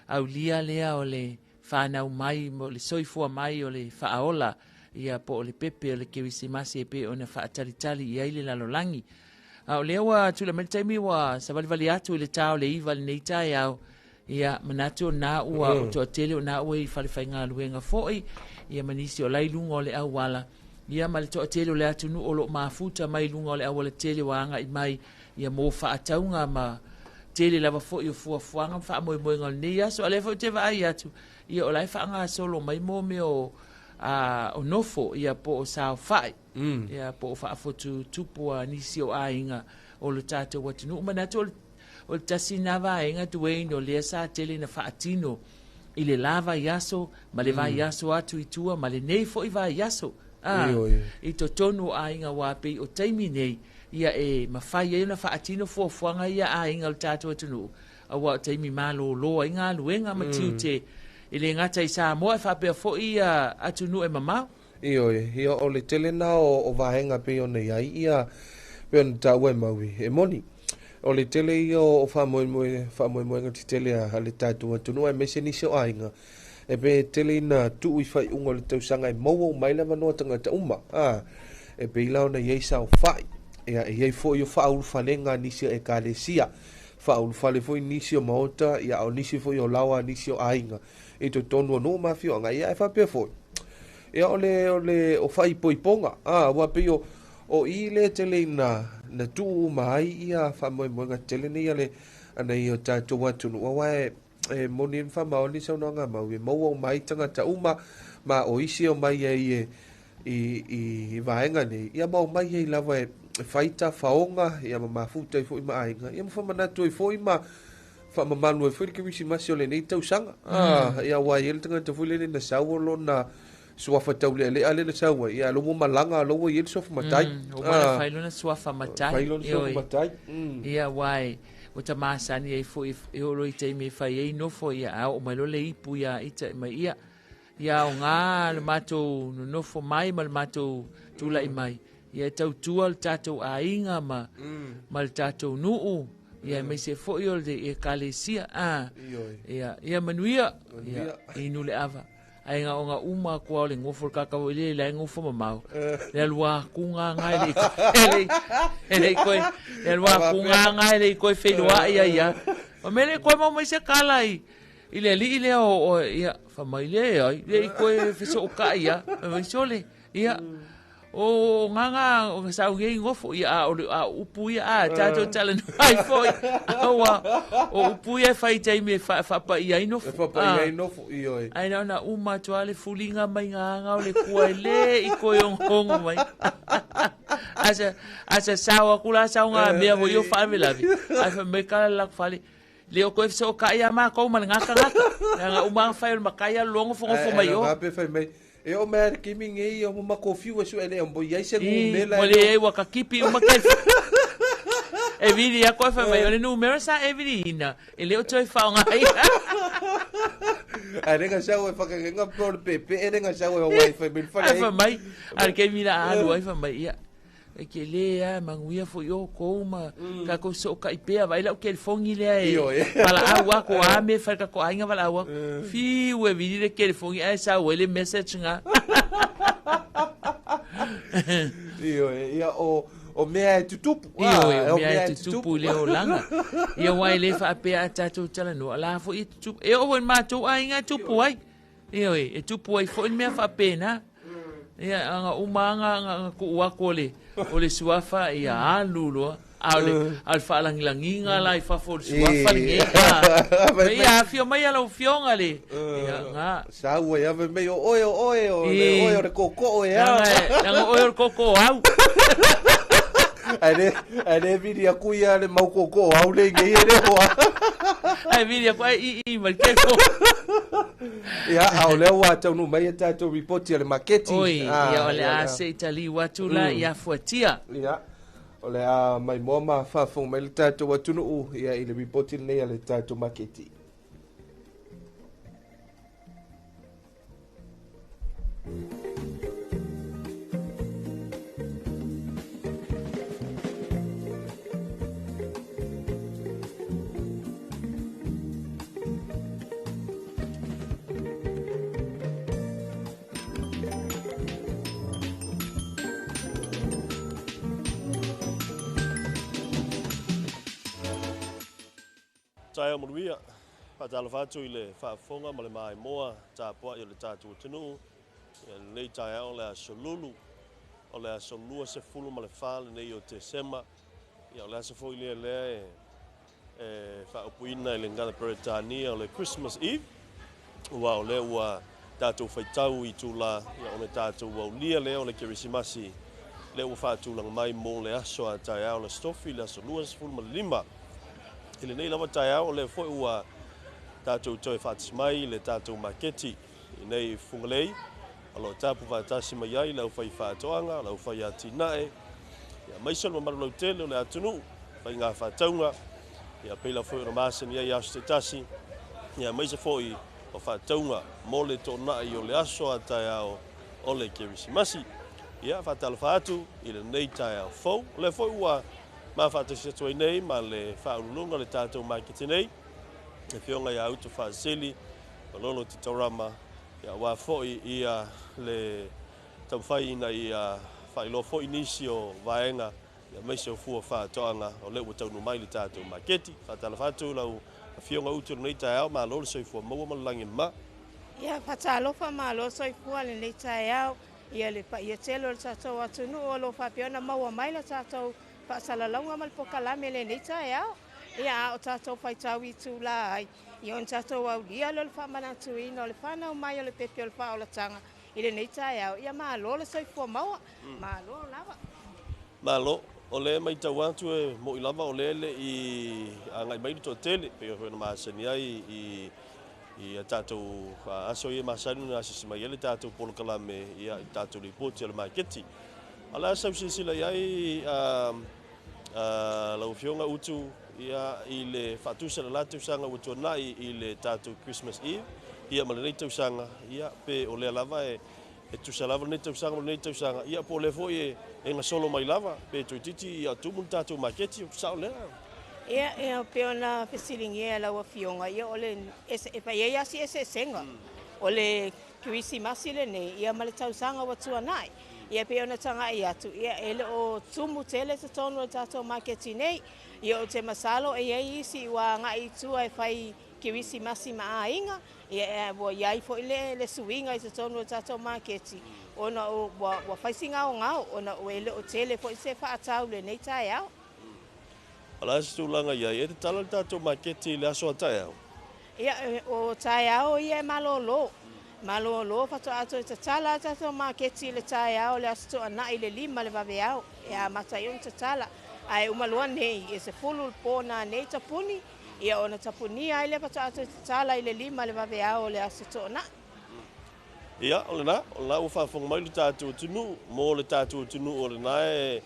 aulia lea o le fanau mai mo le soifua mai o le faaola ia po o le pepe o le kerisimasi e pei ona faatalitali i ai le lalolagi. A o lea ua tula mai le taimi ua savalivali atu i le tā o le 9 lenei taeao. Ia manatu o na ua o toatele o na ua i falefaigaluega fo'i ia ma nisi o lai luga o le auala ia ma le toatele o le atunuu o loo mafuta mai luga o le auala tele ua agaʻi mai ia mo faatauga ma tele lava fo'i o fuafuaga ma faamoemoega o lenei aso. A lea foi te vaai atu ia o la e faagasolo mai mo mea o o nofo ia po o saofa'i ia po o faafotu tupu a nisi o aiga o le tatou atunuu. Manatu o le tasi na vaega Dwayne o lea sa tele na faatino i le la vaiaso ma le vaiaso atu i tua ma lenei fo'i vaiaso i totonu o aiga ua pei o taimi nei ia e mafai ai ona faatino fuafuaga ia aiga o le tatou atunuu auā o taimi malōlō ai galuega ma tiute e lē gata i Samoa e faapea fo'i ia atunuu e mamao. Ioe, ia o le tele na o vaega pei ona iai ia pei ona taua e Maui e moni. O le tele ia o faamoemoe faamoemoega tetele a le tatou atunuu aemaise nisi o aiga e pe tele ina tuu i faaiuga o le tausaga e maua uma ai le avanoa tagata uma. E pei la ona iai saofa'i ia e iai fo'i o faaulufalega a nisi o ekalesia faaulufale foi nisi o maota ia o nisi foi o laoa nisi o aiga i totonu o nuu ma afioaga ia e faapea foi ia o le o le o faaipoipoga ua pei o i le tele ina na tuu uma ai ia faamoemoega tetele nei a le ana ia o tatou atunuu auā e moni ai ma faamaoni saunoaga a Maui e maua uma ai tagata uma ma o isi e omai ai e i vaega nei ia ma omai ai lava e fai tafaoga ia ma mafuta ai foi ma aiga ia ma faamanatu ai foi ma faamamalu ai foi le kerisimasi o lenei tausaga. Ia ua i ai le tagata foi lele na sau o lona suafa taulealea lea na sau ai ia lo ua malaga lo ua i ai le suafa matai. Ua fai lona suafa matai. Fai lona suafa matai. Ia ua e ua tamasani ai fo'i e oo loa i taimi e fai ai nofo ia a oo mai loa le ipu ia ita mai ia. Ia aogā le matou nonofo mai ma le matou tula'i mai, ia e tautua le tatou aiga ma ma le tatou nuu, ia aemaise foi o le ekalesia. A ia ia manuia, ia inu le ava. Ae ga uma atu o le gofo le kakau i le le gofo mamao. Le alua ku nga nga le e le koe le alua ku nga nga le koe feiloa ia ia. O mele koe mau mai se kala i i le alii lea o ia fa mai le ai le i koe feso ka ia mai sole ia o nganga o sa u ngofo ia a o a upu ia a tatou tala no ai foi aua o upu ia fai taimi e fa fa pa ia ino E fa pa ia nofo i oi. Ai na na uma atu ale fulinga mai nganga o le kua le i koe hongo mai. Asa asa sawa kula sa nga mea mo yo fa me lavi. Ai fa me kala la fale. Le o koe so ka ia ma ko ma ngaka ngaka. Nga uma fa o makaya longo fo fo mai o. Pe fai mai. E o mea kimi ngei o ma kofi wa su ele o iai se mela. Mo le wa ka kipi o makai. E vili a koe fa mai o le numero sa e vili ina. E le o toi fa ngai. A renga sa o whakakenga po le pepe e renga sa o wifi mil fa. Ai fa mai. A ke mila alu ai fa mai ia. E ke le a manguia fo yo ko ma ka ko so ka ipea vai la o ke fongi le e. Pala au a ko a me fa ka ko ainga vala au. Fi we vili le ke fongi ai sa we le message nga. Io ia o o mea e tutupu. Io o mea e tutupu le olanga. Ia wai le fa pe a tatou tala no ala fo i tutupu. E o wen matou ainga tupu ai. Io e tupu ai fo mea fa pe na. Ia anga uma anga anga ku ako le o le suafa ia alu loa. A o le a le faalangilagiga la i fafo o le suafa lenei. Ia afio mai ala ufioga le. Ia ga. Sa ua ia mai o oe o oe o le oe o le koko o e a. Langa oe o le koko au. Ai le vili aku ia le mau koko au le ngei e le hoa. Ai vili aku ai i ma ke ko. Ia a o lea ua taunu mai e tatou ripoti a le maketi. Oi, ia o le a se itali watu la ia fuatia. Ia. O le a mai moa ma faafofoga mai le tatou atunuu ia i le ripoti lenei a le tatou maketi. Tae manuia, whaatalofa atu i le faafofoga ma le maimoa tapuai o le tatou atunuu. Ia lenei taeao o le aso lulu, o le aso 24 lenei o Tesema. Ia o le aso foi lea lea e faaupuina i le gagana Peretania o le Christmas Eve. Ua o lea ua tatou faitau i tula, ia ona tatou aulia lea o le Kerisimasi. Lea ua faatulaga mai mo le aso a taeao le stofi, le aso 25. I lenei lava taeao o lea foi ua tatou toe faatasi mai le tatou maketi i nei Fugalei. O lo o tapu faatasi mai ai le aufai faatoaga, le aufai atinae, ia maise o le mamalu lautele o le atunuu, faiga faatauga, ia peila foi ona masani ai aso te tasi, ia maise foi o faatauga mo le toonai o le aso a taeao o le Kerisimasi. Ia faatalofa atu i lenei taeao fou. O lea foi ua ma faatasi atu ai nei ma le faauluuluga o le tatou maketi nei, le afioga ia Utu Faasili, o Lolo Titaurama, ia aua foi ia le taumafai ina ia faailoa foi nisi o vaega, ia maise o fua faatoaga o lea ua taunuu mai le tatou maketi. Faatalofa atu lau afioga Utu lenei taeao, malo le soifua maua ma le lagi ma. Ia faatalofa malo soifua lenei taeao, ia le paia tele o le tatou atunuu o lo o faapea ona maua mai le tatou faasalalauga ma le pokalame lenei taeao. Ia a o tatou faitau i tula ai, ia ona tatou aulia lea o le faamanatuina o le fanau mai o le pepe o le faaolataga i lenei taeao. Ia malo le soifua maua, malo lava. Malo, o le matau atu e moi lava o le le i agai mai le toatele, pei foi ona masani ai i a tatou aso ia masani na asisi mai ai le tatou polokalame ia i tatou ripoti o le maketi. A la sau silasila i ai lau afioga Utu ia i le faatusa le la tausaga ua tuanai i le tatou Christmas Eve. Ia ma lenei tausaga, ia pe o lea lava e e tusa lava lenei tausaga ma lenei tausaga, ia po o lea foi e e gasolo mai lava, pe toeitiiti ia tumu le tatou maketi, sao lea? Ia, ia pei ona fesiligia e lau Afioga, ia o le e fai ai lava si eseesega o le Kerisimasi lenei ia ma le tausaga ua tuanai. Ia pei ona tagai atu, ia e le o tumu tele totonu o le tatou maketi nei. Ia ou te masalo e i ai isi ua agai i tua e fai Kerisimasi ma aiga, ia ua i ai foi le le suiga i totonu o le tatou maketi ona ua ua fai si gaogao ona e le o tele foi se faatau i lenei taeao. O le a se tulaga i ai? E tatala le tatou maketi i le aso a taeao? Ia, o taeao ia e malolo. Malolo faatoa toe tatala a tatou maketi i le taeao o le Aso Toonai i le 5 le vaveao e amata ai ona tatala. Ae uma loa nei, e 10 le po nanei tapuni, ia ona tapunia ai lea faatoa toe tatala i le 5 le vaveao o le Aso Toonai. Ia, o lena, o lena ua faafofoga mai lo tatou atunuu, mo le tatou atunuu o lena e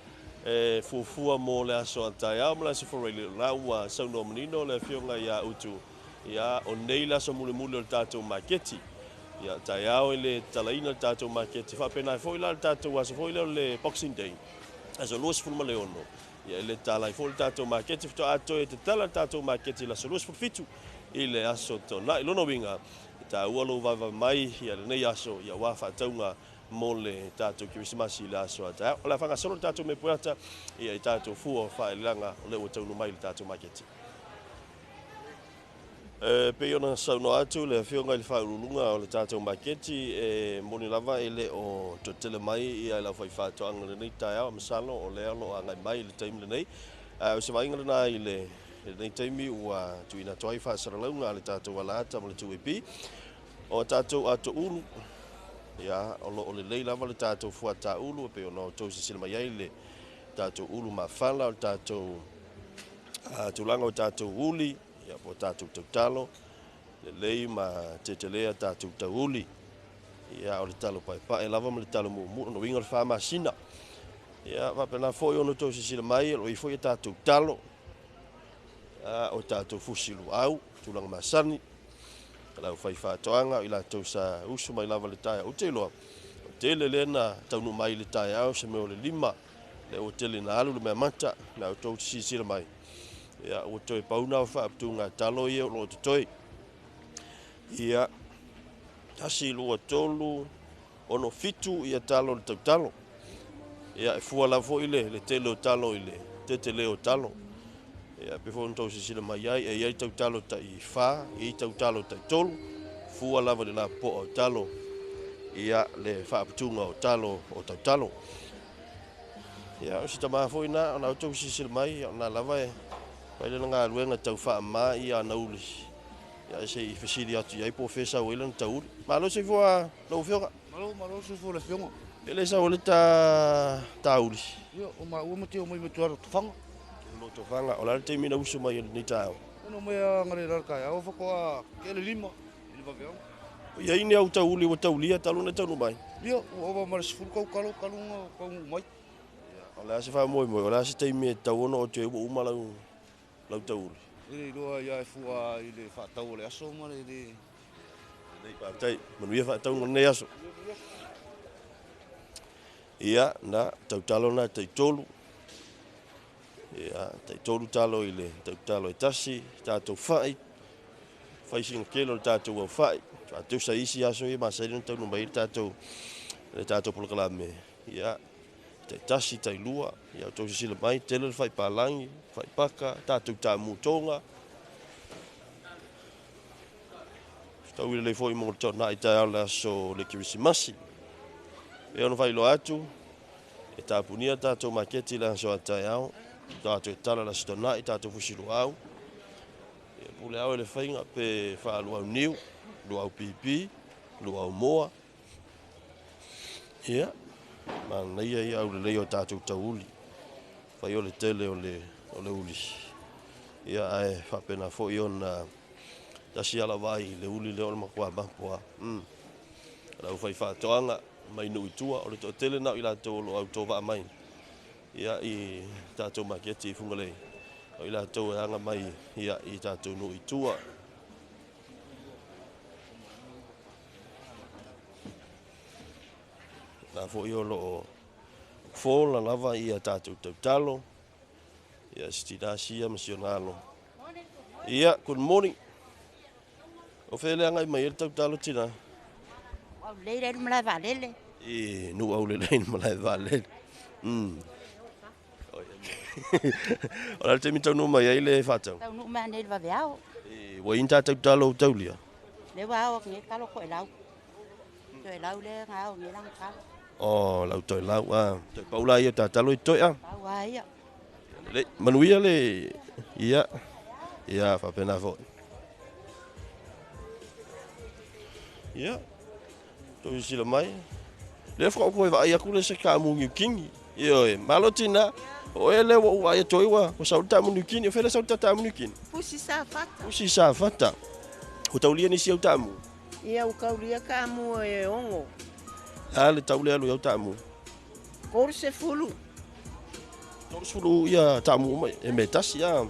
e fuafua mo le aso a taeao ma le aso Faraile, o lena ua saunoa manino le Afioga ia Utu, ia, o nei le aso mulimuli o le tatou maketi. Ia, taeao e le tatalaina le tatou maketi, faapena ai foi la le tatou aso foi lea o le Boxing Day, aso 26, ia e le tatala ai foi le tatou maketi, faatoa toe tatala le tatou maketi i le aso 27 i le aso Toonai. Lona uiga, e taua lou vaevae mai ia lenei aso ia aua faatauga mo le tatou Kerisimasi i le aso a taeao. O le a faagasolo le tatou mea pueata ia i tatou fua o faaeleeleaga o lea ua taunuu mai i le tatou maketi. E pei ona saunoa atu le Afioga i le Faauluuluga o le tatou maketi, e moni lava e le o toatele mai ia le aufaifaatoaga i lenei taeao, masalo o lea o lo o agai mai i le taimi lenei. Ae o se vaaiga lena i lenei taimi ua tuuina atu ai faasalalauga a le tatou alaata ma le 2AP. O a tatou ato ulu, ia, o lo o lelei lava le tatou fuata ulu e pei ona outou silasila mai ai le tatou ulu mafala, o le tatou tulaga o tatou uli, ia, po o tatou tautalo, lelei ma tetelea tatou tauuli. Ia, o le talo paepae lava ma le talo muumuu, lona uiga o le 4 masina. Ia, faapena foi ona outou silasila mai, o lo o i ai foi a tatou talo, o tatou fusi luau, tulaga masani, le aufaifaatoaga, o i latou sa usu mai lava i le taeao. Ou te iloa, o tele lea na taunuu mai i le taeao, se mea o le 5, lea ua tele na alu le mea mata, na outou silasila mai. Ia, ua toe pau na o faaputuga talo ia o lo o totoe. Ia, 1, 2, 3, 6, 7 ia talo le tautalo. Ia, e fua lava foi le tele o talo i le tetele o talo. Ia, pe foi ona outou silasila mai ai, e i ai tautalo tai 4, e i ai tautalo tai 3, fua lava i le lapopoa o talo, ia, le faaputuga o talo o tautalo. Ia, o si tama foi na, ona outou silasila mai, o na lava e fai lana galuega tau faamama ia ana uli. Ia, se i fesili atu i ai po o fea sau ai lana tauli. Malo soifua lau Afioga. Malo, malo soifua le Afioga. E le sau ai le ta tauli. Ia, o maua ma te o mai matua tofaga. Lo tofaga, o le a le taimi na usu mai ai lenei taeao? Ona mai a ngare la taeao faatoa ke le 5 i le vaveao. O i ai ni au tauli ua taulia talu ona taunuu mai? Ia, ua ova ma le 10 kau kalo talu ona taunuu mai. Ia, o le a se faamoemoe, o le a se taimi e tatau ona o toe ua uma lau lau tauli? E le iloa ia e fua i le faatau o le aso ma le le. Lelei, faafetai. Manuia faatauga o lenei aso. Ia, na, tautalo na tai 3. Ia, tai 3 talo i le tautalo e tasi, tatou fai, fai sina tele o le tatou au fai. Faateusa isi aso ia masani ona taunuu mai ai le tatou polokalame. Ia, tai 1, tai 2, ia outou silasila mai, tele le fai palangi, fai paka, tatou tamu toga. Fetaui lelei foi mo le toonai taeao le aso le Kerisimasi. E ono faailoa atu, e tapunia tatou maketi le aso a taeao, tatou e tala le aso toonai, tatou fusi luau. E pule au e le faiga pe faaluau niu, luau pipi, luau moa. Ia, manaia ia au lelei o tatou tauli. Fai o le tele o le uli. Ia, ae faapena foi ona tasi ala vai i le uli lea o le matua mapo a. Le aufaifaatoaga mai nuu i tua, o le toatele na o i latou o lo o autovaa mai ia i tatou maketi i Fugalei. O i latou e aga mai ia i tatou nuu i tua. La foʻi o loo fola lava ia tatou tautalo ia si tinā sia ma si ona alo. Ia, good morning. O fea le agai mai ai le tautalo tinā? Aulelei le malae vaalele. I nuu aulelei le malae vaalele. O le a le taimi taunuu mai ai le faatau? Taunuu mai anei i le vaveao. I ua i ni tatou talo ua taulia? Lea ua ao atu nei le talo toelau. Toelau lea na ao nei lana talo. Oh, lau toelau, ah. Toe pau la ia o tatalo i toea? Pau lava ia. Lelei, manuia le, ia, ia, faapena foi. Ia, tou silasila mai, lea faatoa ou toe vaai atu lea i se taamu niu kini. Ioe, malo tinā, o oe lea ua ou vaai atu ai ua sau le taamu niu kini. O fea lea e sau le taamu niu kini? Pusi safata. Pusi safata. Ua taulia nisi au taamu? Ia, ua taulia taamu e 6. A le tau lea alu i au taamu? 30. 30 ia taamu uma e mea tasi a.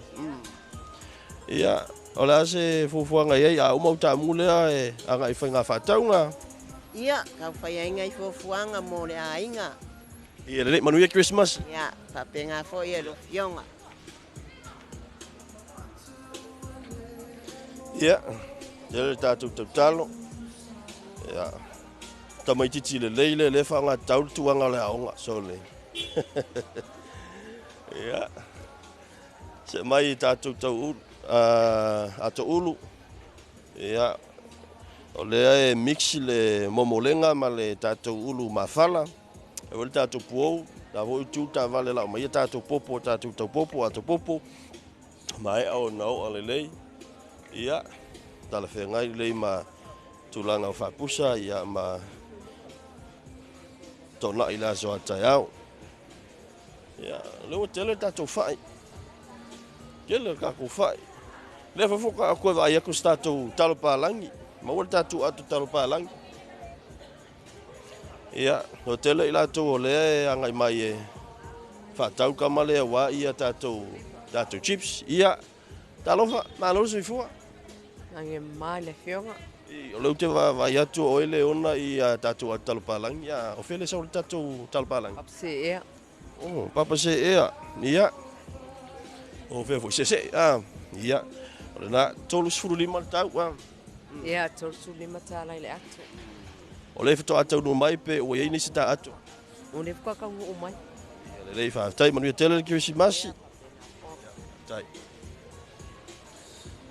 Ia, o le a se fuafuaga i ai, a uma au taamu lea e agai i faiga faatauga? Ia, tau fai ai nai fuafuaga mo le aiga. Ia, lelei, manuia Christmas. Ia, faapena foi e lau afioga. Ia, tele le tatou tautalo. Ia, tamaitiiti lelei lea, lea e faaaoga tatau le tuaga o le aoga, sole. Ia, see mai i tatou tau ulu, ato ulu. Ia, o lea e mix le momolega ma le tatou ulu mafala. E foi le tatou puou, la foi tu taavale lau mai ia tatou popo, tatou tau popo, ato popo. Maea ona oa lelei. Ia, talafeagai lelei ma tulaga o faapusa, ia ma toonai le aso a taeao. Ia, lea ua tele le tatou fai. Tele le tatou fai. Lea foi faatoa ou toe vaai atu i se tatou talo palagi. Maua le tatou ato talo palagi. Ia, ua tele i latou o lea e agai mai e faatau tama lea aua ia tatou, tatou chips. Ia, talofa, malo le soifua. Lagi e mama i le afioga. I, o lea ou te vaavaai atu o oe le ona i a tatou ato talo palagi. Ia, o fea le sau o le tatou talo palagi? Papa Seea. Oh, Papa Seea. Ia. O fea foi seesee. Ah, ia. O lena, 35 le tau. Ah. Ia, 35 tāla i le ato. O lea faatoa taunuu mai pe ua i ai nisi ta ato? O lea faatoa taunuu mai. Ia, lelei, faafetai, manuia tele le Kerisimasi. Faafetai.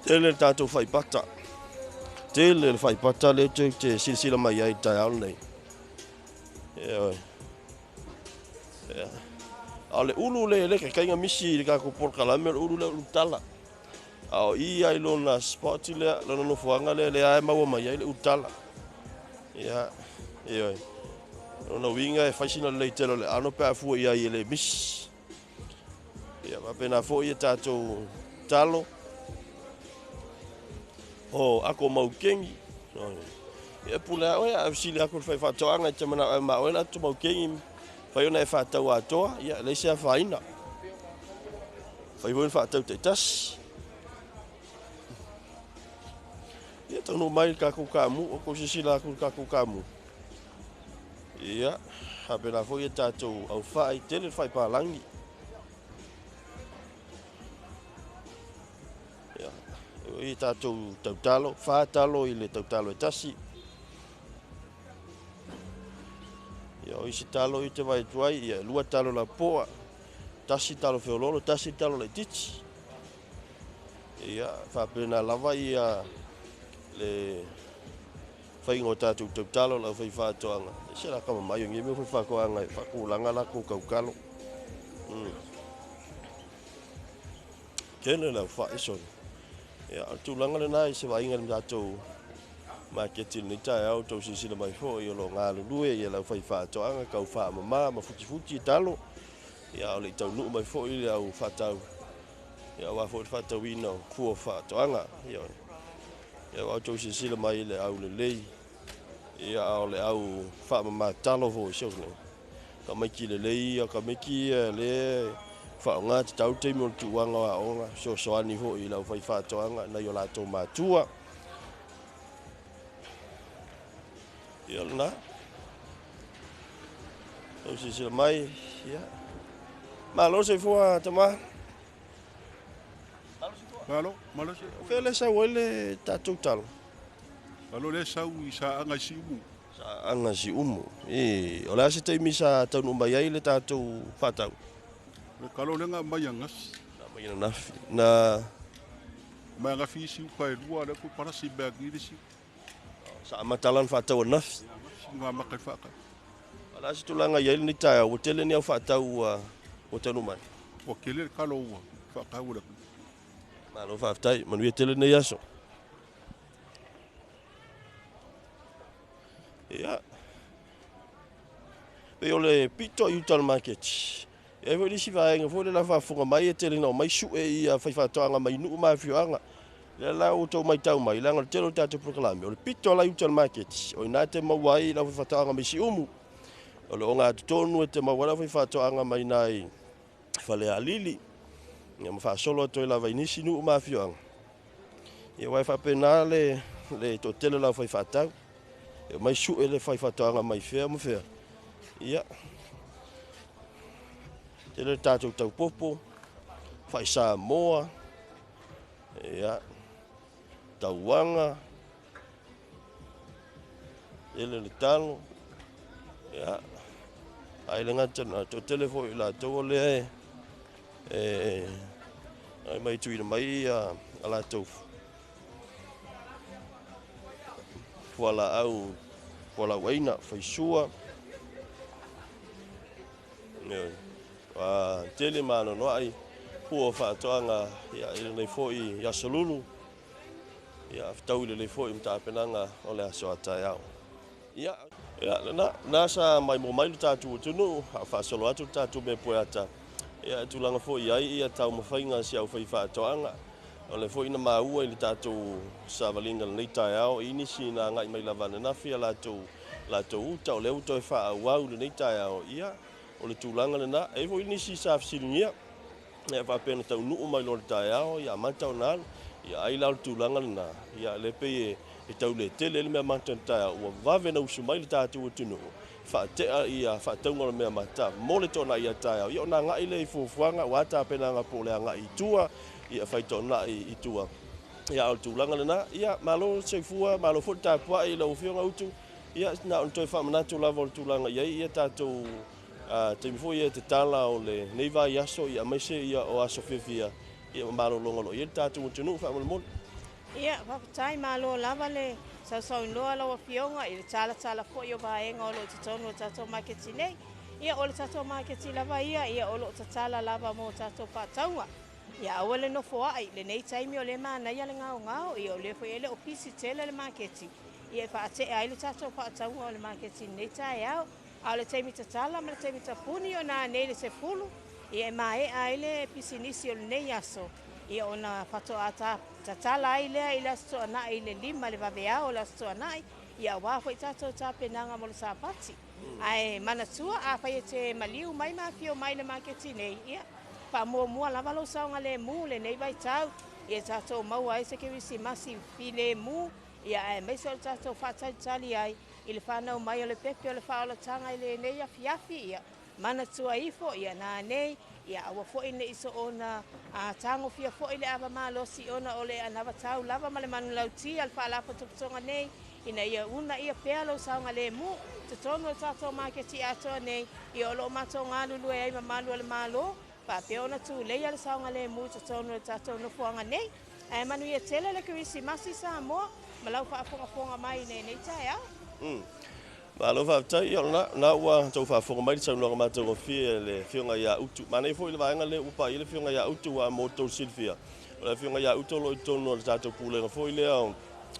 Tele le tatou faipata. Tele le faipata lea ou te silasila mai ai i le taeao lenei. Ioe. Ia. A o le ulu le le kaikaiga misi i le tatou polokalame, o le ulu lea o le ulu tala. A o i ai lona spot lea, lona nofoaga lea, lea e maua mai ai le ulu tala. Ia, ioe. Lona uiga e fai sina lelei tele o le aano pe a fua i ai e le misi. Ia, faapena foi ia tatou talo. O ako maukeni. Ia pule a oe, a fesili aku i le faifaatoaga i te manao e ma oe le ato maukeni, fai ona e faatau atoa, ia, leai se afaina. Fai foi ona faatau taitasi. Ia, taunuu mai le tatou kamu, o kou silasila atu i le tatou kamu. Ia, faapena foi ia tatou aufai, tele le faipalagi. Ia, e oi tatou tautalo, 4 talo i le tautalo e tasi. Ia, o isi talo i te vai atu ai, ia, 2 talo lapoa, 1 talo feololo, 1 talo laitiiti. Ia, faapena lava ia le faiga o tatou tautalo lau faifaatoaga. E se la kama mai o ngi mea faifaatoaga e faatulaga latou tautalo. Tele le aufai sole. Ia, o le tulaga lena i se vaaiga i le tatou maketi i lenei taeao, tou silasila mai foi o lo o galulue ia lau faifaatoaga tau faamama ma futifuti talo. Ia, o le i taunuu mai foi le au faatau. Ia, aua foi le faatauina o fua o faatoaga. Ia, ia, aua tou silasila mai i le au lelei. Ia, a o le au faamama talo foi sole. Tamaiti lelei ia, tamaiti ia le faaaoga tatau le taimi o le tuuaga o aoga, fesoasoani foi i lau faifaatoaga nai o latou matua. Ia lena. Tou silasila mai, ia. Malo le soifua tama. Malo, malo soifua. O fea le sau ai le tatou talo? Malo le sau i Saaga i Siumu. Saaga Siumu. I, o le a se taimi sa taunuu mai ai le tatou faatau? O le talo lea na aumai ananafi. Na aumai ananafi. Na Aumai ananafi isi uka e lua, lea foi palasi mea nei le isi. Sa amata la ona faatau ananafi? Ananafi na amata ai faatau. O le a se tulaga i ai lenei taeao, ua tele ni au faatau ua ua taunuu mai? Ua tele le talo ua faatau e le atunuu. Malo faafetai, manuia tele lenei aso. Ia, pei o le pito i uta o le maketi. E i ai foi le isi vaega foi lea la faafofoga mai e tele ina omai sue ia faifaatoaga mai nuu ma afioaga. Lea la ua outou matau mai, leaga o le tele o tatou polokalame, o le pito la i uta o le maketi, o i ina e te maua ai le aufaifaatoaga mai Siumu. O le ogatotonu e te maua ai le aufaifaatoaga mai ina i Falealili, ia ma faasolo atu ai lava i nisi nuu ma afioaga. Ia aua e faapena le, le toatele o le aufaifaatau. E omai sue le faifaatoaga mai fea ma fea. Ia, tele le tatou taupopo, fai Samoa, ia, tauaga, tele le talo, ia, ae le gata na, toatele foi i latou o lea e, e mai tuuina mai ia a latou fualaau, fualaau aina, faisua, ioe, ua tele ma anoanoai fua o faatoaga ia, i lenei foi aso lulu, ia, fetaui lelei foi ma tapenaga o le aso a taeao. Ia, ia lena, lena sa maimoa mai lo tatou atunuu, a o faasolo atu le tatou mea poeata, ia, e tulaga foi i ai ia taumafaiga a si au faifaatoaga. O lea foi na maua i le tatou savaliga i lenei taeao i nisi na agai mai lava ananafi a latou, latou uta, o lea ua toe faaauau i lenei taeao, ia, o le tulaga lena. E i ai foi nisi sa fesiligia, ia, faapea na taunuu mai loa i le taeao, ia amata ona alu. Ia, ai la o le tulaga lena, ia, lea pei e, e tau le tele ai le mea mata i le taeao, ua vave ona usu mai le tatou atunuu, faatea ia faatauga o le mea mata mo le toanai a taeao, ia ona agai lea i fuafuaga aua tapenaga po o le agai i tua, ia fai toanai i tua. Ia, a o le tulaga lena, ia, malo le soifua, malo foi le tapuai i lau Afioga Utu. Ia, na ona toe faamanatu lava o le tulaga i ai ia tatou taimi foi ia tatala o lenei vaiaso, ia aemaise ia o aso fiafia, ia ma malologa o lo o i ai le tatou atunuu faamolemole. Ia, faafetai, malo lava le sausaunoa lau Afioga i le talatala foi o vaega o lo o i totonu o le tatou maketi nei. Ia, o le tatou maketi lava ia, ia o lo o tatala lava mo tatou faatauga. Ia aua le nofoa'i, lenei taimi o lea e manaia le gaogao, ia o lea foi e le o pisi tele le maketi, ia e faate'a ai le tatou faatauga o le maketi i lenei taeao. A o le taimi tatala ma le taimi tapuni o nanei i le 10, ia e mae'a ai le pisinisi o lenei aso, ia ona faatoa tatala ai lea i le Aso Toonai i le 5 i le vaveao o le Aso Toonai, ia aua foi tatou tapenaga mo le Sapati. Ae manatua, afai e te maliu mai ma afio mai i le maketi nei, ia faamuamua lava lou saogalemu lenei vaitau, ia tatou maua ai se Kerisimasi filemu, ia aemaise o le tatou faatalitali ai i le fanau mai o le pepe o le faaolataga i lenei afiafi, ia manatua ifo, ia nanei, ia aua foi ne i soona tagofia foi le ava malosi ona o le anavatau lava ma le manulauti a le Faalapotopotoga nei, ina ia uunaia pea lou saogalemu i totonu o le tatou maketi atoa nei, ia o lo o matou galulue ai ma malu o le Malo, faapea ona tuleia le saogalemu i totonu o le tatou nofoaga nei. Ae manuia tele le Kerisimasi Samoa ma lau faafogafoga mai i lenei taeao. Malo faafetai. Ia o lena, lena ua outou faafofoga mai i le saunoaga matagofie a le Afioga ia Utu. Manaia foi le vaega lea ua paia ai le Afioga ia Utu, aua mo le tou silafia, o le Afioga ia Utu o lo o i totonu o le tatou Pulega foi lea o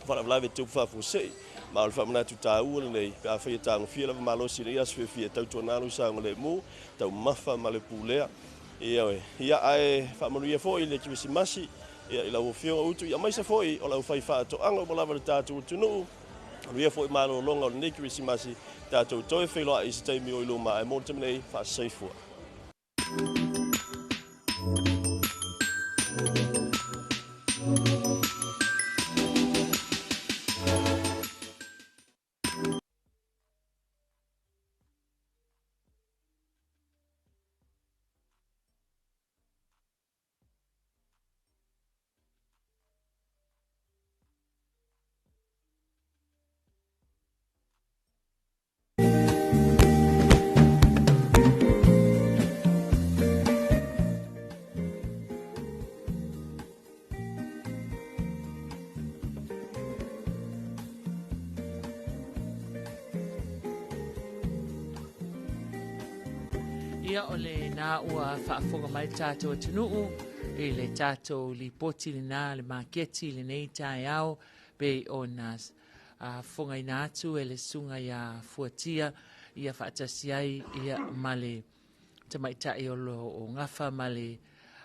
Faalavelave Tupu Faafuasei. Ma o le faamanatu taua lenei, pe afai e tagofia lava malosi i lenei aso fiafia, e tautuana lou saogalemu, taumafa ma le pulea. Ioe. Ia, ae faamanuia foi le Kerisimasi ia, i lau Afioga Utu, ia aemaise foi o le aufaifaatoaga uma lava i le tatou atunuu. Manuia foi malologa o lenei Kerisimasi, tatou toe feiloai i se taimi o i luma, ae mo le taimi nei, faasoifua. Ia o lenā ua faafofoga mai le tatou atunuu i le tatou lipoti lenā le maketi i lenei taeao pei ona fofogaina atu e le susuga ia Fuatia ia faatasi ai ia ma le tamaitai o lo o gafa ma le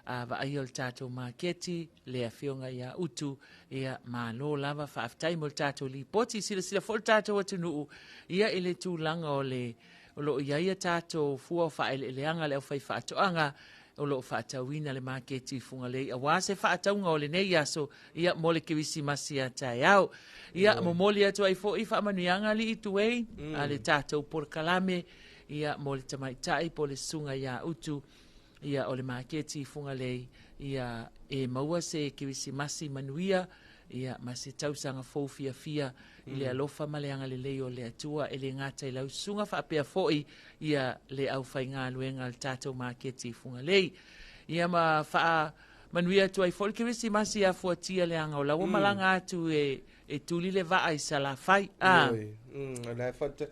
vaaia o le tatou maketi le afioga ia Utu. Ia malo lava, faafetai mo le tatou lipoti. Silasila foi le tatou atunuu ia i le tulaga o le o lo o i ai a tatou fua o faaeleeleaga a le aufaifaatoaga o lo o faatauina le maketi i Fugalei aua se faatauga o lenei aso ia mo le Kerisimasi a taeao. Ia momoli atu ai foi faamanuiaga alii Tuei a le tatou polokalame ia mo le tamaitai po o le susuga ia Utu ia o le maketi i Fugalei ia e maua se Kerisimasi manuia ia ma se tausaga fou fiafia i le alofa ma le agalelei o le Atua e le gata i lau susuga faapea foi ia le aufaigaluega a le tatou maketi i Fugalei. Ia ma faamanuia atu ai foi le Kerisimasi ia Fuatia leaga o la ua malaga atu e e tuli le vaa i Salafai. Ah. Ioe. La e fata,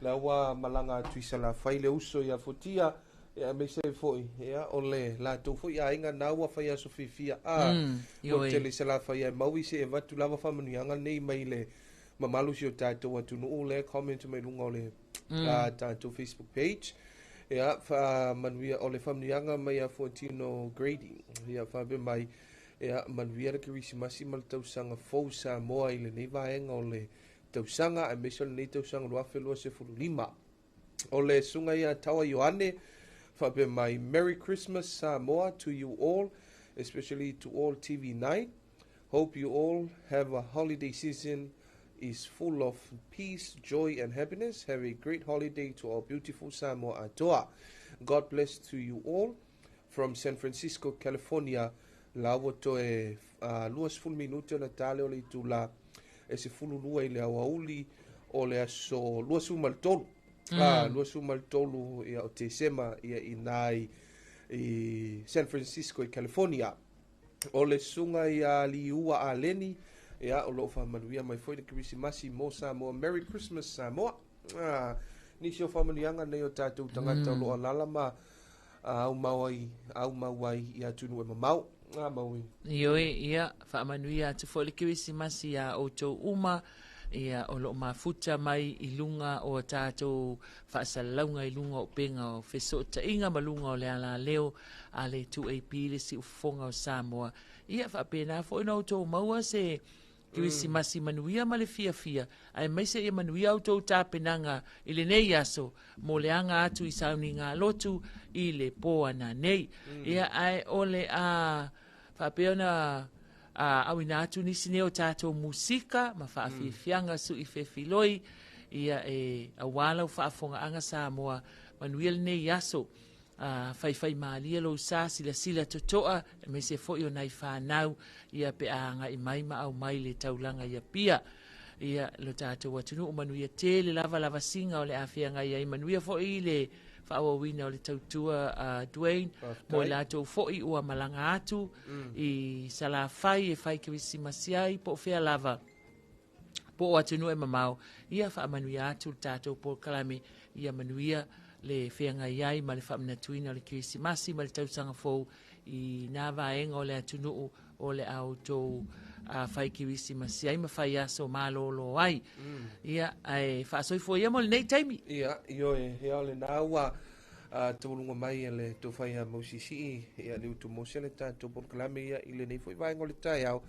la ua malaga atu i Salafai le uso ia Fuatia, ia aemaise ai foi, ia, o le latou foi aiga na ua fai aso fiafia, a, ua tele i Salafai ae mau i se e avatu lava faamanuiaga nei mai le mamalu o si o tatou atunuu lea comment mai luga o le tatou Facebook page. Ia, faamanuia, o le faamanuiaga mai ia Fuatino Grady, ia, faapea mai, ia, manuia le Kerisimasi ma le tausaga fou Samoa i lenei vaega o le tausaga, aemaise o lenei tausaga 2025. O le susuga ia Taua Ioane, faapea mai, Merry Christmas Samoa to you all, especially to all TV9. Hope you all have a holiday season is full of peace, joy and happiness. Have a great holiday to our beautiful Samoa Atoa. God bless to you all. From San Francisco, California, la ua toe 20 minute ona tale o le itula e 12 i le aoauli o le aso 23. 23 ia o Tesema ia i nai i San Francisco i California. O le susuga ia Liua Aleni, ia o lo o faamanuia mai foi le Kerisimasi mo Samoa. Merry Christmas Samoa. Nisi o faamanuiaga nei o tatou tagata o lo o alaala ma aumau ai, aumau ai i atunuu e mamao. Maui. Ioe, ia, faamanuia atu foi le Kerisimasi iā outou uma, ia, o lo o mafuta mai i luga o a tatou faasalalauga i luga o upega o fesootaiga ma luga o le alaleo a le 2AP le Siufofoga o Samoa. Ia, faapena foi ona outou maua se Kerisimasi manuia ma le fiafia, aemaise ia manuia a outou tapenaga i lenei aso mo le aga atu i sauniga lotu i le po ananei. Ia, ae o le a faapea ona auina atu nisi nei o tatou musika ma faafiafiaga sui fefiloi, ia e aua lau faafofogaaga Samoa, manuia lenei aso. Faifaimalie lou sa silasila totoa, aemaise foi o nai fanau, ia pe a agai mai ma aumai le taulaga i Apia. Ia, lo tatou atunuu manuia tele lava lavasiga o le a feagai ai, manuia foi le faaauauina o le tautua a Dwayne, mo i latou foi ua malaga atu i Salafai e fai Kerisimasi ai, po o fea lava, po o atunuu e mamao, ia faamanuia atu le tatou polokalame, ia manuia le feagai ai ma le faamanatuina o le Kerisimasi ma le tausaga fou i nā vaega o le atunuu o le a outou fai Kerisimasi ai ma fai aso malōlō ai. Ia, ae faasoifua ia mo lenei taimi. Ia, ioe, ia o lenā ua tauluga mai e le tofa ia Mausisi, ia le utu mose le tatou polokalame ia i lenei foi vaega o le taeao.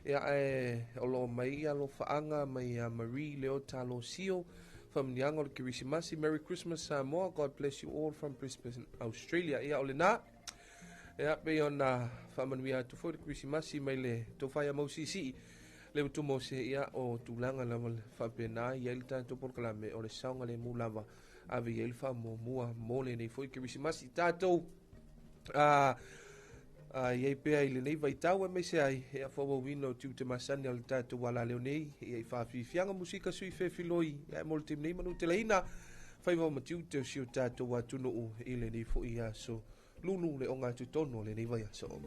Ia, ae o lo o mai ia alofaaga mai ia Marie Leota Losio, faamanuiaga o le Kerisimasi, Merry Christmas Samoa, God bless you all from Brisbane, Australia. Ia, o lenā, ia, pei ona faamanuia atu foi le Kerisimasi mai le tofa ia Mausisi, le utu mose, ia, o tulaga lava faapena i ai le tatou polokalame, o le saogalemu lava ave i ai le faamuamua mo lenei foi Kerisimasi. Tatou i ai pea i lenei vaitau aemaise ai e faaauauina o tiute masani a le tatou alaleo nei ia i faafiafiaga musika sui fefiloi ia mo le taimi nei manuteleina faiva ma tiute o si o tatou atunuu i lenei foi aso lulu le ogatotonu o lenei vaiaso.